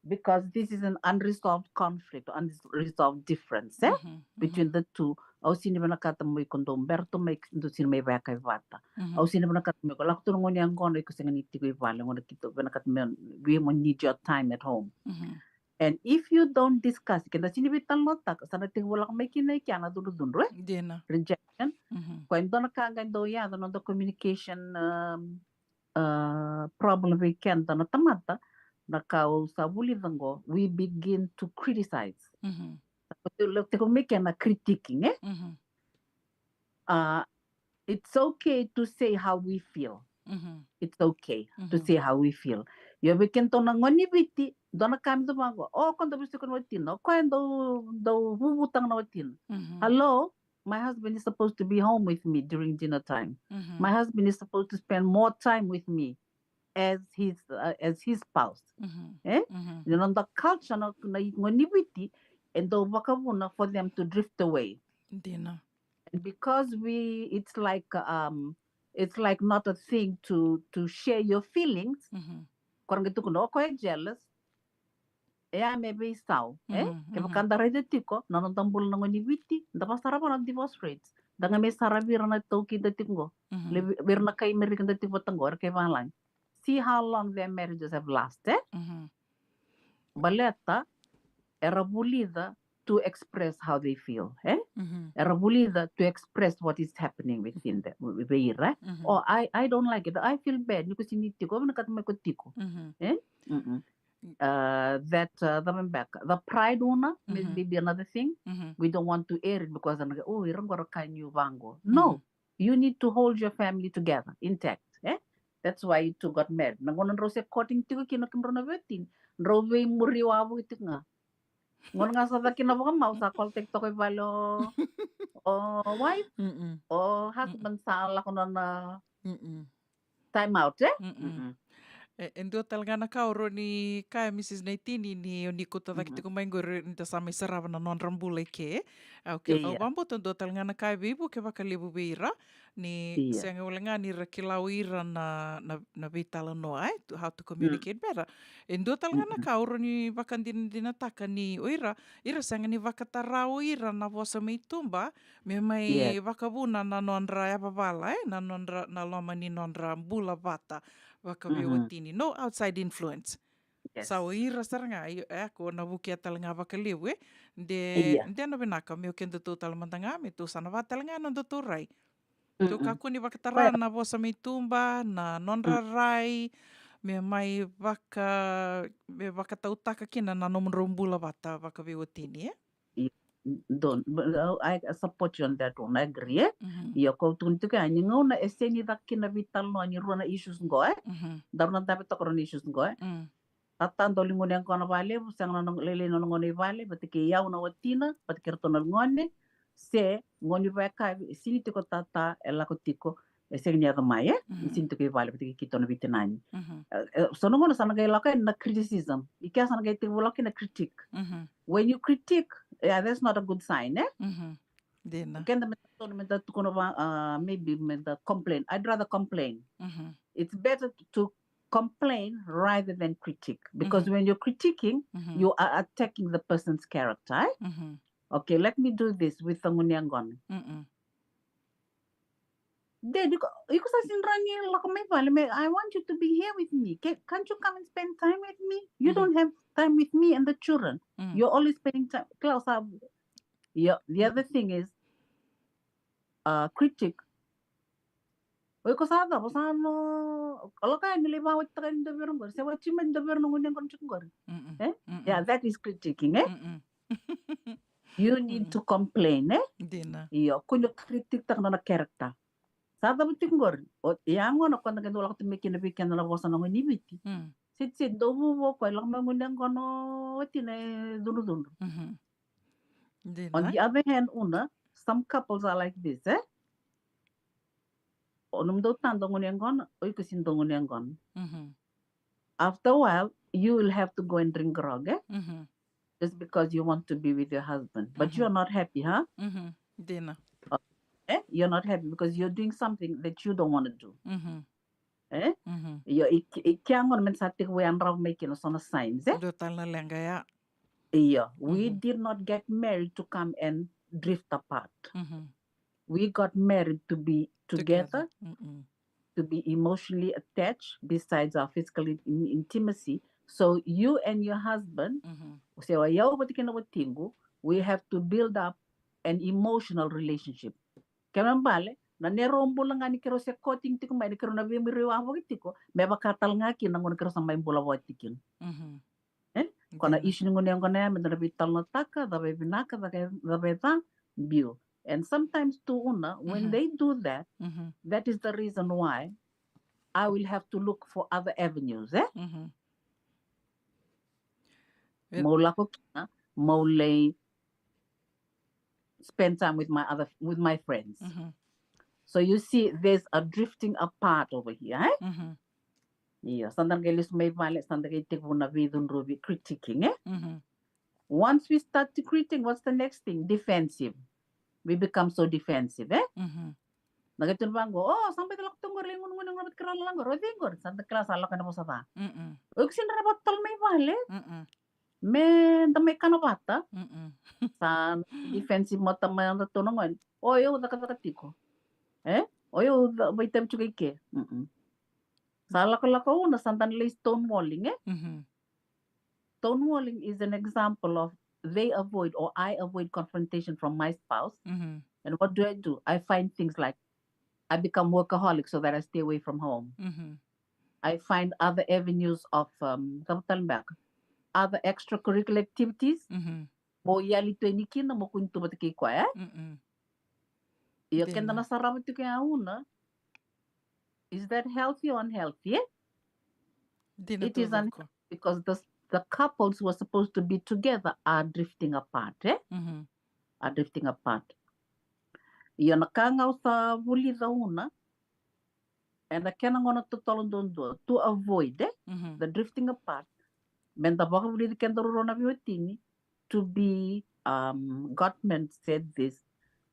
because this is an unresolved conflict, unresolved difference, e? Mhm. Mhm. Between the two. Au sega ni vinakata mo iko dau bera tu mai, dau sega ni mai vakayakavi vata. Au Mhm. sega ni vinakata mo iko lako tu na gunu yaqona, iko sega ni tiko i vale, gona keitou vinakata me, we mo need your time at home. Mhm. And if you don't discuss, ke da sega ni veitalanoataka, sa na tekivu lako mai kina i kea na cudrucudru, e? Dina. Rejection. Mhm. Koya e dua na ka qai dau yaco na noda communication, um, uh, problem vei keda na tamata, na ka au sa vulica qo, we begin to criticize. Mhm. Sa tekivu mai kea na critiquing, e? Mhm. Uh, it's okay to say how we feel. Mhm. It's okay to, mhm, say how we feel. Io, vei kedatou na gone ni Viti, dua na ka me dau vaqo, o, ko dau vesuka na watina, o koya dau, dau vuvuta ga na watina. Mhm. Hello? My husband is supposed to be home with me during dinner time. Mhm. My husband is supposed to spend more time with me. as his uh, as his spouse. Mhm. Eh? Mhm. Na noda culture na, na gone ni Viti, e dau vakavuna for them to drift away. Dina. And because we, it's like um, it's like not a thing to to share your feelings. Mhm. Ko ra qai tukuna o koya e jealous. E a me veisau, eh? Mhm, Kevaka da raica tiko na noda bula na gone ni Viti, da vasarava na divorce rates. Da ga me saravi ira na taukei da tiko qo. Mhm. Levu vei ira na kai Merika da tiko vata qo, era kai valagi. See how long their marriages have last, eh? Mhm. Baleta era vulica to express how they feel, eh? Mhm. Era vulica to express what is happening within the, vei ira, eh? Mhm. Oh, I, I don't like it. I feel bad. Ni ko sini tiko, vinakata mai ko tiko. Mhm. Eh? Mm-mm. Uh, that uh, the, the pride una may Mhm. be another thing. Mhm. We don't want to air it because, oh, ira qo ra kai niu vaqo. No, Mhm. you need to hold your family together, intact. Eh? That's why you two got married. Na gauna drau se courting tiko kina kemudrau na veiwatini, drau veimuri wavoki tiko ga. Gauna ga sa caka kina vakamau, sa call tiko i vale o, o wife, Mm-mm. o husband sa lako nona Mm-mm. time out, eh? Mm-mm. Mm-mm. E, e dua tale ga na ka o rawa ni kaya, Mrs Naitini, ni o ni kauta cake Mhm. tiko mai qori ni da sa mai sarava na nodra bula i ke. A, okay. Au Ia. vakabauta dua tale ga na ka e veivuke vakalevu vei ira ni Ia. sega wale ga ni ra kila o ira na, na, na veitalanoa, eh? To, how to communicate better. E dua tale ga na Mm-mm. ka o rawa ni vakadinadinataka ni o ira, ira sega ni vakatara o ira na vosa mai tuba me mai Ia. vakavuna na nodra yavavala, eh? Na nodra, na loma ni nodra bula vata Mhm. vakaveiwatini. No outside influence. Yes. Sa o ira sara ga, io, e, ko na vukea tale ga vakalevu, eh? De, Ia. de na vinaka me o kedatou tale mada ga, me tou sa na vaka tale ga na nodatou rai. Tou Mm-mm. kakua ni vakatara Koya. na vosa mai tuba, na nodra Mm. rai, me mai vaka, me vakatautaka kina na nomudrau bula vata vakaveiwatini, eh? I- Don't, but, uh, I support you on that one. I agree, eh? Mhm. Ia, ko tukuna tiko yani gauna e sega ni caka kina veitalanoa ni rua na issues qo, eh? Mhm. Daru na dave toka rua na issues qo, eh? Mm. Tata dau liu gone yaqona vakalevu, sega na no-, lailai na nona gone i vale, vata kei au na watina, vata kei ratou na gone, se gone vakayakavi, e sega ni tiko tata, e lako tiko, e sega ni yaco mai, eh? E Mhm. sega ni tiko i vale, vata kei keitou na veitinani. Mhm. Eh, eh, so na gauna sa na qai lako yani na criticism. I kea sa na qai tekivu lako kina na critique. Mhm. When you critique, yeah, that's not a good sign, eh? Mhm. Dina. Keda me da tonu me da tukuna va, uh, maybe me da complain. I'd rather complain. Mhm. It's better to complain rather than critique, because Mhm. when you're critiquing, Mhm. you are attacking the person's character, eh? Mhm. Okay, let me do this with the gone yaqona. Mm-mm. Dad, iko, iko sa sega ni rawa ni lako mai vale, me, I want you to be here with me. Can, can't you come and spend time with me? You Mhm. don't have time with me and the children. Mm. You're always spending time. Klaus, uh, yeah, the other thing is, uh, critique. O iko sa cava, o sa no, o lako yani lai vakawatitaka yani dua vei ira qori, se wati mai dua vei ira na gone yaqona tiko qori. Mm-mm. Eh? Mm-mm. Yeah, that is critiquing, eh? Mm-mm. You need to complain, eh? Dina. Io, ko ni critique taka na nona character. Sa cava tiko qori? O, ia gona ko da qai dau lako tu mai kina vei keda na vosa na gone ni Viti. Mm. Siti, siti, dau vuvu o koya, lako mai gone yaqona o watina e cudrucudru. Mhm. Dina. On the other hand, Una, some couples are like this, eh? O nomudou tata dau gone yaqona, o iko sega ni dau gone yaqona. Mhm. After a while, you will have to go and drink grog, eh? Mhm. Just because you want to be with your husband. But Mhm. You're not happy, huh? Mhm. Dina. Eh? You're not happy because you're doing something that you don't want to do. Mhm. Eh? Mhm. Io, i, i kea gona me da sa tekivu yadrava mai kina so na signs, eh? Dua tale na leqa ya. Io, we Mhm. did not get married to come and drift apart. Mhm. We got married to be together, Mm-mm. to be emotionally attached besides our physical in-, in-, intimacy. So you and your husband, Mhm. se o yau vata kei na watiqu, we have to build up an emotional relationship. Kena ibalebale, na neirau bula ga ni keirau se courting tiko mai, ni keirau na veimuri wavoki tiko, me vaka tale ga kina na gauna keirau sa mai bula vata kina. Mhm. Eh? Ko na Dina. Issue ni gone yaqona ya, me da na veitalanoataka, cava e vinaka, cava e, cava e ca, biu. And sometimes too, Una, when Mhm. they do that, Mhm. that is the reason why I will have to look for other avenues, eh? Mhm. It- Mo lako kina, mo lai spend time with my other, with my friends. Mhm. So you see, there's a drifting apart over here, eh? Mhm. Io, sa da qai lesu mai vale, sa da qai tekivu na veicudruvi, critiquing, e? Mhm. Once we start to critique, what's the next thing? Defensive. We become so defensive, e? Mhm. Na qai tukuna vaqo, o, sa bau lako tu qori, lai gunu, gunu, gunu, vata kei ira na lako qori, o cei qori? Sa da kila sa lako ena vosa ca. Mm-mm. O iko sega ni rawa ni vakatatalo mai vale. Mm-mm. Me da mai kana vata. Mm-mm. Sa defensive mada mai o datou na gone. O yau cakacaka tiko. E? O yau ca-, vakaitavi tiko i ke. Mm-mm. Sa lakolako Una, sa da na lai stonewalling, e? Mhm. Stonewalling is an example of they avoid or I avoid confrontation from my spouse. Mhm. And what do I do? I find things like I become workaholic so that I stay away from home. Mhm. I find other avenues of, um, cava tale beka, other extracurricular activities. Mhm. Mo yali tu yani kina, mo kua ni tu vata kei koya, e? Mm-mm. Io, keda na sarava tiko ya Una. Is that healthy or unhealthy, e? Dina. It is unhealthy because the, the couples who are supposed to be together are drifting apart, e? Mhm. Are drifting apart. Io, na ka ga au sa vulica Una, ena kena gauna totolo duadua, to avoid, e? Mhm. The drifting apart. Me da vakavulici kedaru rua na veiwatini, to be, um, Gottman said this,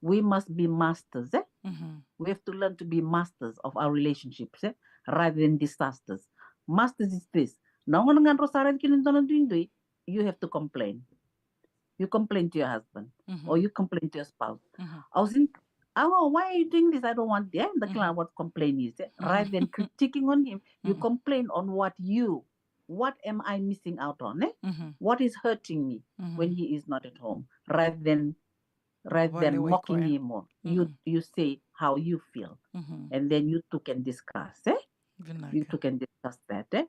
we must be masters, e? Mhm. We have to learn to be masters of our relationships, e? Rather than disasters. Masters is this. Na gauna ga drau sa raici kina e dua na duidui, you have to complain. You complain to your husband, mhm, or you complain to your spouse. Mhm. Au sega ni, oh, why are you doing this? I don't want, e? Da kila what complain is, e? Mhm. Rather than critiquing on him, you, mhm, complain on what you, what am I missing out on, e? Mhm. What is hurting me, mhm, when he is not at home? Rather than, rather than mocking him more, you, mhm, you say how you feel. Mhm. And then you two can discuss, e? Vinaka. You two can discuss that, e?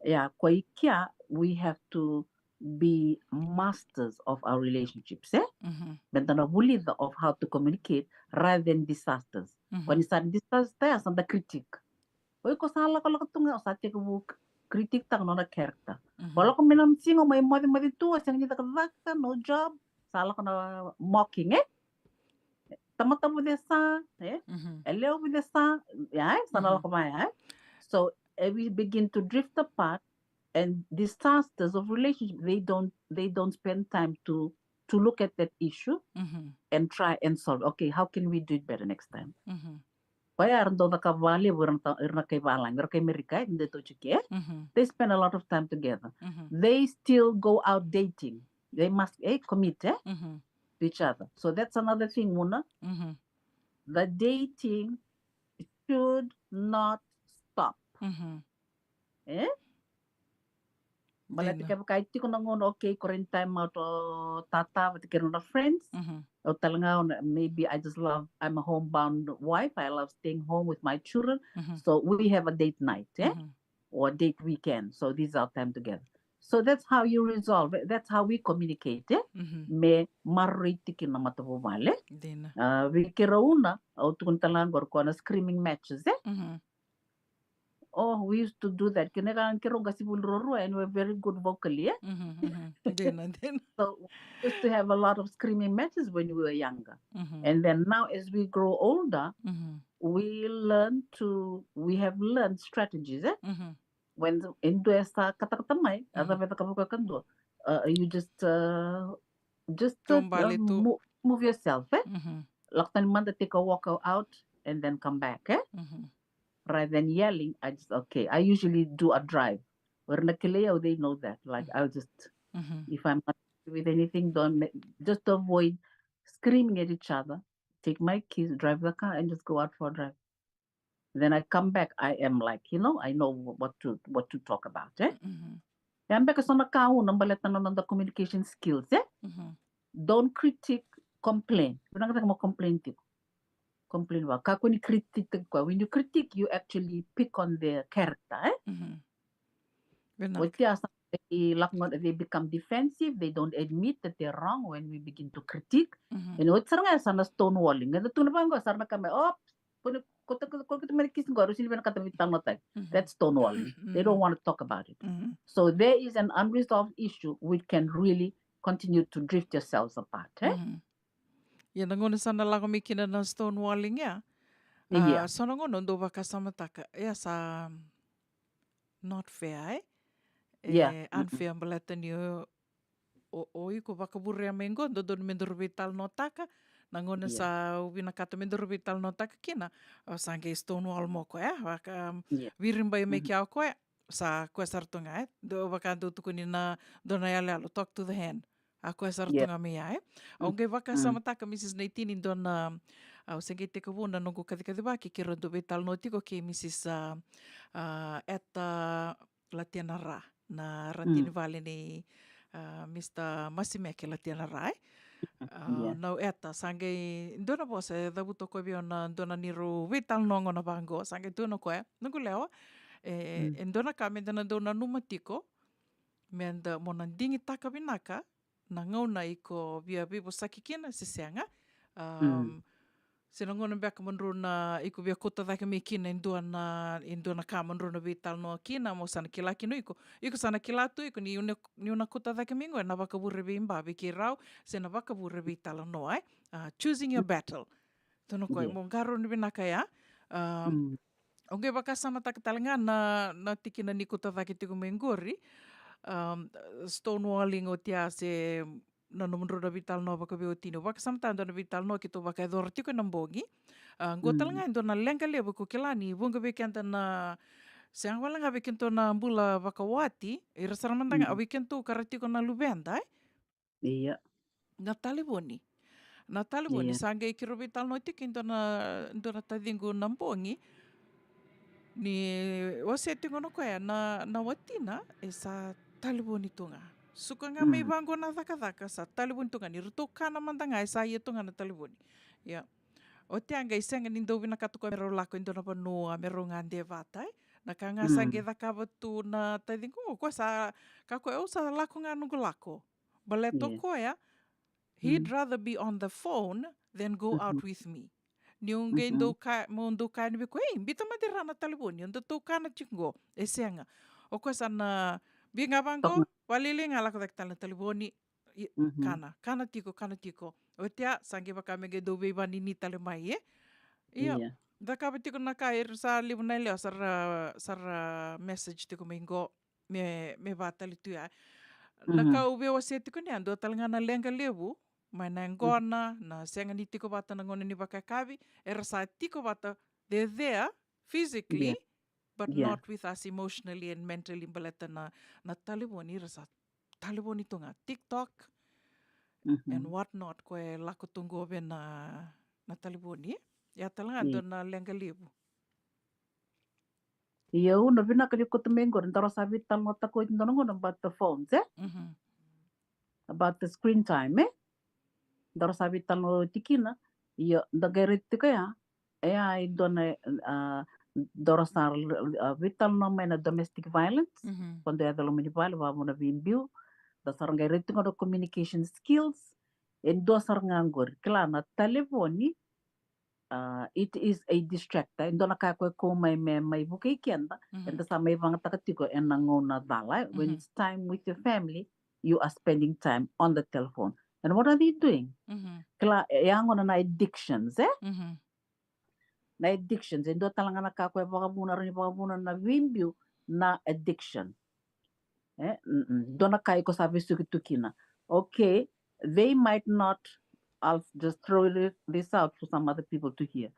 Yeah, koya i kea, we have to be masters of our relationships, e? Mhm. Me da na vulica of how to communicate rather than disasters. Mhm. Koya ni sa disaster ya, sa da critique. O iko sa lakolako tu ga, o sa tekivu critique taka nona character. Mhm. O lako mai na siga, o mai mocemoce tu, o sega ni cakacaka, no job, sa lako na mocking, e? Tamata vucesa, e? Mhm. E lewe vucesa, ya, e? Sa na, mhm, lako mai, e? So, e, we begin to drift apart, and disasters of relationship, they don't, they don't spend time to, to look at that issue, mhm, and try and solve. Okay, how can we do it better next time? Mhm. Koya era dau cakava vakalevu ira na ta-, ira na kai valagi, ira kai Merika, e, dau tu i ke. Mhm. They spend a lot of time together. Mhm. They still go out dating. They must, e, commit, e, mhm, to each other. So that's another thing, Una. Mhm. The dating should not stop. Mhm. E? Baleta kevaka e tiko na gauna, okay, qori na time out o tata vata kei ira na friends. Mhm. Au tale ga, maybe I just love, I'm a homebound wife, I love staying home with my children. Mhm. So we have a date night, e? Mhm. Or a date weekend. So this is our time together. So that's how you resolve it. That's how we communicate, e? Mhm. Me maroroi tiko na matavuvale. Dina. A, vei keirau Una, au tukuna tale ga qori, koya na screaming matches, e? Mhm. Oh, we used to do that. Kena ka keirau qasenivuli ruarua, and we're very good vocally, e? Mhm, mhm. Dina, dina. So we used to have a lot of screaming matches when we were younger. Mhm. And then now, as we grow older, mhm, we learn to, we have learned strategies, e? Mhm. When e dua e sa katakata mai, mhm, a cava e cakava o koya kadua. Uh, you just, uh, just, uh, mo-, move yourself, e? Mhm. Lako tani mada, take a walk out, and then come back, e? Mhm. Rather than yelling, I just, okay, I usually do a drive. O ira na kilai au, they know that. Like, mhm, I'll just, mhm, if I'm not with anything, don't ma-, just to avoid screaming at each other, take my keys, drive the car, and just go out for a drive. Then I come back, I am like, you know, I know wh-, what to, what to talk about, e? Mhm. Ya beka so na ka Una baleta na noda communication skills, e? Mhm. Don't critique, complain. Vinaka cake mo complain tiko. Complain vaka, kakua ni critique tiko koya. When you critique, you actually pick on their character, e? Mhm. Vinaka. Oti ya sa, they lako ga, they become defensive, they don't admit that they're wrong when we begin to critique. Mhm. And oti sara ga ya sa na stonewalling. Eda tukuna vaqo, sa ra na ka mai, oops, ko ni, ko ta, ko, ko ta mai na kisi qori, au sega ni vinakata me veitalanoataki. Mhm. That's stonewalling. They don't, mhm, want to talk about it. Mhm. So there is an unresolved issue which can really continue to drift yourselves apart, e? Mhm. Ia na gauna sa na lako mai kina na stonewalling ya. Ia. A, so na gauna au dau vakasamataka, ia sa, Not fair, eh? Yeah. E unfair baleta ni o, o, o iko vakavurea mai qo, dodonu me daru veitalanoataka. Na gauna Yeah. sa u vinakata me daru veitalanoataka kina, o sa qai stonewall mai o koya, eh? Vaka, um, Yeah. viribai mai Mhm. kea o koya, sa koya sara tu ga, eh? Dou vaka dou tukuni na, dou na yaloyalo, talk to the hand. A koya sara tu Yeah. ga mai ya, eh? Mm. Au qai vakasamataka, Mrs Naitini, dua na, au se qai tekivuna noqu kacikacivaki kei rau dau veitalanoa tiko kei Mrs, ah, ah, Eta Latianara, na Mm. radini vale nei, ah, Mr Masimeke Latianara, eh? Ah, Yeah. nau Eta, sa qai dua na vosa e cavuta o koya vei au na dua na neirau veitalanoa gona vaqo, sa qai tukuna o koya, noqu lewa, e, Mm. e dua na ka meda na dau nanuma tiko, meda mo na digitaka vinaka na gauna iko via veivosaki kina se sega. Mm. Um, se na gauna beka mo drau na iko via kauta cake mai kina e dua na, e dua na ka mo drau na veitalanoa kina, mo sa na kila kina o iko. Iko sa na kila tu iko ni u na, ni u na kauta cake mai qo, e na vakavure vei Ba, vei keirau, se na vakavure veitalanoa, eh? Ah, choosing your battle. Tukuna o koya, Yeah. mo qarauna vinaka ya. Um, Mm. au qai vakasamataka tale ga na, na tikina ni kauta cake tiko mai qori. Um, stonewalling oti ya se na nomudrau na veitalanoa vakaveiwatini. Au vakasamataka dua na veitalanoa keitou vakayacora tiko e na bogi. Ah, qo tale Mm. ga e dua na leqa levu ko kila ni vuqa vei keda na, sega wale ga vei kedatou na bula vakawati, ira sara mada ga, a Mm. vei kedatou ka ra tiko na luveda, eh? Yeah. Na talevoni. Na talevoni, Yeah. sa qai keirau veitalanoa tiko e dua na, dua na taciqu na bogi. Ni wasea tiko na koya na, na watina, e sa talevoni tu ga. Suka ga mai Mm. vaqo na cakacaka, sa talevoni tu ga. Ni ratou kana mada ga, e sa ia tu ga na talevoni. Ia. Oti ya qai sega ni dau vinakata o koya me rau lako e dua na vanua me rau gade vata, eh? Na ka ga sa qai Mm. cakava tu na taciqu, o koya sa, ka koya, au sa lako ga noqu lako. Baleta o Yeah. koya, he'd Mm. rather be on the phone than go out Mhm. with me. Ni au qai dau Mhm. ka, mo dau kaya yani vei koya, "Ei, biuta mada e ra na talevoni, o datou kana tiko qo." E sega. O koya sa na, vei ga vaqo, Toka. vakalailai ga lako cake tale na talevoni, i, Mhm. kana, kana tiko, kana tiko. Oti ya, sa qai vaka me qai dau veivanini tale mai, eh? Io, Yeah. cakava tiko na ka, era sa levu na yalewa sa ra, sa ra message tiko mai qo, me, me vaka tale tu ya. Na Mhm. ka au via wasea tiko ni a dua tale ga na leqa levu, mai na yaqona, na sega ni tiko vata na gauna ni vakayakavi, era sa tiko vata, they're there physically, Yeah. but Yeah. not with us emotionally and mentally, baleta na, na talevoni, era sa talevoni tu ga, TikTok and Mhm. what not, koya e lako tu qo vei na, na talevoni. Ia tale ga dua Yeah. na leqa levu. Ia, au na vinaka ni kauta mai qori, daru sa veitalanoataka oti dua na gauna about the phones, eh? Mhm. About the screen time, eh? Daru sa veitalanoa oti kina. Ia, da qai raica tiko ya. E a, e dua na, ah, daru sa, ah, veitalanoa mai na domestic violence. Mhm. Ko dua e yaco loma ni vale, vavuna veibiu. Da sa ra qai raica tiko na communication skills. E dua sara ga qori. Kila na talevoni, ah, it is a distractor. E dua na ka koya e kau mai me, mai vukei keda. Mhm. Eda sa mai vagataka tiko ena gauna cala, eh? When Mhm. it's time with your family, you are spending time on the telephone. And what are they doing? Mhm. Kila, e a gona na addictions, eh? Mhm. Na addictions, e dua tale ga na ka koya e vakavuna, rawa ni vakavuna na veibiu na addiction. Eh? Mm-mm. Dua na ka iko sa vesuki tu kina. Okay, they might not, I'll just throw thi-, this out for some other people to hear.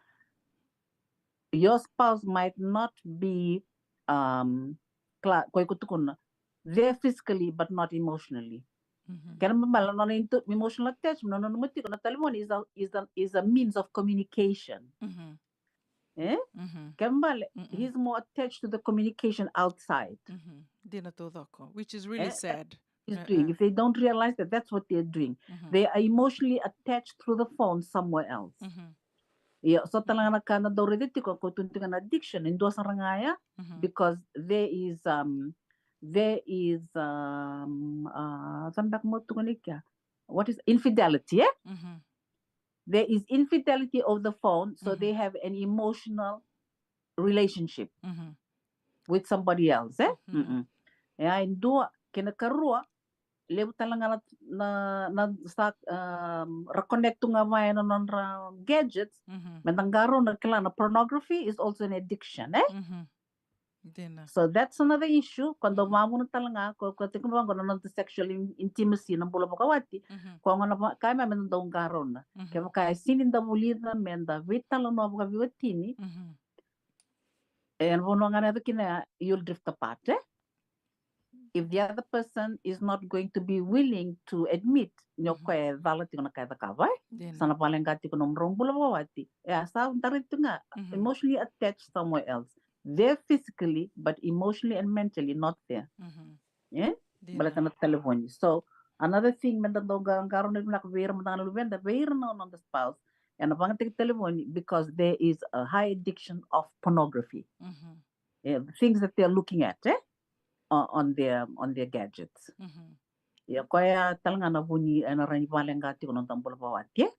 Your spouse might not be, um, kila, koya iko tukuna, there physically but not emotionally. Mhm. Kena ibalebale na nona into-, emotional attachment, na nona nanuma tiko na talevoni is a, is a, is a means of communication. Mhm. Eh? Mhm. Kena ibalebale, mm-mm, he's more attached to the communication outside. Mhm. Dina taucoko, which is really, eh, sad. He's, eh, doing. Eh. If they don't realize that, that's what they're doing. Mhm. They are emotionally attached through the phone somewhere else. Mhm. Ia, so tale ga na ka na dau raica tiko, ko tukuna tiko na addiction, e dua sara ga ya, mhm, because there is, um, there is, um, uh, cava beka mo tukuna kina? What is infidelity, eh? Mhm. There is infidelity over the phone, so, mhm, they have an emotional relationship, mhm, with somebody else, eh? Mhm. Mm-mm. E a e dua, kena ikarua, levu tale ga na, na, na sa, um, ra connect tu ga vaya na nodra gadgets, mhm, meda qarauna, kila, na pornography is also an addiction, eh? Mhm. Dina. So that's another issue. Ko dau vavuna tale ga, ko, ko tiko vaqo na noda sexual in- intimacy na bula vakawati. Ko gona va- kai mai me da dau qarauna. Kevaka e sini da vulica me da veitalanoa vakaveiwatini, e na vanua ga na yaco kina ya, you'll drift apart, eh? If the other person is not going to be willing to admit ni o koya e cala tiko na ka e cakava, eh? Sa na valeqa tiko na nomudrau bula vakawati. E a sa dari tiko ga, emotionally attached somewhere else. They're physically, but emotionally and mentally not there. Eh? Baleta na talevoni. So another thing me da dau qarauna vinaka vei ira mada ga na luveda, vei ira na noda spouse, e na vagataki talevoni because there is a high addiction of pornography. Eh, things that they're looking at, eh? On, on their, on their gadgets. Ia koya tale ga na vuni e na rawa ni valeqa tiko na noda bula vakawati, eh?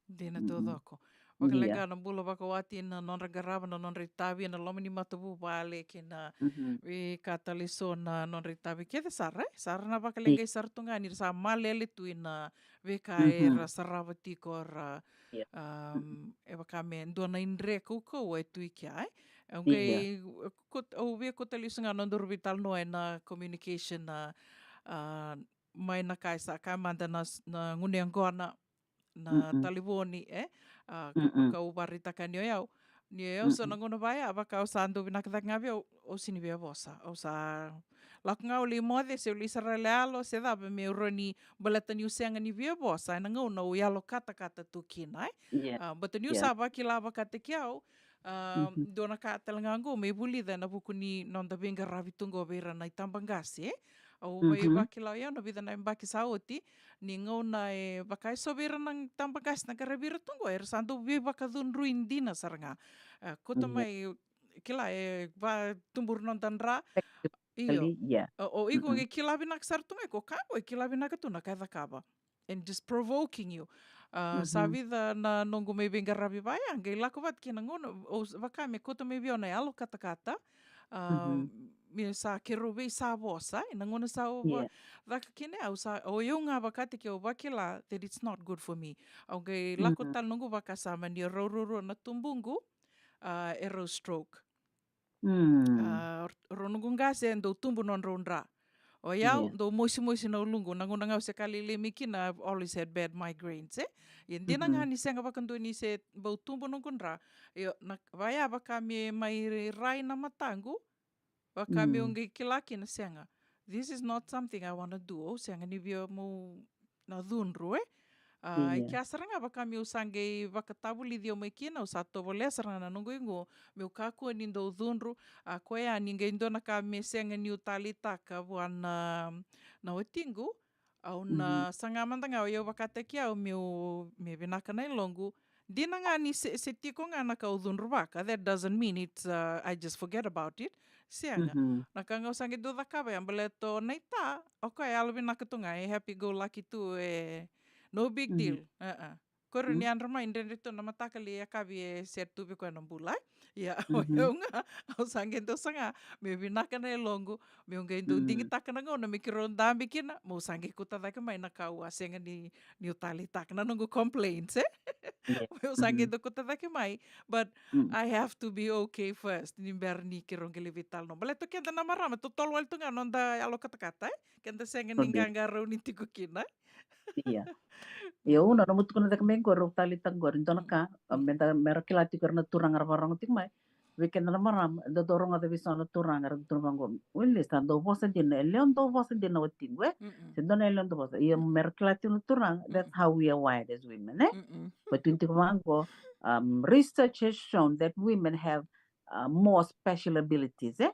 Dina taucoko. Vakaleqa na bula vakawati na nodra qarava na nodra itavi e na loma ni matavuvale kei na veika tale eso na nodra itavi kece sara, eh? Sa ra na vakaleqai sara tu ga ni ra sa malele tu e na veika era sarava tiko ra, e vaka me dua na idre kaukauwa e tu i kea, eh? Au qai, au via kauta lesu ga na nodaru veitalanoa e na communication na, mai na ka e sa kaya mada na, na gunu yaqona na talevoni, eh? Ka au vakaraitaka ni o yau, ni o yau so na gauna vaya vaka au sa dau vinaka cake ga vei au, au sini via vosa. Au sa lako ga au lai moce se au lai sara yaloyalo se cava meu rawa ni, baleta niu sega ni via vosa e na gauna au yalo katakata tu kina, eh? Baleta niu sa vakila vakataki au, dua na ka tale ga oqo me vulica e na vuku ni noda veiqaravi tu oqo vei ira na itabaqase, eh? Au mai vakila o yau na vica na yabaki sa oti, ni gauna e vaka e so vei ira na itabaqase na qaravi ira tu oqo, era sa dau veivakacudrui dina sara ga. Kauta mai, kila, e vakatuburi noda dra. Io. O iko qai kila vinaka sara tu ga, iko ka qo e kila vinaka tu na ka e cakava. And just provoking you. Sa vica na noqu mai veiqaravi vaya, qai lako vata kina gauna, o vaka me kauta mai vei au na yalo katakata. Me sa keirau veisavosa e na gauna sa caka kina, au sa, o yau ga vakataki au vakila that it's not good for me. Au qai lako tale noqu vakasama ni rau ruarua na tubuqu e rau stroke. Rau noqu qase e dau tubu nodrau dra. O yau dau mosimosi na uluqu, na gauna ga au se ka lailai mai kina, I've always had bad migraines, eh? Ia dina ga ni sega vakadua ni se bau tubu noqu dra. Io, na vaya vaka me mai rai na mataqu. Vaka meu qai kila kina, sega. This is not something I wanna do. Au sega ni via meu na cudru, eh? I kea sara ga vaka meu sa qai vakatavulici au mai kina, au sa tovolea sara ga na noqu igu meu kakua ni dau cudru. A koya ni qai dua na ka me sega niu taleitaka vua na, na watiqu, au na saga mada ga o yau vakataki au meu, me vinaka na yaloqu. Dina ga ni se, se tiko ga na ka au cudru vaka, that doesn't mean it's, uh, I just forget about it. Sega. Na ka ga au sa qai dau cakava ya, baleta o Naita, o koya e yalovinaka tu ga, e happy go lucky tu, e no big deal. Ko ira ni yadra mai, dredre tu na mataka, lai yakavi e set tu vei koya na bula. Ia o yau ga, au sa qai dau saga meu vinaka na yaloqu, meu qai dau digitaka na gauna me keirau dabe kina, meu sa qai kauta cake mai na ka au a sega ni, niu taleitaka, na noqu complaints, eh? Meu sa qai dau kauta cake mai, but I have to be okay first ni bera ni keirau qai lai veitalanoa. Baleta o keda na marama, totolo wale tu ga noda yalo katakata, eh? Keda sega ni qaqarauni tiko kina. Ia. Ia, au na nomu tukuna cake mai qori, au taleitaka qori, dua na ka me da, me ra kila tiko ira na turaga ra vakarogo tiko mai. Vei keda na marama, da dau rogoca vei so na turaga ra tukuna vaqo, wili sa dau vosa dina, e lewe dau vosa dina watiqu, eh? Se dua na e lewe dau vosa. Ia, me ra kila tiko na turaga, that's how we are wired as women, eh? But tiko vaqo, um, research has shown that women have, uh, more special abilities, eh?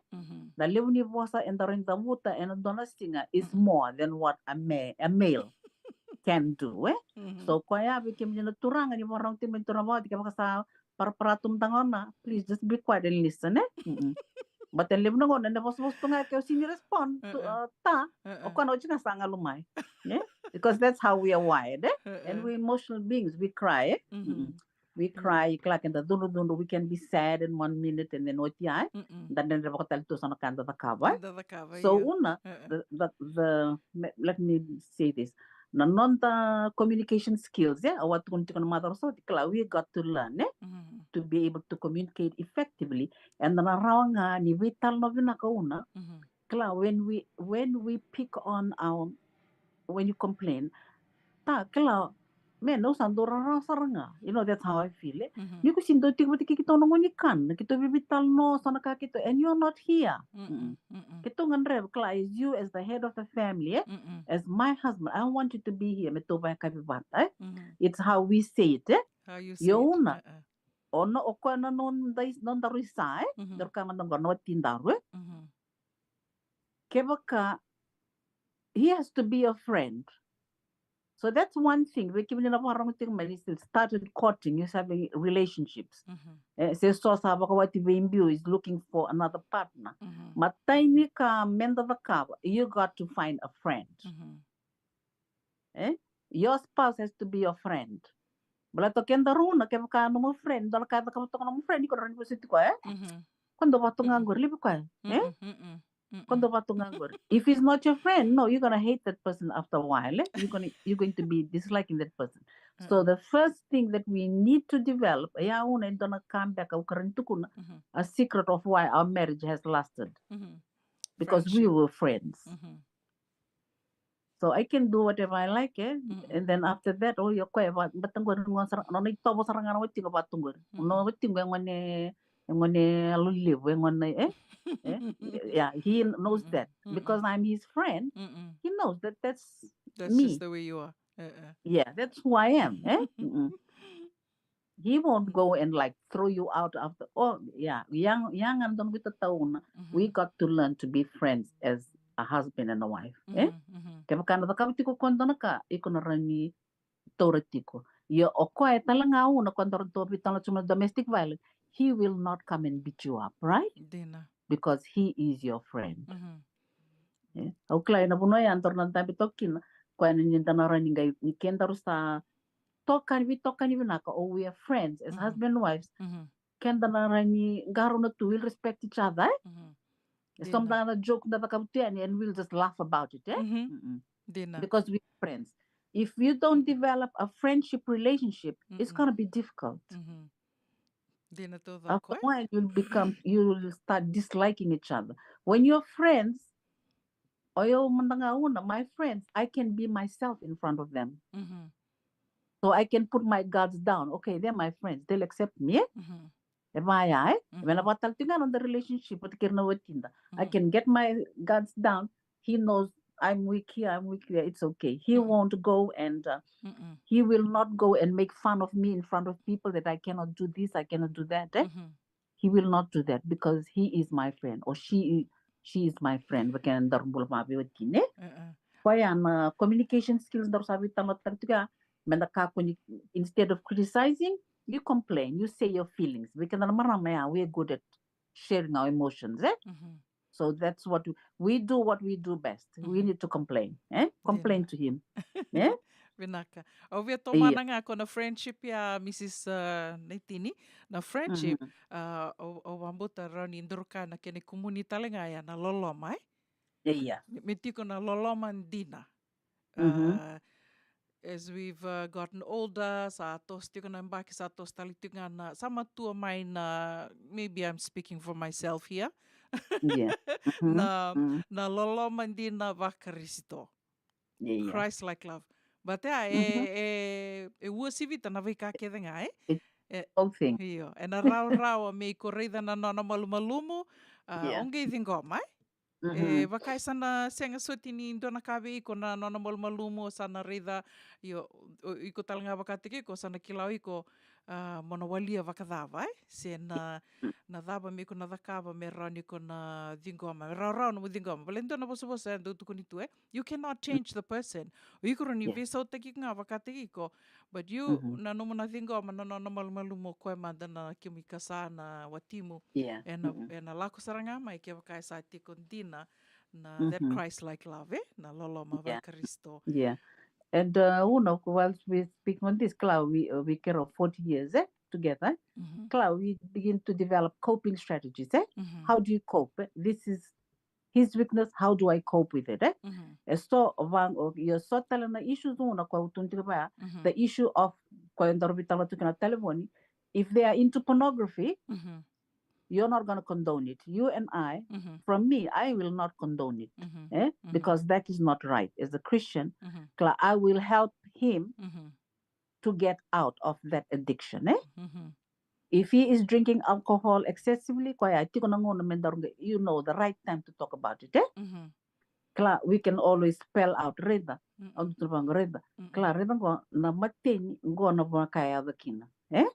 Na levu ni vosa eda rawa ni cavuta ena dua na siga is more than what a, ma- a male can do, eh? So koya vei kemuni na turaga ni vakarogo tiko mai, turaga vakaoti, kevaka sa parapara tu mada ga o Na, please just be quiet and listen, eh? But e levu na gauna ena vosavosa tu ga, ke o sini respond tu, uh, Ta, o koya na oti ga sa galu mai, eh? Because that's how we are wired, eh? And we emotional beings, we cry, eh? We cry, kila, keda cudrucudru, we can be sad in one minute and then oti ya, eh? Da dredre vakatale tu so na ka da cakava, eh? So Una, the, the, the, me- let me say this. Na noda communication skills, eh? Au a tukuna tiko na macawa sa oti, kila, we got to learn, eh? to be able to communicate effectively. Eda na rawa ga ni veitalanoa vinaka, Una. Mhm. Kila, when we when we pick on our when you complain, ta kila, man, au sa dau rarawa sara ga. You know, that's how I feel, eh? Mhm. Ni ko si dau tiko vata kei keitou na gone kana, keitou veitalanoa so na ka keitou, and you're not here. Mm-mm. Mm-mm. Keitou gadreva, kila, as you, as the head of the family, eh? Mm-mm. As my husband, I want you to be here. Me tou vakayakavi vata, eh? Mhm. It's how we say it, eh? How you say Io, it. Una. Uh-uh. O na, o koya na noda, nodaru isa, eh? Mhm. Daru kaya mada qo na watidaru, eh? Mhm. Kevaka, he has to be your friend. So that's one thing. Vei kemuni na vakarorogo tiko mai, you still started courting, you having relationships. Mhm. Eh, se so sa vakawati vei biu is looking for another partner. Mhm. Matai ni ka meda cakava, you got to find a friend. Mhm. Eh? Your spouse has to be your friend. Baleta o kedaru na, kevaka nomu friend, dua na ka e cakava toka nomu friend, iko na rawa ni vosoti koya, eh? Mhm. Ko dua vata ga qori, levu koya, eh? Mm-mm. Mm-mm. Ko dua vata ga qori. If he's not your friend, no, you're gonna hate that person after a while, eh? You're gonna you're going to be disliking that person. So the first thing that we need to develop, ya, Una, e dua na ka beka au kaya ni tukuna, Mhm. a secret of why our marriage has lasted, Mhm. because we Friendship. Were friends. Mhm. So I can do whatever I like, eh? Mm-mm. And then after that, oh, o koya, vata qori, nona itovo sara ga na watiqu vata qori. Mm-mm. Nona watiqu e gone, e gone yalo levu, e gone, eh? Eh? Yeah, he knows that. Mm-mm. Because I'm his friend, Mm-mm. He knows that that's That's me. Just the way you are. Uh-uh. Yeah, that's who I am, eh? Mm-mm. He won't go and, like, throw you out of the, oh, yeah, ya, ya ga na dua na ka e tauna. We Mhm. Got to learn to be friends as a husband and a wife, eh? Mhm, mhm. Kevaka na cakava tiko o koya e dua na ka, iko na rawa ni taura tiko. Ia o koya tale ga, Una, o koya daru tou veitalanoa tiko mai na domestic violence, he will not come and beat you up, right? Dina. Because he is your friend. Mhm. Eh? Au kila ena vanua ya daru na dabe toka kina, koya na ni da na rawa ni qai, ni kedaru sa tokani, veitokani vinaka, or we are friends as Mhm. Husband and wives. Mhm. Keda na rawa ni qarauna tu, we'll respect each other, eh? Mhm. E so Dina. mada na joke da cakava tu yani, and we'll just laugh about it, eh? Mhm. Mm-mm. Dina. Because we are friends. If you don't develop a friendship relationship, it's Mm-mm. Gonna be difficult. Mhm. Dina taucoko, After eh? A while, you'll become, you'll start disliking each other. When you're friends, o yau mada ga, Una, my friends, I can be myself in front of them. Mhm. So I can put my guards down. Okay, they're my friends. They'll accept me, eh? Mhm. E vaya, eh? Mhm. When I tale tiko ga na noda relationship vata kei ira na watida, I Mhm. can get my guards down. He knows I'm weak here, I'm weak there. It's okay. He Mhm. Won't go and, uh, Mm-mm. He will not go and make fun of me in front of people that I cannot do this, I cannot do that, eh? Mhm. He will not do that because he is my friend, or she i-, she is my friend. Vaka kina daru bula vaveiwatini, eh? Uh-uh. Koya na communication skills daru sa veitalanoataka tiko ya. Meda kakua ni, instead of criticizing, you complain, you say your feelings. Vei keda na marama ya, we're good at sharing our emotions, eh? Mhm. So that's what we, we do, what we do best. We Mhm. Need to complain, eh? Complain Dina. To him, eh? Vinaka. Au via Ia. Tomana ga ko na friendship ya, Missus, uh, Naitini. Na friendship, Mhm. uh, au, au vakabauta rawa ni duru ka na kena ikumuni tale ga ya na loloma, eh? Ia. Me, me tiko na loloma dina. Mhm. Uh, as we've, uh, gotten older, sa toso tiko na yabaki, sa toso tale tiko ga na, sa matua mai na, maybe I'm speaking for myself here. Ia. Mhm. Na, Mhm. Na loloma dina vaKarisito. Ia. Christ-like love. But ya, e, Mhm. e, e uasivita na veika kece ga, eh? It's E, both things. Io, ena rawarawa me iko raica na nona malumalumu, a, Ia. O qai ciqoma, eh? E, Mhm. vaka e sa na sega soti ni dua na ka vei iko na nona malumalumu, o sa na raica, io, o, iko tale ga vakataki iko, sa na kila o iko, a, mo na walia vakacava, eh? Se na, Mm. Na cava me iko na cakava me rawa ni ko na ciqoma, me rawarawa nomu ciqoma. Vale dua na vosavosa e dau tukuni tu, eh? You cannot change the person. O iko rawa ni Yeah. Veisautaki iko ga, vakataki iko. But you, Mhm. Na nomu na ciqoma, na nona malumalumu, o koya mada na kemu ikasa, na watimu. Yeah. Ena, Mhm. Ena lako sara ga mai kevaka e sa tiko dina na that Mhm. Christ-like love, eh? Na loloma Yeah. vaKarisito. Yeah. And, uh, Una, whilst we speak on this, Clau, we, uh, we care of forty years, eh, together. Mhm. Clau, we begin to develop coping strategies, eh? Mhm. How do you cope? Eh? This is his weakness. How do I cope with it, eh? Mhm. E so vang, o, ia so tale na issues, Una, koya au tukuna tiko vaya, Mhm. the issue of, koya daru veitalanoa tu kina na talevoni, If they are into pornography, Mhm. You're not going to condone it. You and I, Mhm. From me, I will not condone it. Mhm. Eh? Mhm. Because that is not right. As a Christian, Mhm. Kla, I will help him Mhm. to get out of that addiction. Eh? Mhm. If he is drinking alcohol excessively, koya tiko na gauna me daru qai, you know, the right time to talk about it. Eh? Mhm. Kla, we can always spell out. Raica, Mm-mm. au tu vanga raica. Mm-mm. Kla, raica qo, na mateni, qo na vuna ka yaco kina. Eh?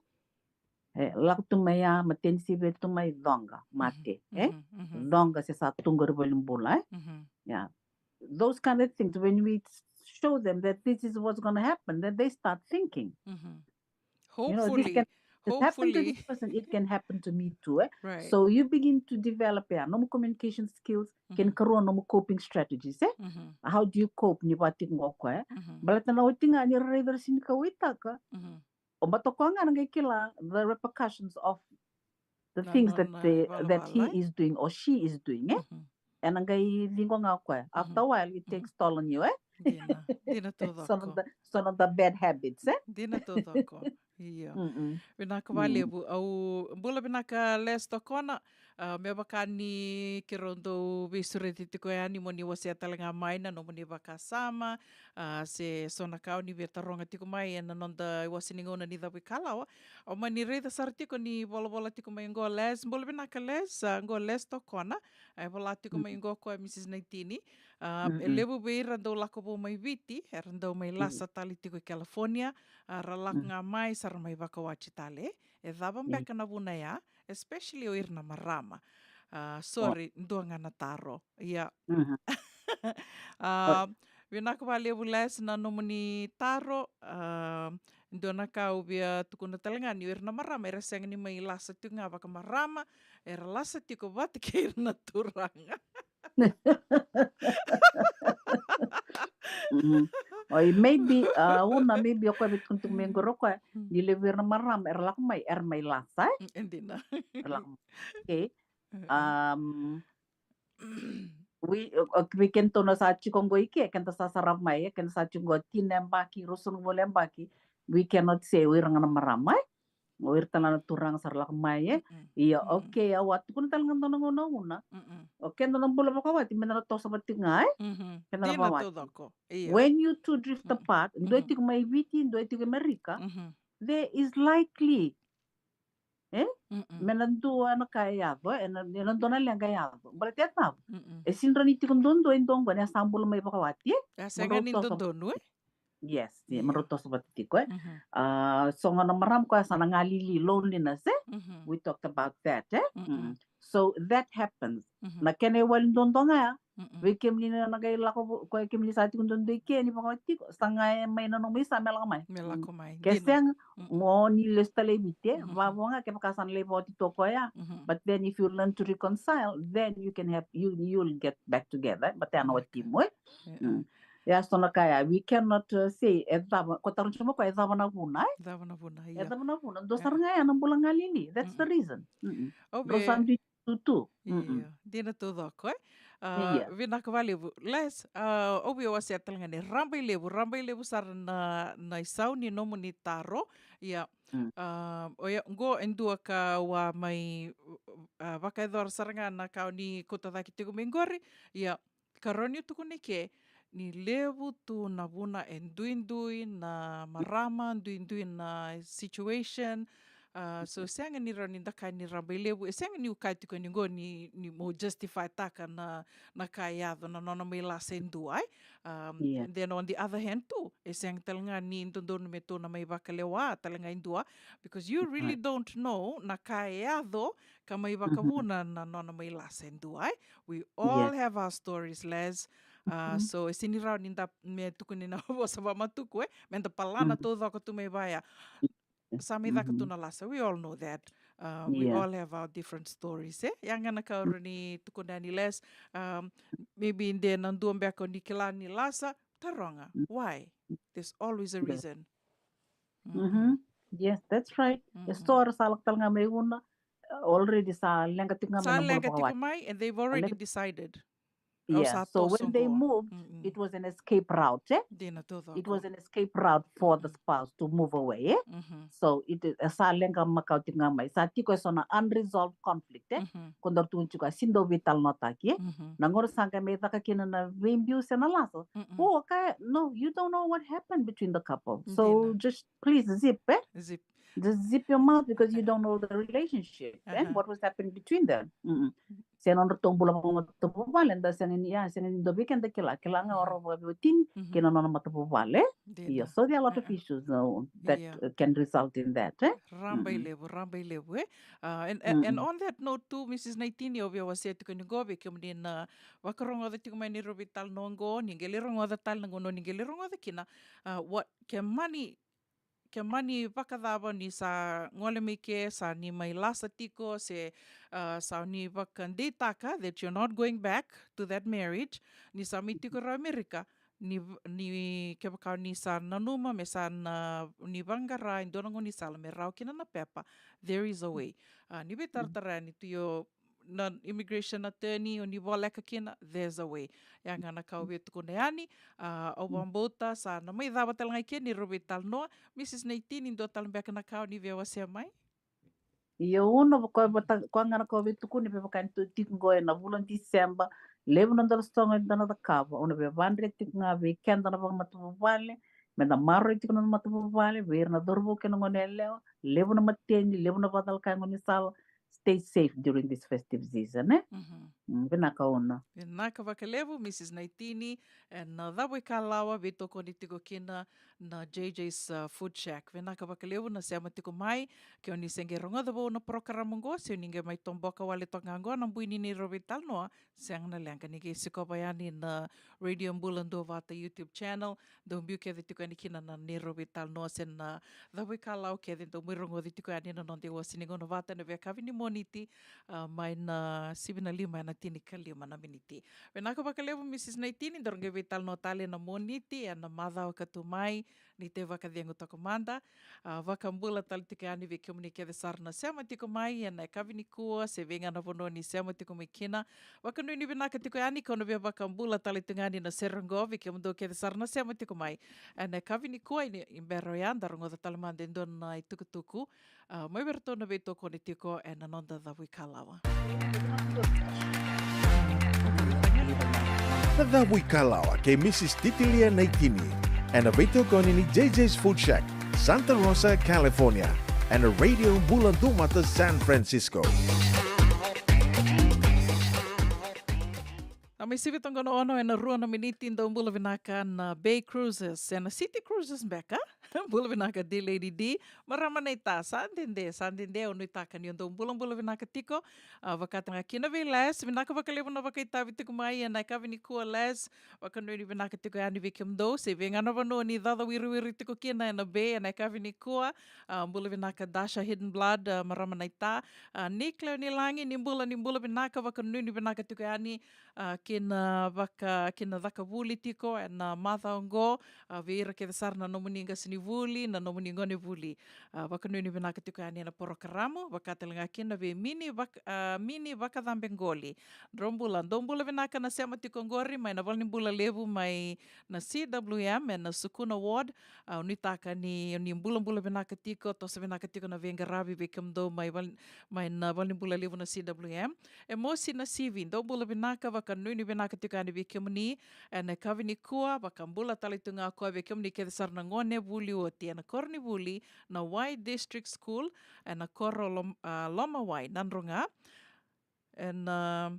E, lako tu mai ya, mateni sivia tu mai, coqa, mate. Eh? Mhm, mhm, Coqa se sa tu qori valenibula. Eh? mhm. Yeah. Those kind of things, when we show them that this is what's going to happen, then they start thinking. Mhm. You know, this Hopefully, can, this happened to hopefully, this person, it can happen to me too. Eh? Right. So you begin to develop, yeah, normal communication skills, kena Mhm. ikarua normal coping strategies. Eh? Mhm, How do you cope ni vati qo koya? Eh? mhm, Baleta na oti ga ni raica ra sini kauwaitaka. mhm. O batoka ga na qai kila the repercussions of the Na things that nona they, that he valavala, eh? is doing or she is doing. Eh? Mhm. Ena qai ciqo ga koya. After a Mhm. while, it Mhm. takes toll on you. Eh? Dina, dina So na taucoko. the, so na the bad habits. Eh? Dina taucoko. Io. Mm-mm. Vinaka Mm. vakalevu. Au bula vinaka Les Tokona. Ah, me vaka ni keirau dau veisureti tiko yani mo ni wasea tale ga mai na nomuni vakasama, ah, se so na ka o ni via taroga tiko mai ena noda iwase ni gauna ni cavuikalawa. Au mani raica sara tiko ni volavola tiko mai qo Les. Bula vinaka Les, ah, qo Les Tokona. E vola tiko mai qo ko Missus Naitini. Ah, e Mm-mm. levu vei ira dau lako vou mai Viti, era dau mai Mm. lasa tale tiko i California, ah, ra lako Mm. ga mai sa ra mai vakawati tale. E cava Mm. beka na vuna ya, especially o ira na marama. Ah, Oh. Sorry, dua ga na taro. Ia. Mhm. Oh. Ah, vinaka vakalevu Les na nomuni taro. Ah, dua na ka au via tukuna tale ga ni o ira na marama era sega ni mai lasa tiko ga vakamarama, era lasa tiko vata kei ira na turaga. Mhm. Oi, maybe, ah, una, maybe o koya vei tukuna tiko mai qori o koya, Mm. ni levu era na marama, era lako mai, era mai lasa, eh? Mm, e dina. Era lako mai. Okay. Mm-mm. Um, we, o, o, vei kedatou na sa tiko qo i ke, keda sa sarava mai, eh, keda sa tiko qo tini na yabaki, ruasagavulu na yabaki, we cannot say o ira ga na marama, eh? O ira tale ga na turaga sa ra lako mai, eh? Mm-mm. Ia, Mm-mm. Okay, au a tukuna tale ga dua na gauna, una. Mm-mm. O keda na bula vakawati, me da na toso vata tiko ga, eh? Mhm. Keda na Dina vakawati. Taucoko. Ia. When you two drift Mm-mm. apart, dua e Mhm. tiko mai Viti, dua e tiko i Amerika, Mhm. there is likely, eh? Mm-mm. Me na dua na ka e yaco, eh? Ena, ena dua na leqa e yaco. Baleta e cava? Mm-mm. E sega ni tiko duadua e dua qo, ni a sa bula mai vakawati, eh? E Me sega rau ni toso vata. dodonu, eh? Yes, yeah, Ia. me rau toso vata tiko, eh? Mhm. Ah, so ga na marama koya sa na galili, loneliness, eh? Mhm. We talked about that, eh? Mm-mm. Mm. So that happens. Mhm. Na kena iwali duadua ga ya, Mm-mm. vei kemuni na qai lako vo-, koya kemuni sa tiko duadua i ke ni vakawati tiko, sa qai mai na nomu isa me lako mai. Me Mm. lako mai. Ke Dina. sega, Mm-mm. mo ni lesu tale i Viti, eh? Mhm. Vavo ga kevaka sa na lai vakawati toka o koya. Mhm. But then if you learn to reconcile, then you can have, you, you'll get back together. But then na Okay. watimu, eh? Yeah. Mm. Ia, so na ka ya, we cannot, uh, say, e cava, ko taroga tiko mai o koya e cava na vuna, eh? Cava na vuna, E ia. Cava na vuna, dua Yeah. sara ga ya na bula galili. That's the Mm-mm. Reason. Mm-mm. Au Drau sa via dui tutu. Mm-mm. Ia, dina Taucoko, eh? Ah, Ia. Vinaka vakalevu. Les, ah, au via wasea tale ga ni rabailevu, rabailevu sara na, na isau ni nomuni taro. Ia, Mm. ah, oya, qo e dua ka au a mai, ah, vakayacora sara ga na ka o ni kauta cake tiko mai qori. Ia, ka rawa niu tukuna i ke, ni levu tu na vuna e duidui na marama, duidui na situation. Ah, so, mm-hmm, sega ni rawa ni da kaya ni rabailevu, e sega niu kaya tiko ni qo ni, ni mo justify taka na, na ka e yaco, na nona mai lasa e dua, ai. Um, yeah. And then on the other hand tu, e sega tale ga ni dodonu me tou na mai vakalewa tale ga e dua, because you really, right, don't know na ka e yaco ka mai, mm-hmm, vakavuna na nona mai lasa e dua, ai. We all, yes, have our stories, Les. Ah, mm-hmm, so e sega ni rawa ni da me tukuni na vosa vakamatuku, e, me da palana, mm-hmm, taucoko tu mai vaya. Sa mai caka tu, mm-hmm, na lasa. We all know that. Uh, we, yeah, all have our different stories, e? Ia ga na ka, mm, rawa ni tukuna yani, Les. Um, maybe de na dua beka o ni kila ni lasa, taroga. Mm. Why? There's always a, yeah, reason. Mm-hmm. Mm-hmm. Yes, that's right. E, mm-hmm, so era sa lako tale ga mai vuna, uh, already sa leqa tiko ga mai, sa na bula leqa tiko vakawati mai, and they've already, sa leqa, decided. Yeah, so when they moved, it was an escape route, eh? It was an escape route for the spouse to move away, eh? So it, e sa leqa makawa tiko ga mai. Sa tiko e so na unresolved conflict, eh? Ko dau tukuni tiko, a sega ni dau veitalanoataki, eh? Na gauna sa qai mai caka kina na veibiu se na laso. O, okay, no, you don't know what happened between the couple. So just please zip, eh? Just zip your mouth because you don't know the relationship, eh? What was happening between them. Se na nodratou bula vakamatavuvale, da sega ni, ya, sega ni dua vei keda kila, kila ga o rau vakaveiwatini kei na nona matavuvale. Io, so there are a lot of issues, uh, that, uh, can result in that, eh? Raba i levu, raba i levu, eh? Uh, and, and, and on that note too, Missus Naitini, au via wasea tiko ni qo vei kemuni na vakarogoca tiko mai ni rau veitalanoa qo, ni qai lai rogoca tale na gauna ni qai lai rogoca kina, uh, what, ke mani ke mani vakacava ni sa gole mai ke, sa ni mai lasa tiko, se, uh, sa ni vakadeitaka that you're not going back to that marriage, ni sa mai tiko rawa Amerika, ni, ni kevaka ni sa nanuma me sa na, ni vaqara e dua na gaunisala me rawa kina na pepa, there is a way. Uh, ni veitaratara yani tu io na immigration attorney, o ni voleka kina, there's a way. Ya ga na ka au via tukuna yani, a, au vakabauta sa na mai cava tale ga i ke ni rau veitalanoa. Missus Naitini, dua tale beka na ka o ni via wasea mai? Io, au na vaka, vata, koya ga na ka au via tukuna, me vaka ni tu tiko qo ena vula o December, levu na dau sogo eda na cakava, au na via vakadre tiko ga vei keda na vakamatavuvale, meda maroroi tiko na matavuvale, vei ira na cauravou kei na gone yalewa, levu na mateni, levu na vakacalaka e gaunisala, stay safe during this festive season, eh? Mm, vinaka Una. Vinaka vakalevu, Missus Naitini, ena, uh, cava ikalawa veitokoni tiko kina na J J's, uh, Food Shack. Vinaka vakalevu na sema tiko mai, ke o ni se qai rogoca vou na porokaramu qo, se o ni qai mai toboka wale toka ga qo na bui ni neirau veitalanoa, sega na leqa, ni qai sikova yani na Radio Bula Duavata YouTube channel, dau biu kece tiko yani kina na neirau veitalanoa se na cava ikalawa kece dau mai rogoci tiko yani na noda iwasi ni gauna vata ena veiyakavi ni Moniti, a, mai na sivi na lima ena tinikalima na miniti. Vinaka vakalevu Missus Naitini, daru qai veitalanoa tale ena Moniti ena macawa ka tu mai, ni tei vakacegu toka mada. A, vakabula tale tiko yani vei kemuni kece sara na sema tiko mai ena yakavi nikua, se vei ga na vanua ni sema tiko mai kina. Vakanuinui vinaka tiko yani, kau na via vakabula tale tiko yani na sere qo vei kemudou kece sara na sema tiko mai ena yakavi nikua. Ni bera oya, da rogoca tale mada e dua na itukutuku, a, mai vei iratou na veitokoni tiko ena noda cavuikalawa. Na cavuikalawa kei Missus Titilia Naitini, ena veitokoni ni J J's Food Shack, Santa Rosa, California, ena Radio Bula Duavata, San Francisco. Na mai sivi toka na ono ena rua na miniti, dou bula vinaka na Bay Cruises, ena City Cruises beka. Bula vinaka D Lady D, marama naita, sa dede, sa dede, au nuitaka ni o dou bulabula vinaka tiko. A, vakatale ga kina vei Les, vinaka vakalevu na vakaitavi tiko mai ena yakavi nikua Les, vakanuinui vinaka tiko yani vei kemudou, se vei ga na vanua ni cacawiriwiri tiko kina ena Bay ena yakavi nikua. A, bula vinaka Dasha Hidden Blood, a, marama naita. A, Nick Leonilagi, ni bula, ni bula vinaka, vakanuinui vinaka tiko yani, a, kina vaka, kina caka vuli tiko ena macawa oqo, a, vei ira kece sara na nomuni qasenivuli, na nomuni gonevuli. A, vakanuinui vinaka tiko yani ena porokaramu, vakatale ga kina vei Mini vak-, a, Mini Vakacabe Qoli. Drau bula, dou bula vinaka na sema tiko oqori mai na valenibula levu mai na C W M ena Sukuna Ward. A, au nuitaka ni, ni bulabula vinaka tiko, toso vinaka tiko na veiqaravi vei kemudou mai val-, mai na valenibula levu na C W M. E Mosi Nasivi, dou bula vinaka, vakanuinui vinaka tiko yani vei kemuni ena yakavi nikua, vakabula tale tu ga o koya vei kemuni kece sara na gonevuli oti ena koronivuli na Y District School ena koro Lom-, a, Lomawai, Nadroga. Ena, a,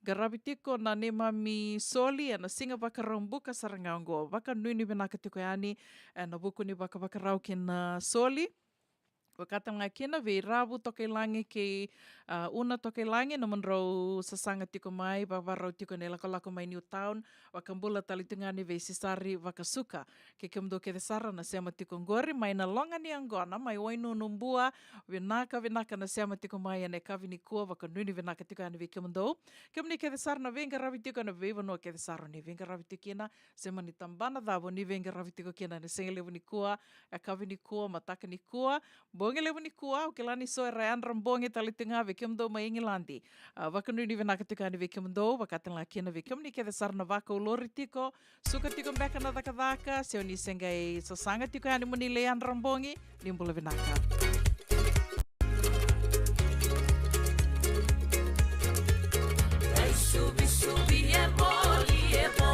qaravi tiko na neimami soli ena Siga Vakaraubuka sara ga oqo. Vakanuinui vinaka tiko yani ena vuku ni vakavakarau kei na soli. Vakatale ga kina vei Ravu Tokailagi kei, a, Una Tokailagi, nomudrau sasaga tiko mai, vakavakarau tiko na ilakolako mai Newtown. Vakabula tale tiko ga yani vei Sisari Vakasuka. Kei kemudou kece sara na sema tiko oqori mai na loga ni yaqona mai Wainunu Bua. Vinaka, vinaka na sema tiko mai ena yakavi nikua, vakanuinui vinaka tiko yani vei kemudou. Kemuni kece sara na veiqaravi tiko ena veivanua kece sara o ni veiqaravi tiko kina, se mani tabana cava o ni veiqaravi tiko kina ena siga levu nikua, yakavi nikua, mataka nikua. Bogi levu nikua, au kila ni so era yadra bogi tale tiko ga vei kemudou mai Igiladi. A, vakanuinui vinaka tiko yani vei kemudou, vakatalega kina vei kemuni kece sara na vakaulori tiko. Suka tiko beka na cakacaka, se o ni se qai sasaga tiko yani mo ni lai yadra bogi, ni bula vinaka. Ai subisubi e voli e vo.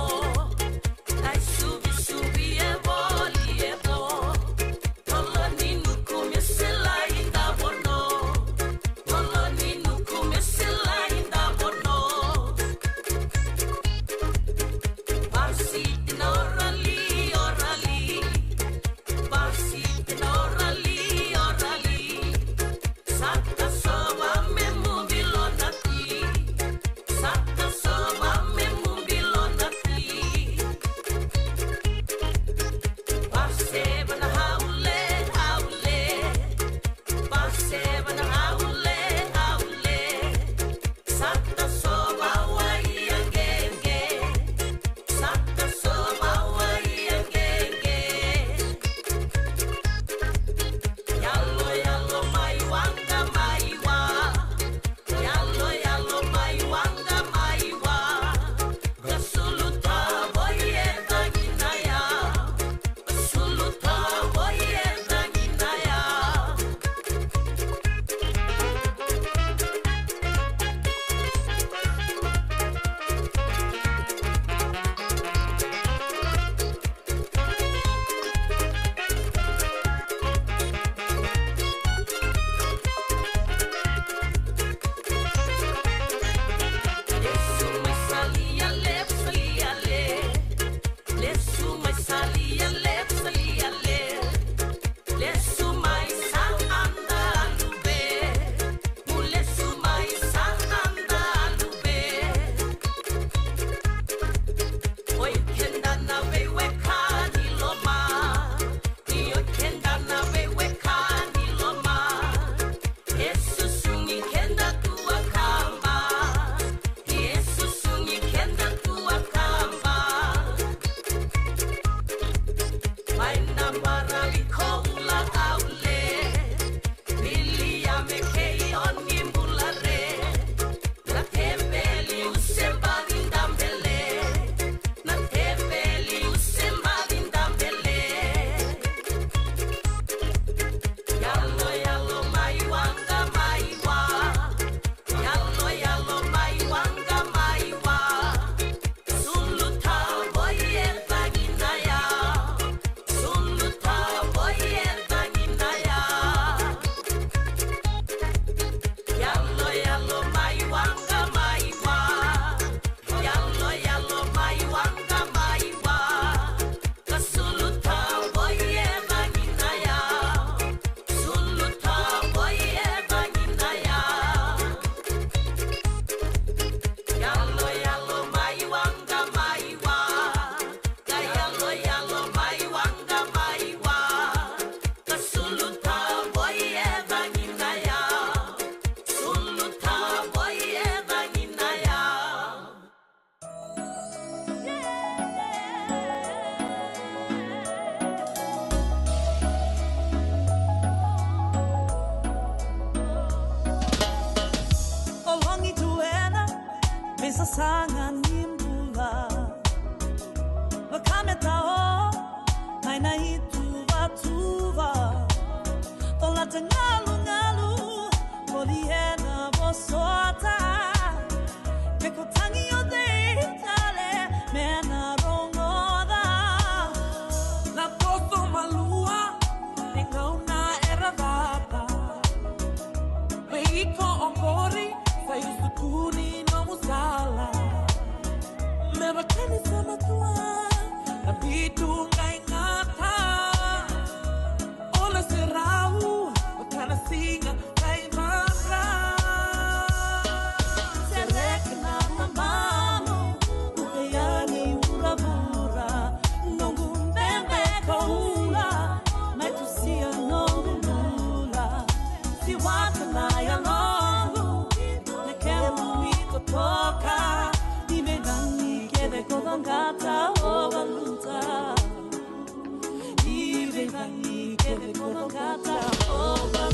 Ai subisubi e voli e vo. Tolo ni nuku me sela i davo no. Tolo ni nuku me sela i davo no. Pasi na orali, orali. Pasi na orali, orali. Sata sova me muvi lonati. Sata sova me muvi lonati. Pasi vana haule, haule. Pasi vana haule, haule. Sata sova wai agege. Sata sova wai agege. Yalo, yalo, mai waqa, mai wa. Yalo, yalo, mai waqa, mai wa. Qai sulu tavo i e cagina ya. Sulu tavo i e cagina ya. Lesu mai salia le, salia le. Lesu mai salia le, salia le. Lesu mai sa anda lube. Mu lesu mai sa anda lube. Oi keda na veiwekani loma. Io keda na veiwekani loma. E susugi keda tua kaba. E susugi keda tua kaba. Mai na maravi koula aule. Vili a me kei oni bula re. Na teveli u se baci dabele. Na teveli u se baci dabele. Yalo, yalo, mai waqa, mai wa. Yalo, yalo, mai waqa, mai wa. Sulu tavo i e cagina ya. Sulu tavo i e cagina ya. Yalo, yalo, mai waqa, mai wa. Yalo, yalo, mai waqa, mai wa. Ka sulu tavo i e cagina ya. Sulu tavo i e cagina ya. Yalo, yalo, mai waqa, mai wa. Ka yalo, yalo, mai waqa, mai wa. Ka sulu tavo i e cagina ya. Sulu tavo i e cagina ya. Tologi tu ena veisasaga ni bula. Vakameta o mai na ituvatuva. Tolata galugalu, voli ena vosota. Ke ko tagi o cei tale me na rogoca. Na toso malua, ni gauna era cata. Me iko oqori, sa iusu tu ni nomu sala. Me vaka ni sa matua, na bitu qai gata. O na serau, vaka na siga qai mara. Sereki na mamanu, uke yani vuravura. Noqu bebe ka ula, mai tusia noqu bula. Siwata na yaloqu, na kemu itotoka. Ni veicagi kece ko caqata o valuta. Ni veicagi kece ko caqata o valuta.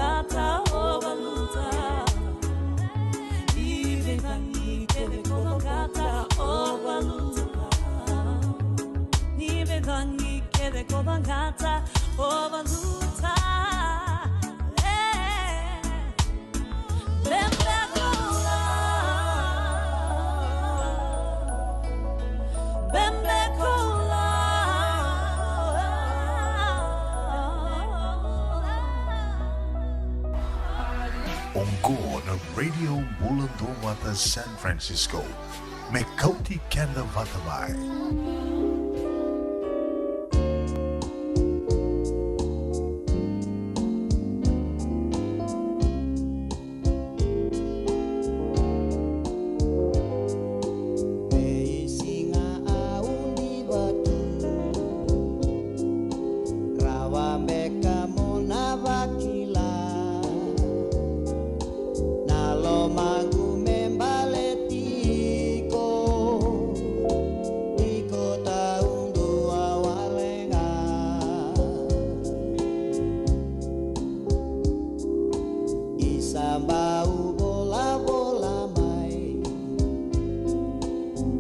Gata o valuta. Ni vei cagi kece ko valuta o valuta. Ni vei cagi kece ko valuta o valuta. E. Bebe koula. Bebe koula. Oqo na Radio Bula Duavata San Francisco. Me kauti keda vata mai. Veisiga au diva tu, rawa beka mo na vakila. Na lomaqu me baleti iko, iko taudua wale ga. Isa bau volavola mai,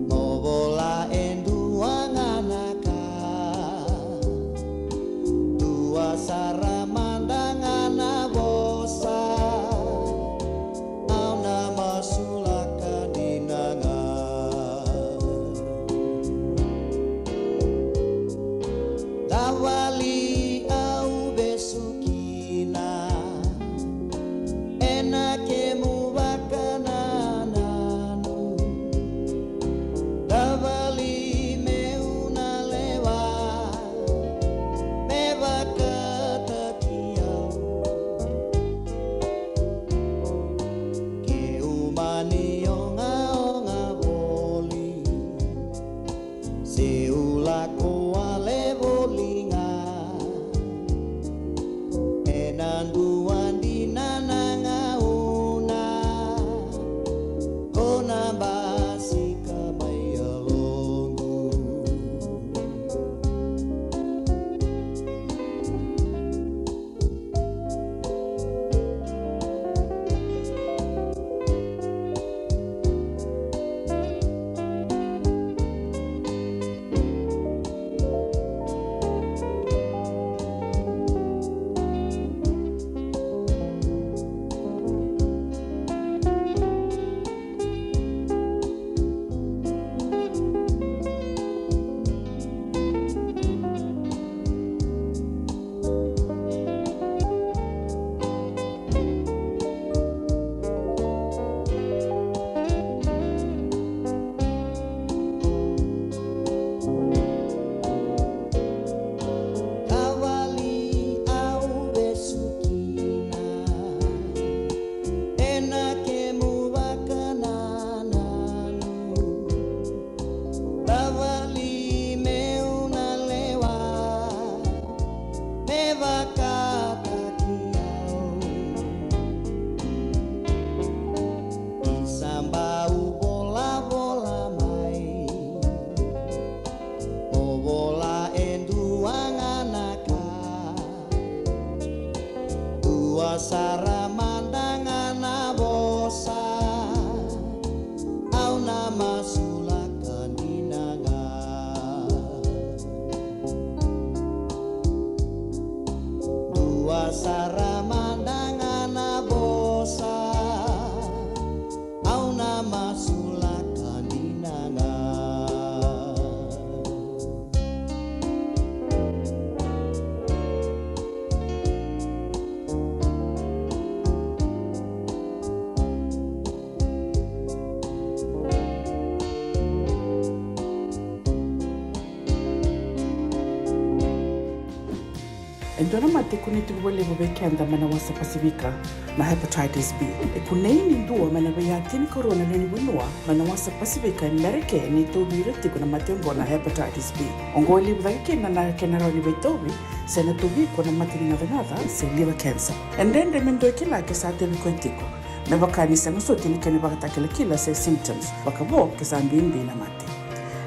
mo vola e dua ga na ka. Dua sara mada ga na vosa, au na masulaka dina ga. Tavali au vesu kina ena kemu vakanananu. Tavali meu na lewa me vakataki au. Keu mani ogaoga voli, seu lako wale voli ga. Ena dua dina na gauna ko na basika mai yaloqu. Tavali au vesu kina ena kemu vakanananu. Tavali meu na lewa me vakataki au. Isa bau volavola mai, mo vola e dua ga na ka. Dua sara mada ga na vosa, au na masulaka dina ga. Dua sara mada ga na vosa, au na masulaka dina ga. E dua na mate e kunei tiko vakalevu vei keda mai na wasa Pasifika, na hepatitis B. E kunei ni dua mai na veiya tinikarua na lewe ni vanua mai na wasa Pasifika e Merika ni tauvi ira tiko na mate oqo na hepatitis B. Oqo e levu cake kina na kena rawa ni veitauvi se na tauvi iko na mate ni gacagaca se liver cancer. E dredre me dua e kila ke sa tauvi koya tiko, me vaka ni sega soti na kena ivakatakilakila se symptoms, vakavo ke sa bibi na mate.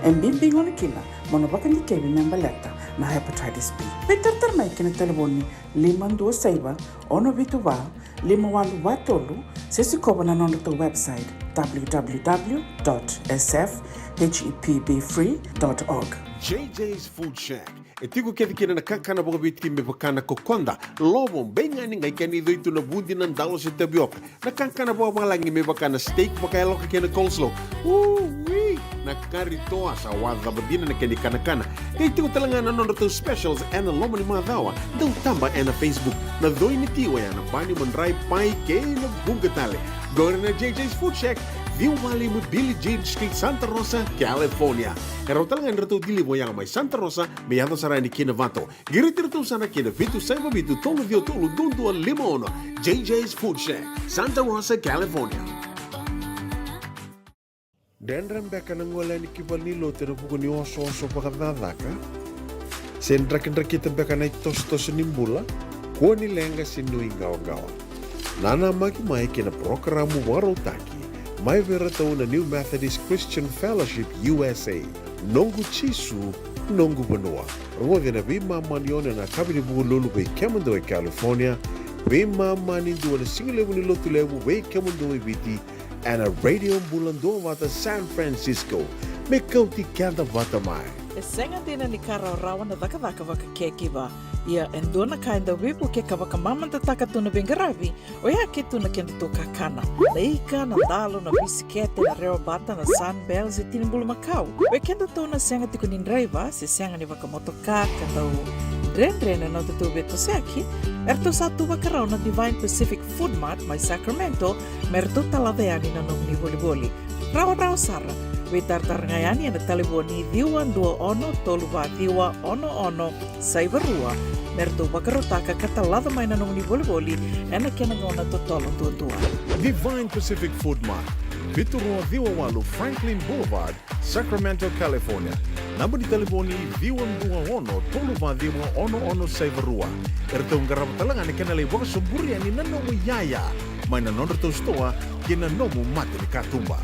E bibi gona kina mo na vakadikevi me baleta na hepatitis B. Veitaratara mai ki na talevoni lima dua saiva, ono vitu va, lima walu va tolu, se sikova na nodratou website, w w w dot s f h e p b free dot org. J J's Food Shack. E tiko kece kina na kakana vakaviti me vaka na kokoda, lovo, beigani, qai kena icoi tu na vudi, na dalo se tavioka. Na kakana vakavalagi me vaka na steak vakayaloka kei na coleslaw. Ui! Na kari toa, sa waca cava dina na kena ikanakana. Qai tiko tale ga na nodratou specials ena loma ni macawa. Dau taba ena Facebook. Na coi ni tiwa ya na bani, madrai, pai kei na vuqa tale. Qori na J J's Food Shack, ciwa walu lima Billie Jean Street, Santa Rosa, California. E rawa tale ga ni ratou deliver ya mai Santa Rosa me yaco sara yani ki Novato. Qiriti iratou sara ki na vitu saiva vitu tolu ciwa tolu dua dua lima ono. J J's Food Shack, Santa Rosa, California. Dredre beka na gole yani ki valenilotu ena vuku ni osooso vakacakacaka? Se drakidrakita beka na itosotoso ni bula? Kua ni leqa se nuiqawaqawa. Nanamaki mai ki na parokaramu vakarautaki mai vei iratou na New Methodist Christian Fellowship U S A. Noqu Jisu, noqu vanua. Rogoci ena veimama ni ono ena yakavi ni Vukelulu vei kemudou e California, veimama ni dua na sigalevu ni Lotulevu vei kemudou e Viti, ena Radio Bula Duavata San Francisco. Me kauti keda vata mai. E sega dina ni ka rawarawa na cakacaka vakacaregiver. Ia e dua na ka e dau veivukei ka vakamamadataka tu na veiqaravi, oya ke tu na kedatou kakana. Na ika, na dalo, na bisikete, na rewabata, na Sunbell, se tini bulumakau. Vei kedatou na sega tiko ni draiva se sega ni vakamotoka ka dau dredre na nodatou veitosoyaki, eratou sa tu vakarau na Divine Pacific Food Mart mai Sacramento, me ratou talaca yani na nomuni volivoli. Rawarawa sara. Veitaratara ga yani ena talevoni ciwa dua ono tolu va ciwa ono ono saiva rua, me ratou vakarautaka ka talaca mai na nomuni volivoli ena kena gauna totolo duadua. Divine Pacific Food Mart, vitu rua ciwa walu Franklin Boulevard, Sacramento, California. Naba ni talevoni ciwa dua ono tolu va ciwa ono ono saiva rua. Eratou qarava tale ga na kena lai vakasoburi yani na nomu iyaya mai na nodratou sitoa ki na nomu mata ni katuba.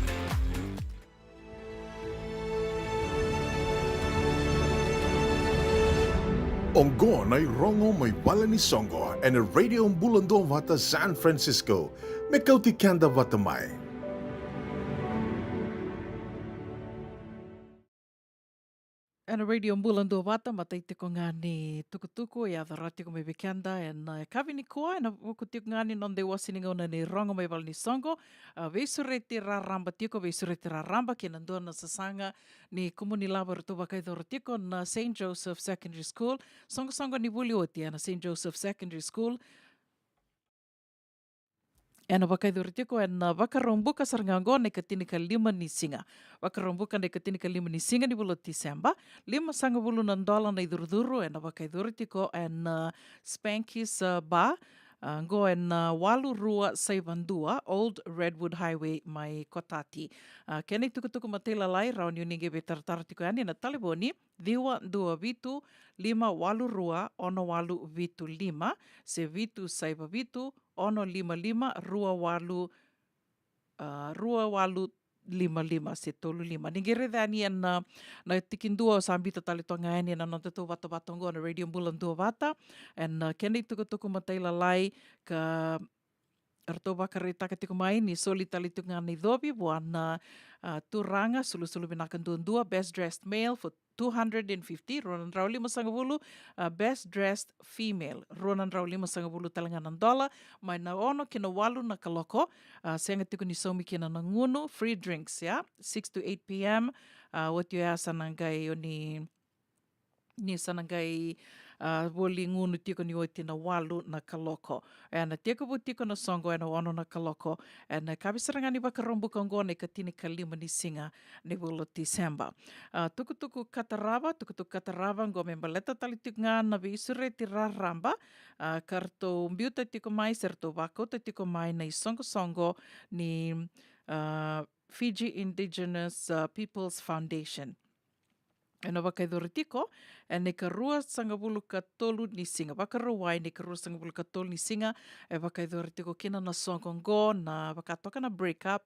Oqo na irogo mai vale ni soqo ena Radio Bula Duavata San Francisco. Me kauti keda vata mai. Ena Radio Bula Duavata, matai tiko ga ni tukutuku e yaco rawa tiko mai vei keda ena yakavi nikua, ena vuku tiko ga ni noda iwase ni gauna ni rogo mai vale ni soqo. A, veisureti raraba tiko, veisureti raraba kei na dua na sasaga ni kumuni lavo eratou vakayacora tiko na Saint Joseph Secondary School. Soqosoqo ni vuli oti ena Saint Joseph Secondary School ena vakayacori tiko ena Vakaraubuka sara ga oqo na ikatinikalima ni siga. Vakaraubuka na ikatinikalima ni siga ni vula o Tiseba. Limasagavulu na dola na icurucuru ena vakayacori tiko ena, uh, Spanky's, uh, Bar. Uh, oqo ena, uh, walu rua saiva dua Old Redwood Highway mai Cotati. Uh, kena itukutuku matailalai rawa ni o ni qai veitaratara tiko yani ena talevoni ciwa dua vitu lima walu rua ono walu vitu lima, se vitu saiva vitu ono lima lima rua walu, a, rua walu lima lima se tolu lima. Ni qai raica yani ena, na tikidua au sa biuta tale toka ga yani ena nodatou vatavata oqo na Radio Bula Duavata. Ena, a, kena itukutuku matailalai ka ratou vakaraitaka tiko mai ni soli tale tiko ga na icovi vua na, a, turaga sulusulu vinaka duadua, best dressed male for two hundred and fifty, rua na drau limasagavulu, a, best dressed female, rua na drau limasagavulu tale ga na dola, mai na ono ki na walu na kaloko, a, sega tiko ni saumi kina na gunu, free drinks, ya, six to eight p m, a, oti oya sa na qai o ni ni sa na qai, a, voli gunu tiko ni oti na walu na kaloko. Ena tekivu tiko na soqo ena ono na kaloko. Ena yakavi sara ga ni Vakaraubuka oqo na ikatinikalima ni siga ni vula o Tiseba. A, tukutuku ka tarava, tukutuku ka tarava oqo me baleta tale tiko ga na veisureti raraba, a, ka ratou biuta tiko mai se ratou vakauta tiko mai na isoqosoqo ni, a, Fiji Indigenous, a, Peoples Foundation. Ena vakayacori tiko ena ikaruasagavulu ka tolu ni siga, Vakarauwai, na ikaruasagavulu ka tolu ni siga, e vakayacori tiko kina na soqo oqo, na vakatoka na break up,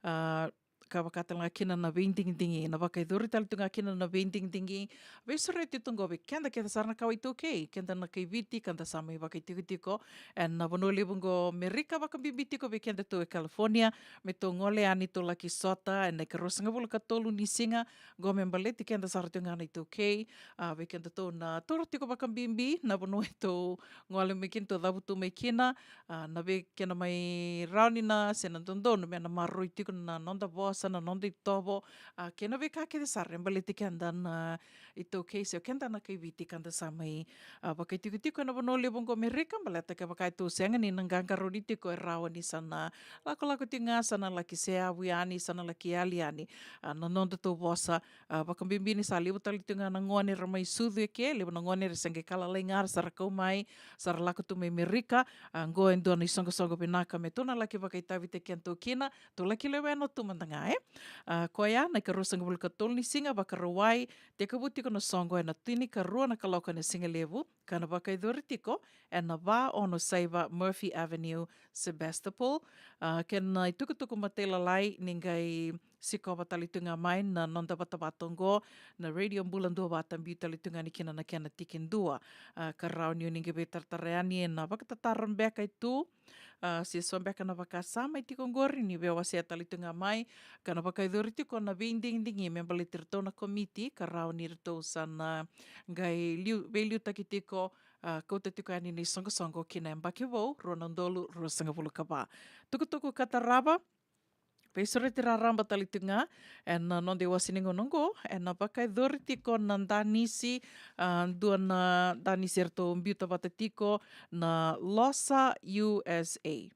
a, ka vaka tale ga kina na veidigidigi, na vakayacori tale tu ga kina na veidigidigi. Veisureti tu qo vei keda kece sara na kawa iTaukei, keda na kai Viti ka da sa mai vakaitikotiko ena vanua levu qo Merika, vakabibi tiko vei keda tu e California, me tou gole yani tou laki sota ena ikaruasagavulu ka tolu ni siga qo me baleti keda sara tu ga na iTaukei. A, vei keda tou na taura tiko vakabibi na vanua e tou gole mai kina, tou cavutu mai kina, a, na vei kena mai rawa ni na se na dodonu me na maroroi tiko na noda vosa, na noda itovo, a, kei na veika kece sara e baleti keda na iTaukei se o keda na kai Viti ka da sa mai, a, vakaitikotiko ena vanua levu qo Merika, baleta kevaka e tou sega ni na qaqarauni tiko e rawa ni sa na lakolako tiko ga, sa na laki seavu yani, sa na laki yali yani, a, na noda tou vosa, a, vakabibi ni sa levu tale tu ga na gone era mai sucu eke, levu na gone era se qai ka lalai ga, ra sa ra kau mai, sa ra lako tu mai Merika. A, qo e dua na isoqosoqo vinaka me tou na laki vakaitavitaki kedatou kina, tou laki lewena tu mada ga, e. A, koya na ikaruasagavulu ka tolu ni siga Vakarauwai, tekivu tiko na soqo ena tinikarua na kaloko ena sigalevu, ka na vakayacori tiko ena va ono saiva Murphy Avenue, Sebastopol. A, kena itukutuku matailalai ni qai sikova tale tu ga mai na noda vatavata oqo, na Radio Bula Duavata, biu tale tu ga ni kina na kena tikidua. A, ka rawa ni o ni qai veitaratara yani ena vakatataro beka e tu, a, se so beka na vakasama e tiko oqori, ni veiwasea tale tu ga mai, ka na vakayacori tiko na veidigidigi me baleti iratou na komiti, ka rawa ni ratou sa na qai liu, veiliutaki tiko, a, kauta tiko yani na isoqosoqo ki na yabaki vou, rua na udolu ruasagavulu ka va. Tukutuku ka tarava, veisureti raraba tale tu ga ena noda iwase ni gauna oqo, ena vakayacori tiko na danisi, a, dua na danisi eratou biuta vata tiko na Losa U S A.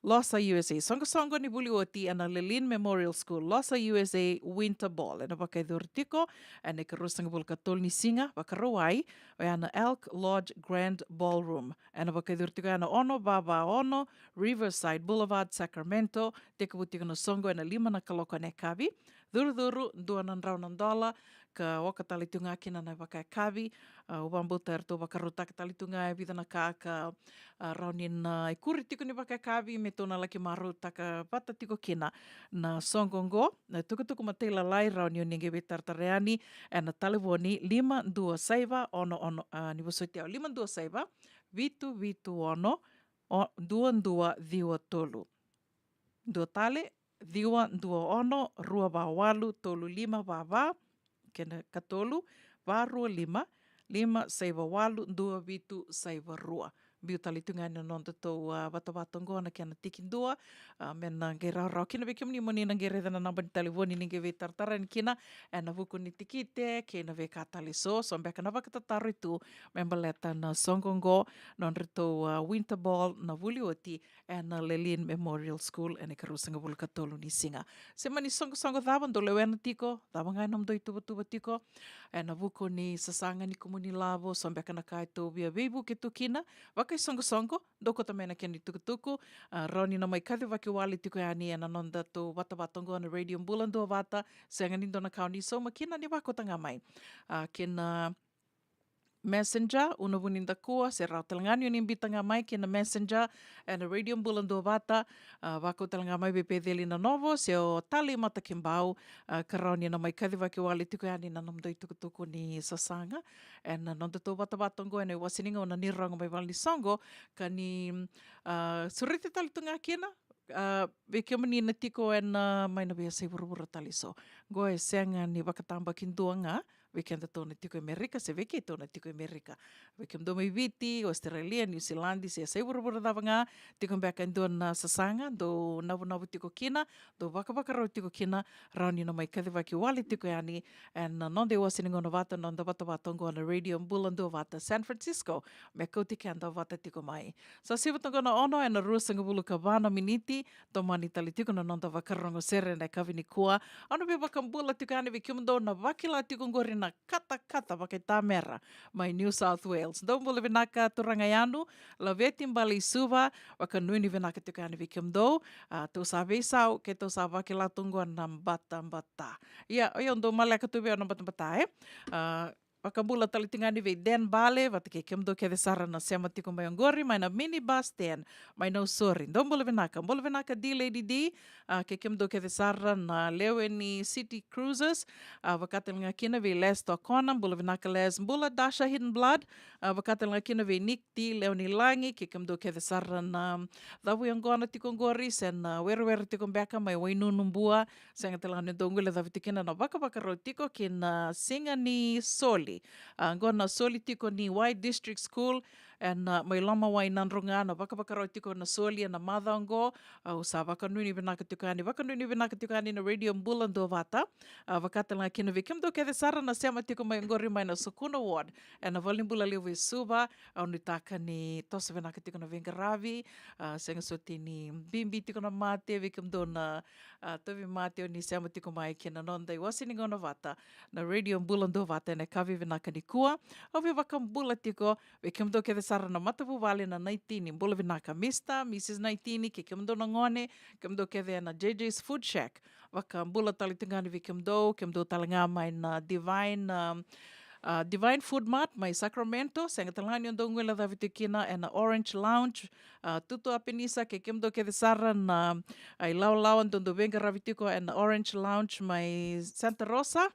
Losa U S A, soqosoqo ni vuli oti ena Lelean Memorial School, Losa U S A Winter Ball, ena vakayacori tiko ena ikaruasagavulu ka tolu ni siga Vakarauwai, oya na Elk Lodge Grand Ballroom. Ena vakayacori tiko ena ono va va ono Riverside Boulevard, Sacramento. Tekivu tiko na soqo ena lima na kaloko ena yakavi. Curucuru, dua na drau na dola, ka oka tale tu ga kina na vakayakavi. A, au vakabauta eratou vakarautaka tale tu ga e vica na ka ka, a, rawa ni na ikuri tiko ni vakayakavi me tou na laki marautaka vata tiko kina na soqo oqo. Na tukutuku matailalai rawa ni o ni qai veitaratara yani ena talevoni lima dua saiva ono ono, a, ni vosoti au, lima dua saiva vitu vitu ono, o, dua dua ciwa tolu. Dua tale, ciwa dua ono rua va walu tolu lima va va, kena ikatolu, va rua lima, lima saiva walu dua vitu saiva rua. Biu tale tu ga na nodatou, a, vatavata oqo na kena tikidua, a, me na qai rawarawa kina vei kemuni mo ni na qai raica na naba ni talevoni ni qai veitaratara yani kina ena vuku ni tikite kei na veika tale eso. So beka na vakatataro e tu me baleta na soqo oqo, nodratou, a, Winter Ball, na vuli oti ena Lelean Memorial School ena ikaruasagavulu ka tolu ni siga. Se mani soqosoqo cava dou lewena tiko, cava ga e nomudou ituvatuva tiko ena vuku ni sasaga ni kumuni lavo, so beka na ka e tou via veivuke tu kina vakaisoqosoqo, dou kauta mai na kena itukutuku. A, rawa ni na mai kacivaki wale tiko yani ena nodatou vatavata oqo na Radio Bula Duavata. Sega ni dua na ka o ni sauma kina, ni vakauta ga mai, a, kei na Messenger, Una Vunidakua, se rawa tale ga ni o ni biuta ga mai kei na Messenger ena Radio Bula Duavata. A, vakau tale ga mai vei Peceli Nanovo se o Tali Matakibau, a, ka rawa ni na mai kacivaki wale tiko yani na nomudou itukutuku ni sasaga ena nodatou vatavata oqo ena iwase ni gauna ni rogo mai vale ni soqo, ka ni, a, sureti tale tu ga kina, a, vei kemuni na tiko ena, a, mai na veiyasai vuravura tale eso. Qo e sega ni vakatabakidua ga vei kedatou na tiko e Merika se vei keitou na tiko e Merika. Vei kemudou mai Viti, Australia, New Zealand, se yasai vuravura cava ga, tiko beka e dua na sasaga dou navunavu tiko kina, dou vakavakarau tiko kina, rawa ni na mai kacivaki wale tiko yani ena noda iwase ni gauna vata, noda vatavata oqo na Radio Bula Duavata San Francisco, me kauti keda vata tiko mai. Sa sivi toka na ono ena ruasagavulu ka va na miniti, tomani tale tiko na noda vakarogo sere ena yakavi nikua. Au na veivakabula tiko yani vei kemudou na vakila tiko oqori na katakata vakaitamera mai New South Wales. Dou bula vinaka turaga Yanu, Laveti Baleisuva, vakanuinui vinaka tiko yani vei kemudou. A, tou sa veisau, keitou sa vakila tu oqo na batabata. Ia, o yau dou maleka tu vei au na batabata, e? A, Vakabula tale tiko ga yani vei Dan Bale, vata kei kemudou kece sara na sema tiko mai oqori, mai na minibus stand, mai Nausori. Dou bula vinaka, bula vinaka D Lady D, a, kei kemudou kece sara na lewe ni City Cruisers, a, vaka tale ga kina vei Les Tokona, bula vinaka Les, bula Dasha Hidden Blood, a, vaka tale ga kina vei Nick T Leonilagi, kei kemudou kece sara na cavu yaqona tiko oqori, se na werewere tiko beka mai Wainunu Bua, sega tale ga ni dou guilecavi tiko kina na vakavakarau tiko ki na siga ni soli. A, oqo na soli tiko ni Y District School, ena, a, mai Lomawai Nadroga, na vakavakarau tiko na soli ena macawa oqo. Au sa vakanuinui vinaka tiko yani, vakanuinui vinaka tiko yani na Radio Bula Duavata. A, vaka tale ga kina vei kemudou kece sara na sema tiko mai oqori mai na Sukuna Ward, ena valenibula levu e Suva. Au nuitaka ni toso vinaka tiko na veiqaravi, a, sega soti ni bibi tiko na mate, vei kemudou na, a, tauvimate o ni sema tiko mai ki na noda iwase ni gauna vata, na Radio Bula Duavata ena yakavi vinaka nikua. Au via vakabula tiko vei kemudou kece sara na matavuvale na Naitini, bula vinaka Mister, Missus Naitini, kei kemudou na gone, kemudou kece ena J J's Food Shack. Vakabula tale tiko ga yani vei kemudou, kemudou tale ga mai na Divine, um, a, Divine Food Mart mai Sacramento, sega tale ga ni o dou guilecavi tiko kina ena Orange Lounge, a, Tutu Apenisa, kei kemudou kece sara na, a, ilawalawa dou dau veiqaravi tiko ena Orange Lounge mai Santa Rosa.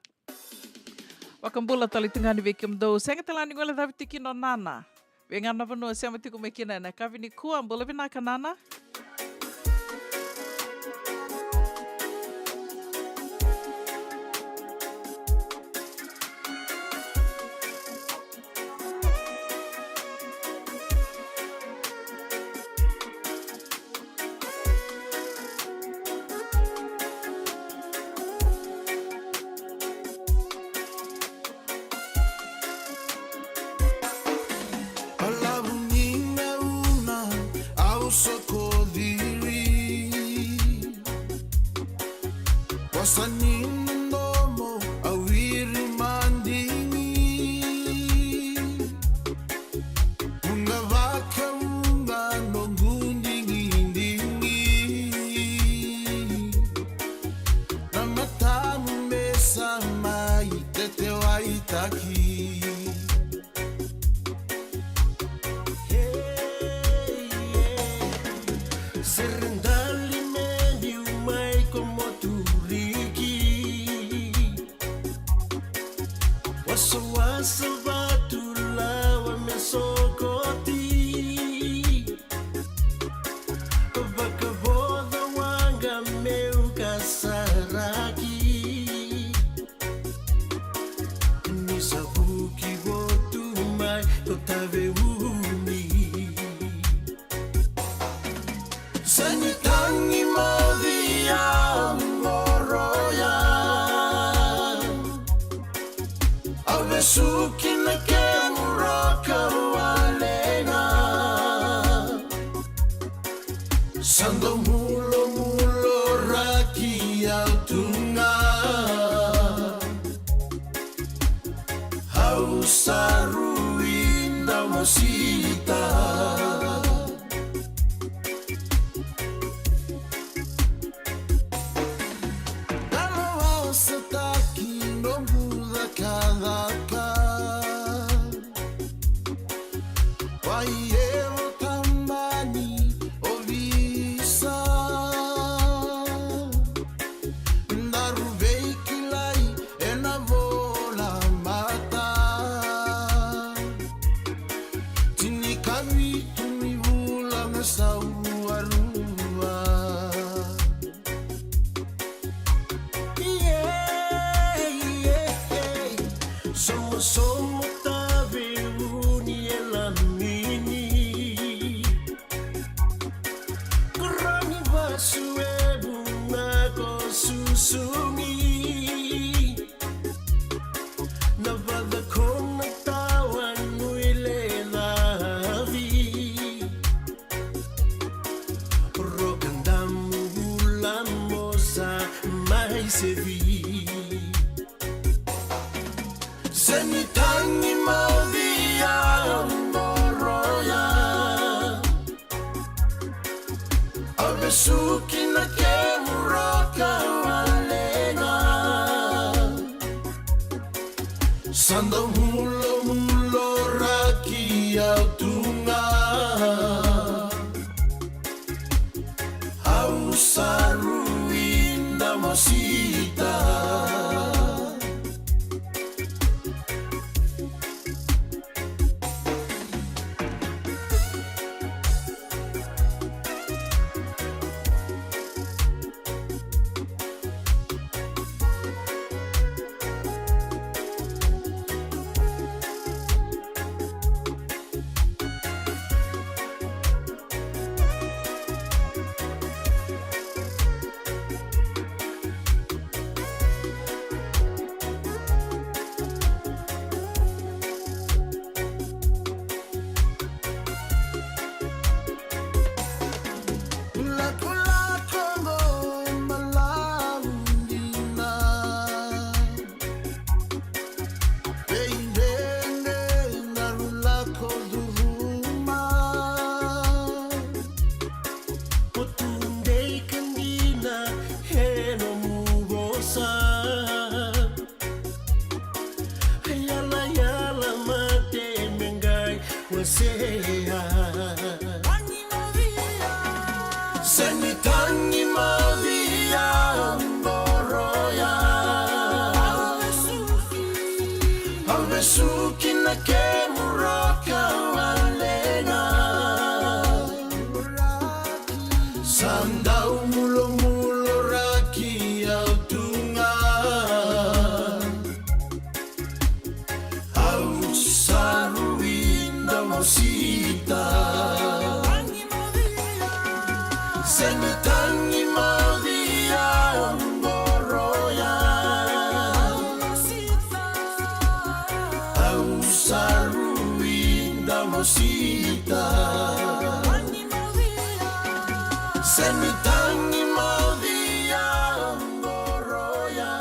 Vakabula tale tiko ga yani vei kemudou, sega tale ga ni guilecavi tiko kina o Nana. Vei ga na vanua sema tiko mai kina ena yakavi nikua, bula vinaka Nana. Balavu ni gauna au soko ciri, vosa ni domo au iri madigi. Vuqa vakavuqa noqu digidigi, na matamu me sa mai tetewaitaki. Hey, yeah. Sere dali me biu mai ko Moturiki. Wasawasa vatu lawa me sokoti. Vakavoca waqa meu kasaraki. Ni sa vuki votu mai ko Taveuni. Sa ni tagi moci au qoroya. Au vesuki na kemu roka wale ga. Sa dau mulomulo raki au tu ga. Au sa rui dau mosita. Dalo au sa taki noqu cakacaka. Wai evo tamani ovisa. Daru veikilai ena vola mata. Tinikavitu ni vula ga sa rua. Yeah, yeah. Somosomo Taveuni e lamini. Koroni vasu e vuna ko susugi. Na vaca ko na tawa nui le lavi. Roka damu vula mosa mai sevi. Se ni tagi moci au qoroya. Au vesuki na kemu roka wale ga. Sa dau Saru i Damasita. Lakolako qo e malau dina. Vei cei na rau lako curuma? Mo tudei ka dina e nomu vosa. Yalayala mate me qai wasea. Seni tagi moce ya qoroya. Au vesuki na kemu roka walena. Sa dau mulomuloraki au tu ga. Au sa rui Damasita. Sega tagi moce ya qoroya. Au sa rui Damasita. Sega tagi moce ya qoroya.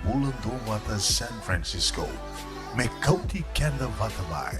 Bula duavata San Francisco, me kauti keda vata mai.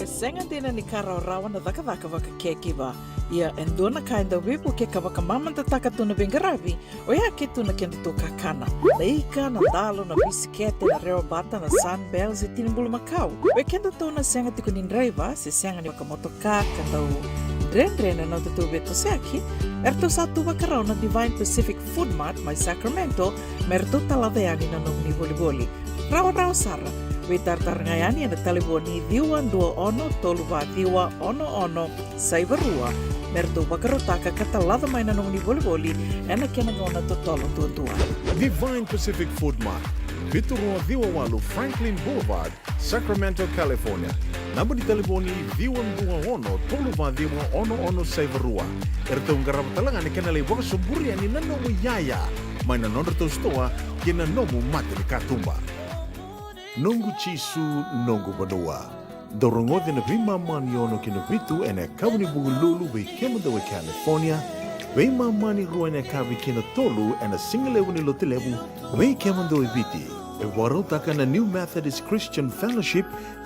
E sega dina ni ka rawarawa na cakacaka vakakekiva. Ia e dua na ka e dau veivuke ka vakamamadataka tu na veiqaravi, oya ke tu na kedatou kakana. Na ika, na dalo, na bisikete, na rewabata, na Sunbell se tini bulumakau. Vei kedatou na sega tiko ni draiva se sega ni vakamotoka ka dau dredre na nodatou veitosoyaki, eratou sa tu vakarau na Divine Pacific Food Mart mai Sacramento me ratou talaca yani na nomuni volivoli. Rawarawa sara, veitaratara ga yani ena talevoni ciwa dua ono tolu va ciwa ono ono saiva rua me ratou vakarautaka ka talaca mai na nomuni volivoli ena kena gauna totolo duadua. Divine Pacific Food Mart, vitu rua ciwa walu Franklin Boulevard, Sacramento, California. Naba ni talevoni ciwa dua ono tolu va ciwa ono ono saiva rua. Eratou qarava tale ga na kena lai vakasoburi yani na nomu iyaya mai na nodratou sitoa kei na nomu mata ni katuba. Noqu Jisu, noqu vanua. Dou rogoca na veimama ni ono ki na vitu ena yakavi ni Vukelulu vei kemudou e California, veimama ni rua ena yakavi kei na tolu ena sigalevu ni Lotulevu vei kemudou e Viti. E vakarautaka na New Methodist Christian Fellowship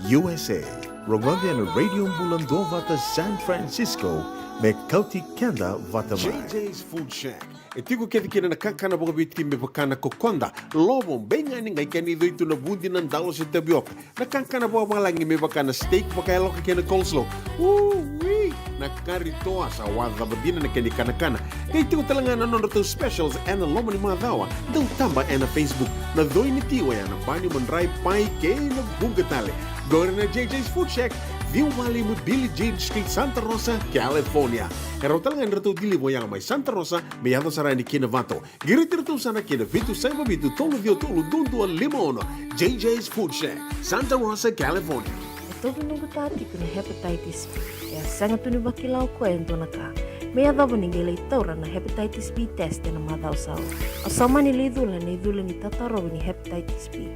U S A. Rogoci ena Radio Bula Duavata San Francisco, me kauti keda vata mai. J J's Food Shack. E tiko kece kina na kakana vakaviti me vaka na kokoda, lovo, beigani, qai kena icoi tu na vudi, na dalo se tavioka. Na kakana vakavalagi me vaka na steak vakayaloka kei na coleslaw. Ui! Na kari toa, sa wacava dina na kena ikanakana. Qai tiko tale ga na nodratou specials ena loma ni macawa. Dau taba ena Facebook. Na coi ni tio ya na bani, madrai, pai kei na vuqa tale. Qori na J J's Food Shack, ciwa walu lima Billie Jean Street, Santa Rosa, California. E rawa tale ga ni ratou deliver ya mai Santa Rosa me yaco sara yani ki Novato. Qiriti iratou sara ki na vitu saiva vitu tolu ciwa tolu dua dua lima ono. J J's Food Shack, Santa Rosa, California. E tauvi noqu ta tiko na hepatitis B. E a sega tu ni vakila o koya e dua na ka. Me yacova ni qai lai taura na hepatitis B test ena macawa sa oti. Au sa mani lai cula na icula ni tatarovi ni hepatitis B.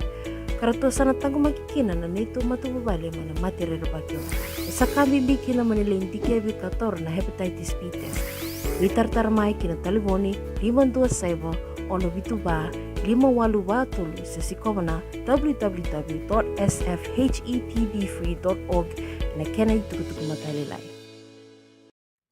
Ka ratou sa na taqomaki kina na neitou matavuvale mai na mate rerevaki oqo. E sa ka bibi kina mo ni lai dikevi ka taura na hepatitis B test. Veitaratara mai ki na talevoni lima dua saiva, ono vitu va, lima walu va tolu, se sikova na w w w dot s f h e p b free dot org ena kena itukutuku matailalai.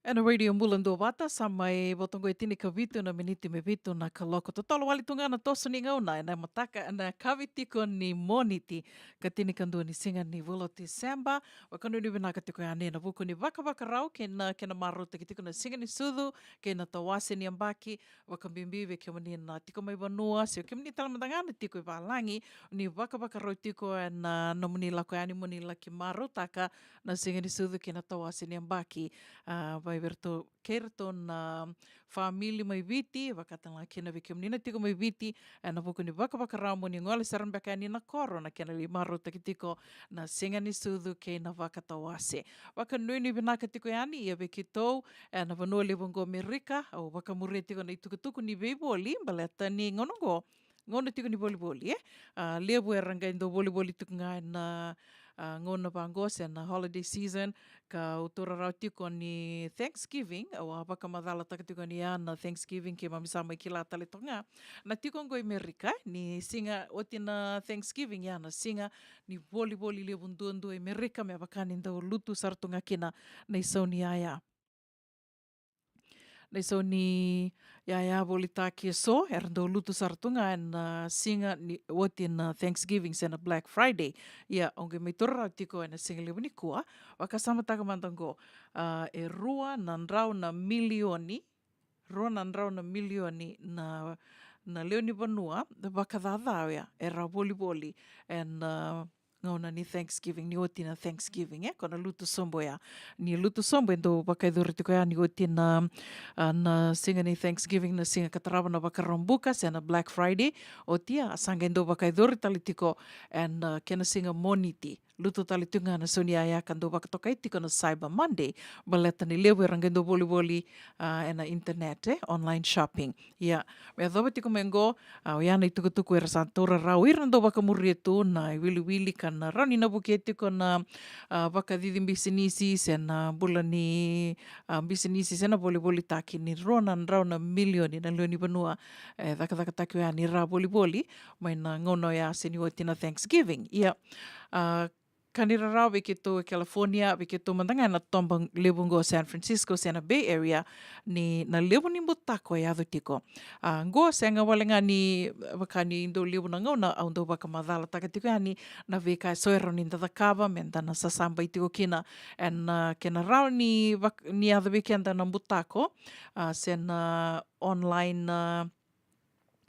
Ena Radio Bula Duavata, sa mai vota oqo e tinikavitu na miniti me vitu na kaloko. Totolo wale tu ga na toso ni gauna ena mataka, ena yakavi tiko ni Moniti, ka tinikadua ni siga ni vula o Tiseba. Vakanuinui vinaka tiko yani ena vuku ni vakavakarau kei na kena marautaki tiko na Siga ni Sucu kei na tawase ni yabaki. Vakabibi vei kemuni na tiko mai vanua, se o kemuni tale mada ga na tiko i valagi, ni vakavakarau tiko ena nomuni lako yani mo ni laki marautaka na Siga ni Sucu kei na tawase ni yabaki. A, vei iratou, kei iratou na famili mai Viti, vaka tale ga kina vei kemuni na tiko mai Viti, ena vuku ni vakavakarau mo ni gole sara beka yani na koro na kena lai marautaki tiko na Siga ni Sucu kei na vakatawase. Vakanuinui vinaka tiko yani, ia vei keitou ena vanua levu oqo Amerika, au vakamuria tiko na itukutuku ni veivoli, baleta ni gauna oqo, gauna tiko ni volivoli, e? A, levu era qai dau volivoli tiko ga ena, a, gauna vaqo se na holiday season, ka au taura rawa tiko ni Thanksgiving, au a vakamacalataka tiko ni ya na Thanksgiving keimami sa mai kila tale toka ga. Na tiko oqo i Amerika, e? Ni siga oti na Thanksgiving, ya na siga ni volivoli levu duadua i Amerika, me vaka ni dau lutu sara tu ga kina na isau ni yaya. Na isau ni yaya volitaki eso, era dau lutu sara tu ga ena siga ni oti na Thanksgiving se na Black Friday. Ia, au qai mai taura rawa tiko ena siga levu nikua, vakasamataka mada oqo, a, e rua na drau na milioni, rua na drau na milioni na, na lewe ni vanua, vakacaca oya, era volivoli ena, a, gauna ni Thanksgiving, ni oti na Thanksgiving, e, ko na lutu sobu ya. Ni lutu sobu e dau vakayacori tiko ya ni oti na, a, na siga ni Thanksgiving, na siga ka tarava na Vakaraubuka, se na Black Friday, oti ya, a sa qai dau vakayacori tale tiko ena, a, kena siga Moniti. Lutu tale tiko ga na sau ni yaya ka dau vakatokai tiko na Cyber Monday, baleta ni levu era qai dau volivoli, a, ena internet, e, online shopping. Ia, me yacova tiko mai oqo, a, oya na itukutuku era sa taura rawa o ira na dau vakamuria tu na iwiliwili ka na rawa ni na vukea tiko na, a, vakacici bisinisi se na bula ni, a, bisinisi se na volivolitaki ni rua na drau na milioni na lewe ni vanua, e, cakacakataki oya ni ra volivoli mai na gauna oya se ni oti na Thanksgiving. Ia, a, ka ni rarawa vei keitou e California, vei keitou mada ga ena toba levu oqo San Francisco se na Bay Area, ni na levu ni butako e yaco tiko. A, oqo sega wale ga ni vaka ni dau levu na gauna au dau vakamacalataka tiko yani na veika eso e rawa ni da cakava me da na sasabai tiko kina ena, a, kena rawa ni vak-, ni yaco vei keda na butako, a, se na online, a,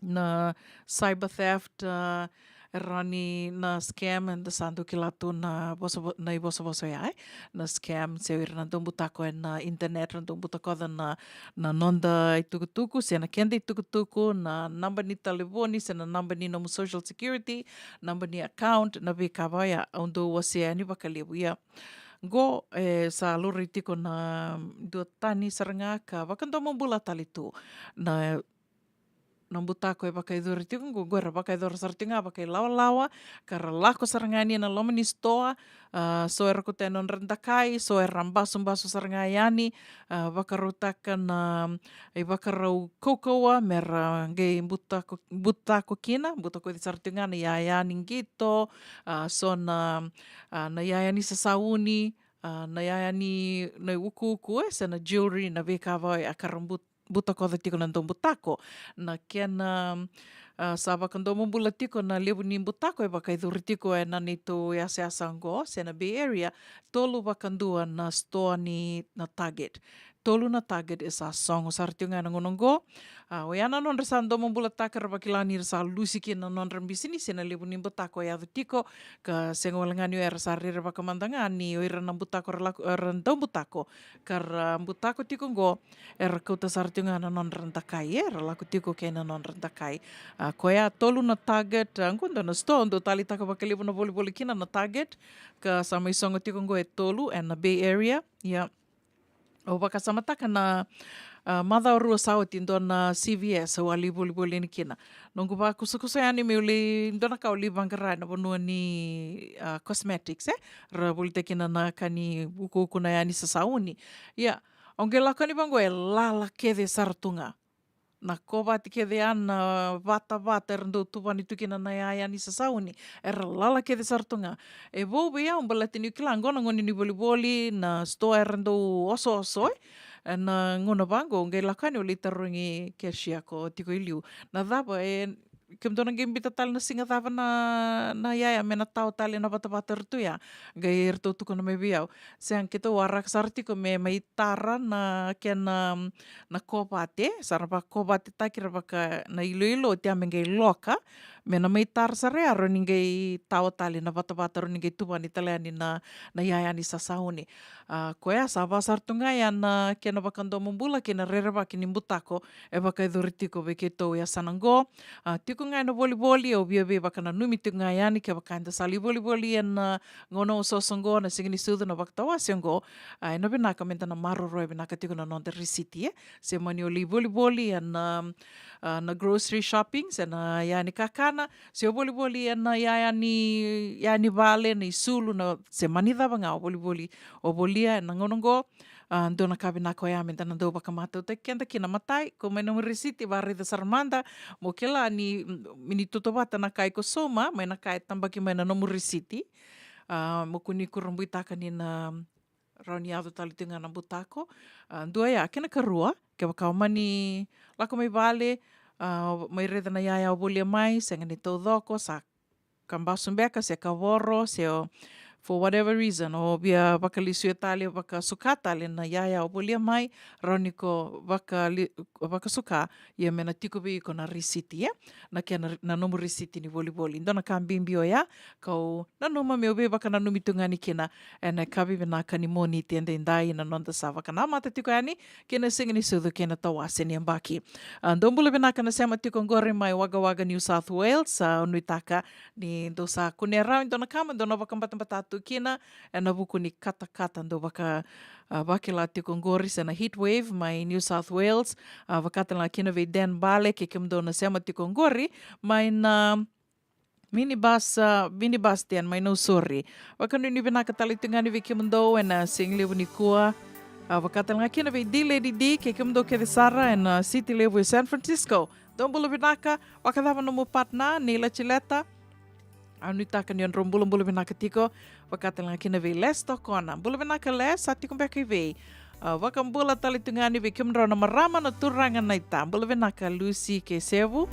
na cyber theft, a, e rawa ni na scam, eda sa dau kila tu na vosa, na ivosavosa oya, e? Na scam, se o ira na dau butako ena internet, na dau butakoca na, na noda itukutuku, se na keda itukutuku, na naba ni talevoni, se na naba ni nomu social security, naba ni account, na veika vaya, au dau wasea yani vakalevu. Ia, oqo, e, sa laurai tiko na dua tani sara ga ka vakadomobula tale tu na na butako e vakayacori tiko qo, qo era vakayacora sara tiko ga vakailawalawa, ka ra lako sara ga yani ena loma ni sitoa, a, so era kauta e nodra dakai, so era basubasu sara ga yani, a, vakarautaka na ivakarau kaukauwa me ra qai butako, butako kina, butakoci sara tiko ga na iyaya ni qito, a, so na, a, na iyaya ni sasauni, a, na iyaya ni, na iukuuku, e, se na jewelry, na veika vaka oya ka ra but-, butakoca tiko na daubutako. Na kena, a, sa vakadomobula tiko na levu ni butako e vakayacori tiko ena neitou yasayasa oqo, se na Bay Area, tolu vakadua na sitoa ni na Target. Tolu na Target e sa sogo sara tiko ga ena gauna oqo. A, oya na nodra sa domobulataka, ra vakila ni ra sa lusi kina na nodra bisinisi ena levu ni butako e yaco tiko, ka sega wale ga ni oya, era sa rerevaka mada ga ni o ira na butako ra lako, era daubutako, ka ra butako tiko oqo, era kauta sara tiko ga na nodra dakai, e, ra lako tiko kei na nodra dakai. A, koya tolu na Target, a, qo dua na sitoa dau taleitaka vakalevu na volivoli kina na Target, ka sa mai sogo tiko oqo e tolu ena Bay Area. Ia, au vakasamataka na, a, macawa rua sa oti, dua na C V S au a lai volivoli yani kina. Noqu vakusakusa yani meu lai, dua na ka au lai vaqara ena vanua ni, a, cosmetics, e, ra volitaka kina na ka ni ukuuku, na iyaya ni sasauni. Ia, au qai lako yani vaqo, e lala kece sara tu ga. Na kovate kece ya, na vatavata era dau tuvani tu kina na iyaya ni sasauni, era lala kece sara tu ga. E vou vei au baleta niu kila qo na gauna ni volivoli, na sitoa era dau osooso, e. Ena gauna vaqo au qai lako yani, au lai tarogi cashier ko tiko e liu, na cava, e, kemudou na qai biuta tale na siga cava na, na iyaya me na tawa tale na vatavata era tu ya? Qai ratou tukuna mai vei au, sega, keitou waraka sara tiko me mai tara na kena, na kovate, sa ra vakavatetaki ira vaka na iloilo oti ya me qai loka, me na mai tara sara ya, rawa ni qai tawa tale na vatavata, rawa ni qai tuvani tale yani na, na iyaya ni sasauni. A, koya sa va sara tu ga ya na kena vakadomobula kei na rerevaki ni butako e vakayacori tiko vei keitou e yasana qo. A, tiko ga ena volivoli, au via veivakananumi tiko ga yani, kevaka eda sa lai volivoli ena, a, gauna osooso qo, na Siga ni Sucu, na vakatawase qo, a, ena vinaka meda na maroroya vinaka tiko na noda risiti, e. Se mani o lai volivoli ena, a, na grocery shopping, se na iyaya ni kakana, se o volivoli ena iyaya ni, iyaya ni vale, na isulu, na, se mani cava ga o volivoli, o volia ena gauna qo, a, dua na ka vinaka oya meda na dau vakamatautaki keda kina. Matai, kau mai nomu risiti, varaica sara mada, mo kila ni, mm, me ni tautauvata na ka iko sauma mai na ka e tabaki mai na nomu risiti. A, mo kua ni kurabuitaka ni na rawa ni yaco tale tiko ga na butako. A, dua ya, kena karua, kevaka o mani lako mai vale, a, mai raica na iyaya o volia mai, sega ni taucoko, sa ka basu beka, se ka voro, se o, for whatever reason, o via vakalesuya tale, vakasuka tale na iyaya o volia mai, rawa ni ko vakali-, vakasuka, ia me na tiko vei iko na risiti, e? Na kena ri-, na nomu risiti ni volivoli. Dua na ka bibi oya, kau nanuma meu veivakananumi tu ga yani kina ena yakavi vinaka ni Moniti edaidai, na noda sa vakanamata tiko yani kei na Siga ni Sucu kei na tawase ni yabaki. A, dou bula vinaka na sema tiko qori mai Wagga Wagga, New South Wales. A, au nuitaka ni dou sa kunea rawa e dua na ka mo dou na vakabatabata tu kina ena vuku ni katakata dou vaka, a, vakila tiko qori, se na heat wave mai New South Wales. A, vaka tale ga kina vei Dan Bale kei kemudou na sema tiko qori mai na minibus, a, minibus stand mai Nausori. Vakanuinui vinaka tale tu ga yani vei kemudou ena sigalevu nikua. A, vaka tale ga kina vei D Lady D kei kemudou kece sara ena, a, city levu e San Francisco. Dou bula vinaka, vakacava nomu partner, Neila Cileta? Au nuitaka ni o drau bulabula vinaka tiko, vaka tale ga kina vei Les Tokona. Bula vinaka Les, sa tiko beka i vei? A, vakabula tale tu ga yani vei kemudrau na marama, na turaga, na ita. Bula vinaka Lucy kei Sevu.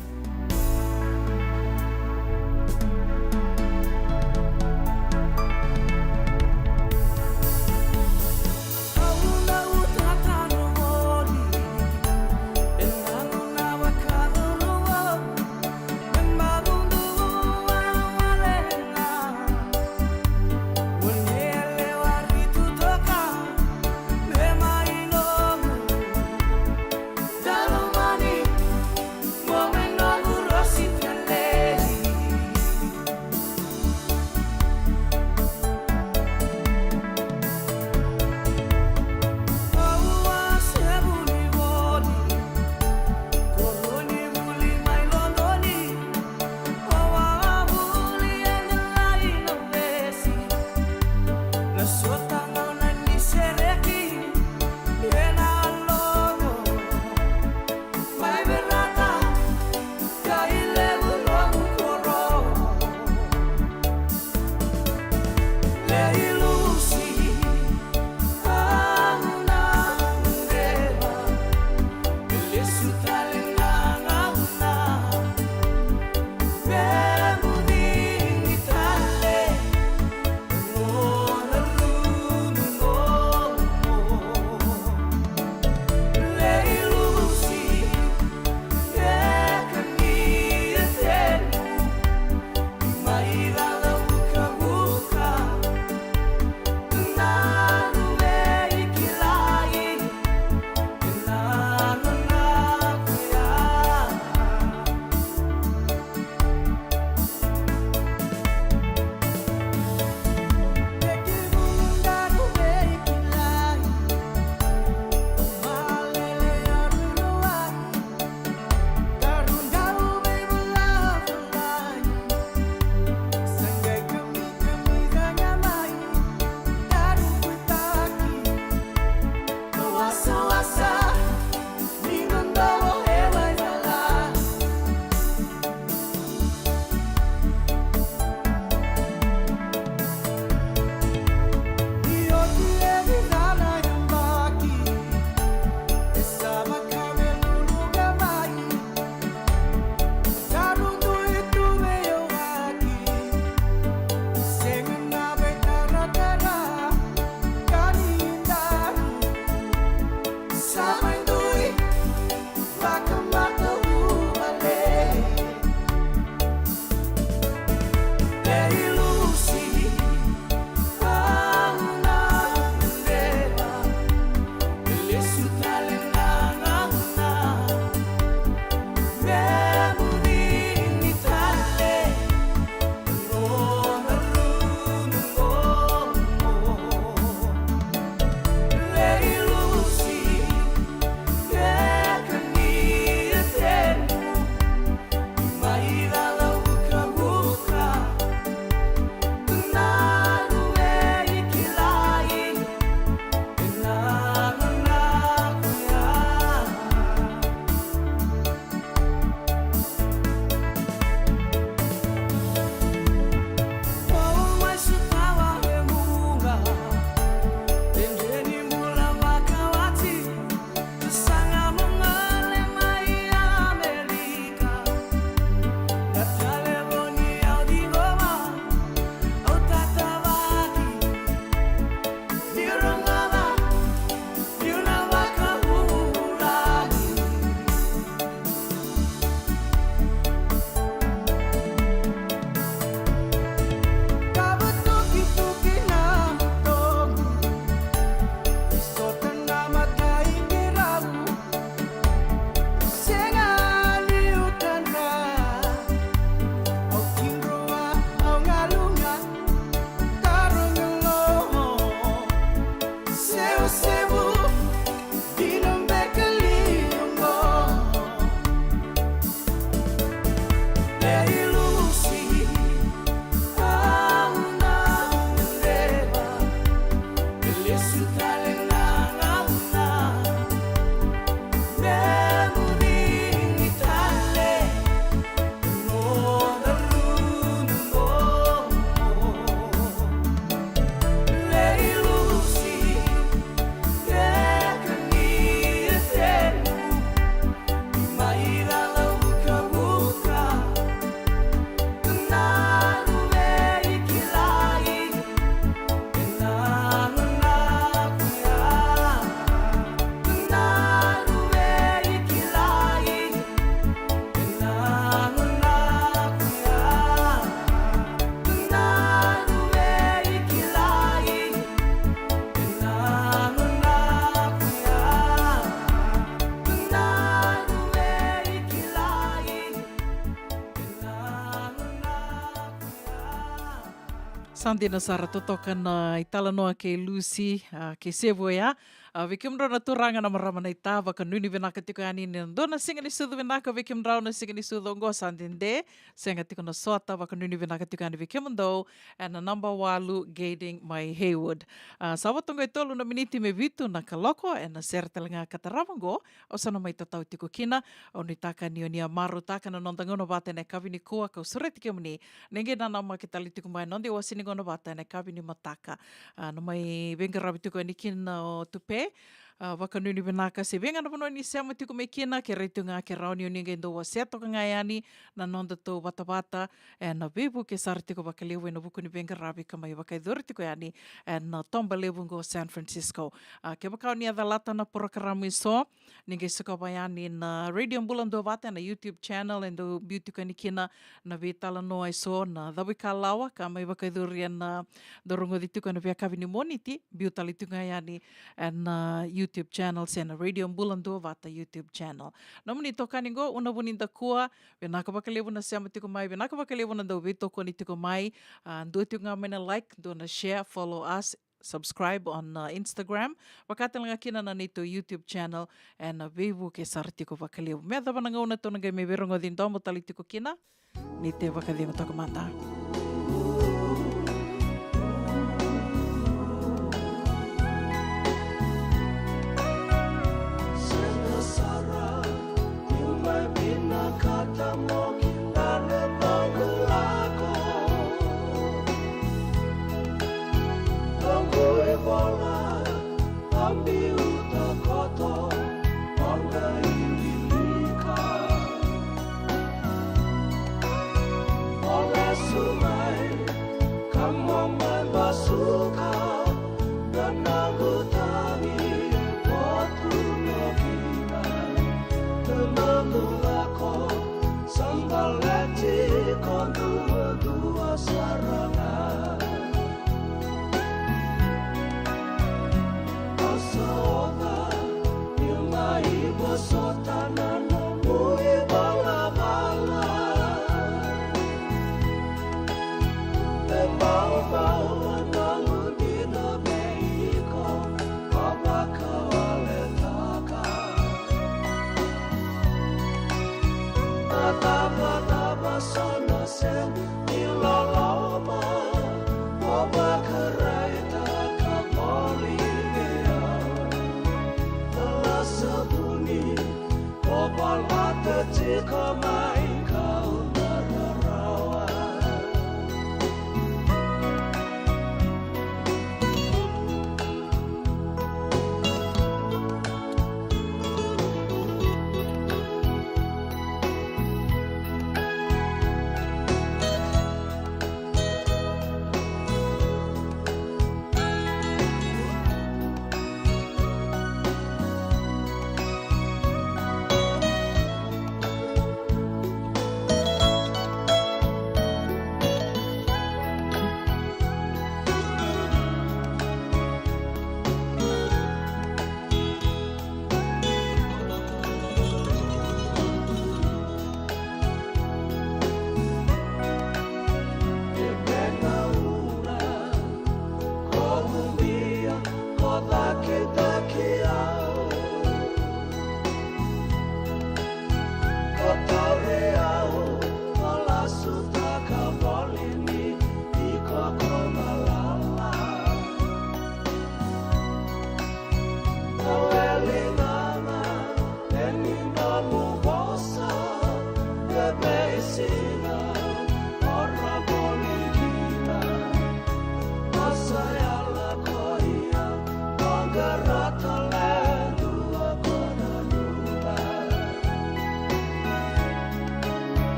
Tadina sara totoka na italanoa kei Lucy, a, kei Sevu oya. A, vei kemudrau na turaga na marama naita, vakanuinui vinaka tiko yani ni dua na siga ni sucu vinaka vei kemudrau na siga ni sucu oqo sa dede. Sega tiko na sota, vakanuinui vinaka tiko yani vei kemudou ena naba walu Gading mai Heywood. A, sa vo toqo e tolu na miniti me vitu na kaloko ena sere tale ga ka tarava oqo. Au sa na mai tatau tiko kina, au nuitaka ni o ni a marautaka na noda gauna vata ena yakavi nikua kau sureti kemuni. Ni qai nanamaki tale tiko mai na noda iwase ni gauna vata ena yakavi ni mataka. A, na mai veiqaravi tiko yani kina o Tupe. A, vakanuinui vinaka se vei ga na vanua ni sema tiko mai kina, ke rai tu ga ke rawa ni o ni qai dau wasea toka ga yani na noda tou vatavata ena veivuke sara tiko vakalevu ena vuku ni veiqaravi ka mai vakayacori tiko yani ena toba levu oqo San Francisco. A, kevaka o ni a calata na porokaramu eso, ni qai sikova yani na Radio Bula Duavata ena YouTube channel, e dau biu tiko yani kina na veitalanoa eso, na cava ikalawa ka mai vakayacori ena dau rogoci tiko ena veiyakavi ni Moniti, biu tale tiko ga yani ena YouTube channel se na Radio Bula Duavata YouTube channel. Nomuni itokani oqo, Una Vunidakua, vinaka vakalevu na sema tiko mai, vinaka vakalevu na dau veitokoni tiko mai. A, dua tiko ga mai na like, dua na share, follow us, subscribe on, uh, Instagram. Vaka tale ga kina na neitou YouTube channel, ena veivuke sara tiko vakalevu. Me yacova na gauna tou na qai mai veirogoci domo tale tiko kina, ni te vakacegu toka mada. Sega sara niu mai vinakata mo kila na noqu lako. Noqu ivola a biuta koto, o na wilika. O lesu mai ka mo mai basuka na noqu tagi, o tu no kina na noqu lako. Sa baleti ko duadua sara ga. Au sa oca niu mai vosota na nomu ivalavala. E maumau na noqu dina vei iko, au vakawaletaka. Na cavacava sa na sega ni loloma, au vakaraitaka voli vei au. Lasa vuni, o balata tiko mai kau na rarawa.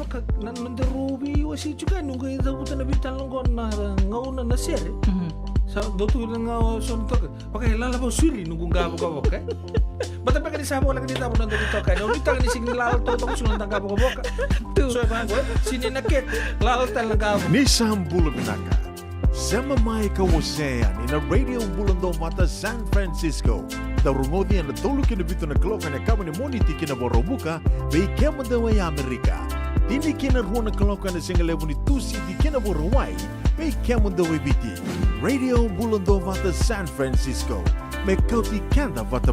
Ka na noda rau veiwasei tiko yani, noqu cavuta na veitalanoa qo na gauna na sere. Sa dau tu na gauna so na toka. Vaka e lala vau siri noqu qavokavoka. Bata beka ni sa voleka ni cava noda veitoka yani. Au nuitaka ni sigi ni lala totoka siko noda qavokavoka. So e vaqo, sini na kete, lala tale na qavo. Ni sa bula vinaka. Sema mai ka wasea yani na Radio Bula Dovata San Francisco. Dau rogoci ena tolu ki na vitu na kaloko ena yakavi ni Moniti ki na Vakaraubuka, vei kemudou e Amerika. Tini ki na rua na kaloko ena sigalevu ni Tusiti ki na Vakarauwai, vei kemudou e Viti. Radio Bula Dovata San Francisco. Me kauti keda vata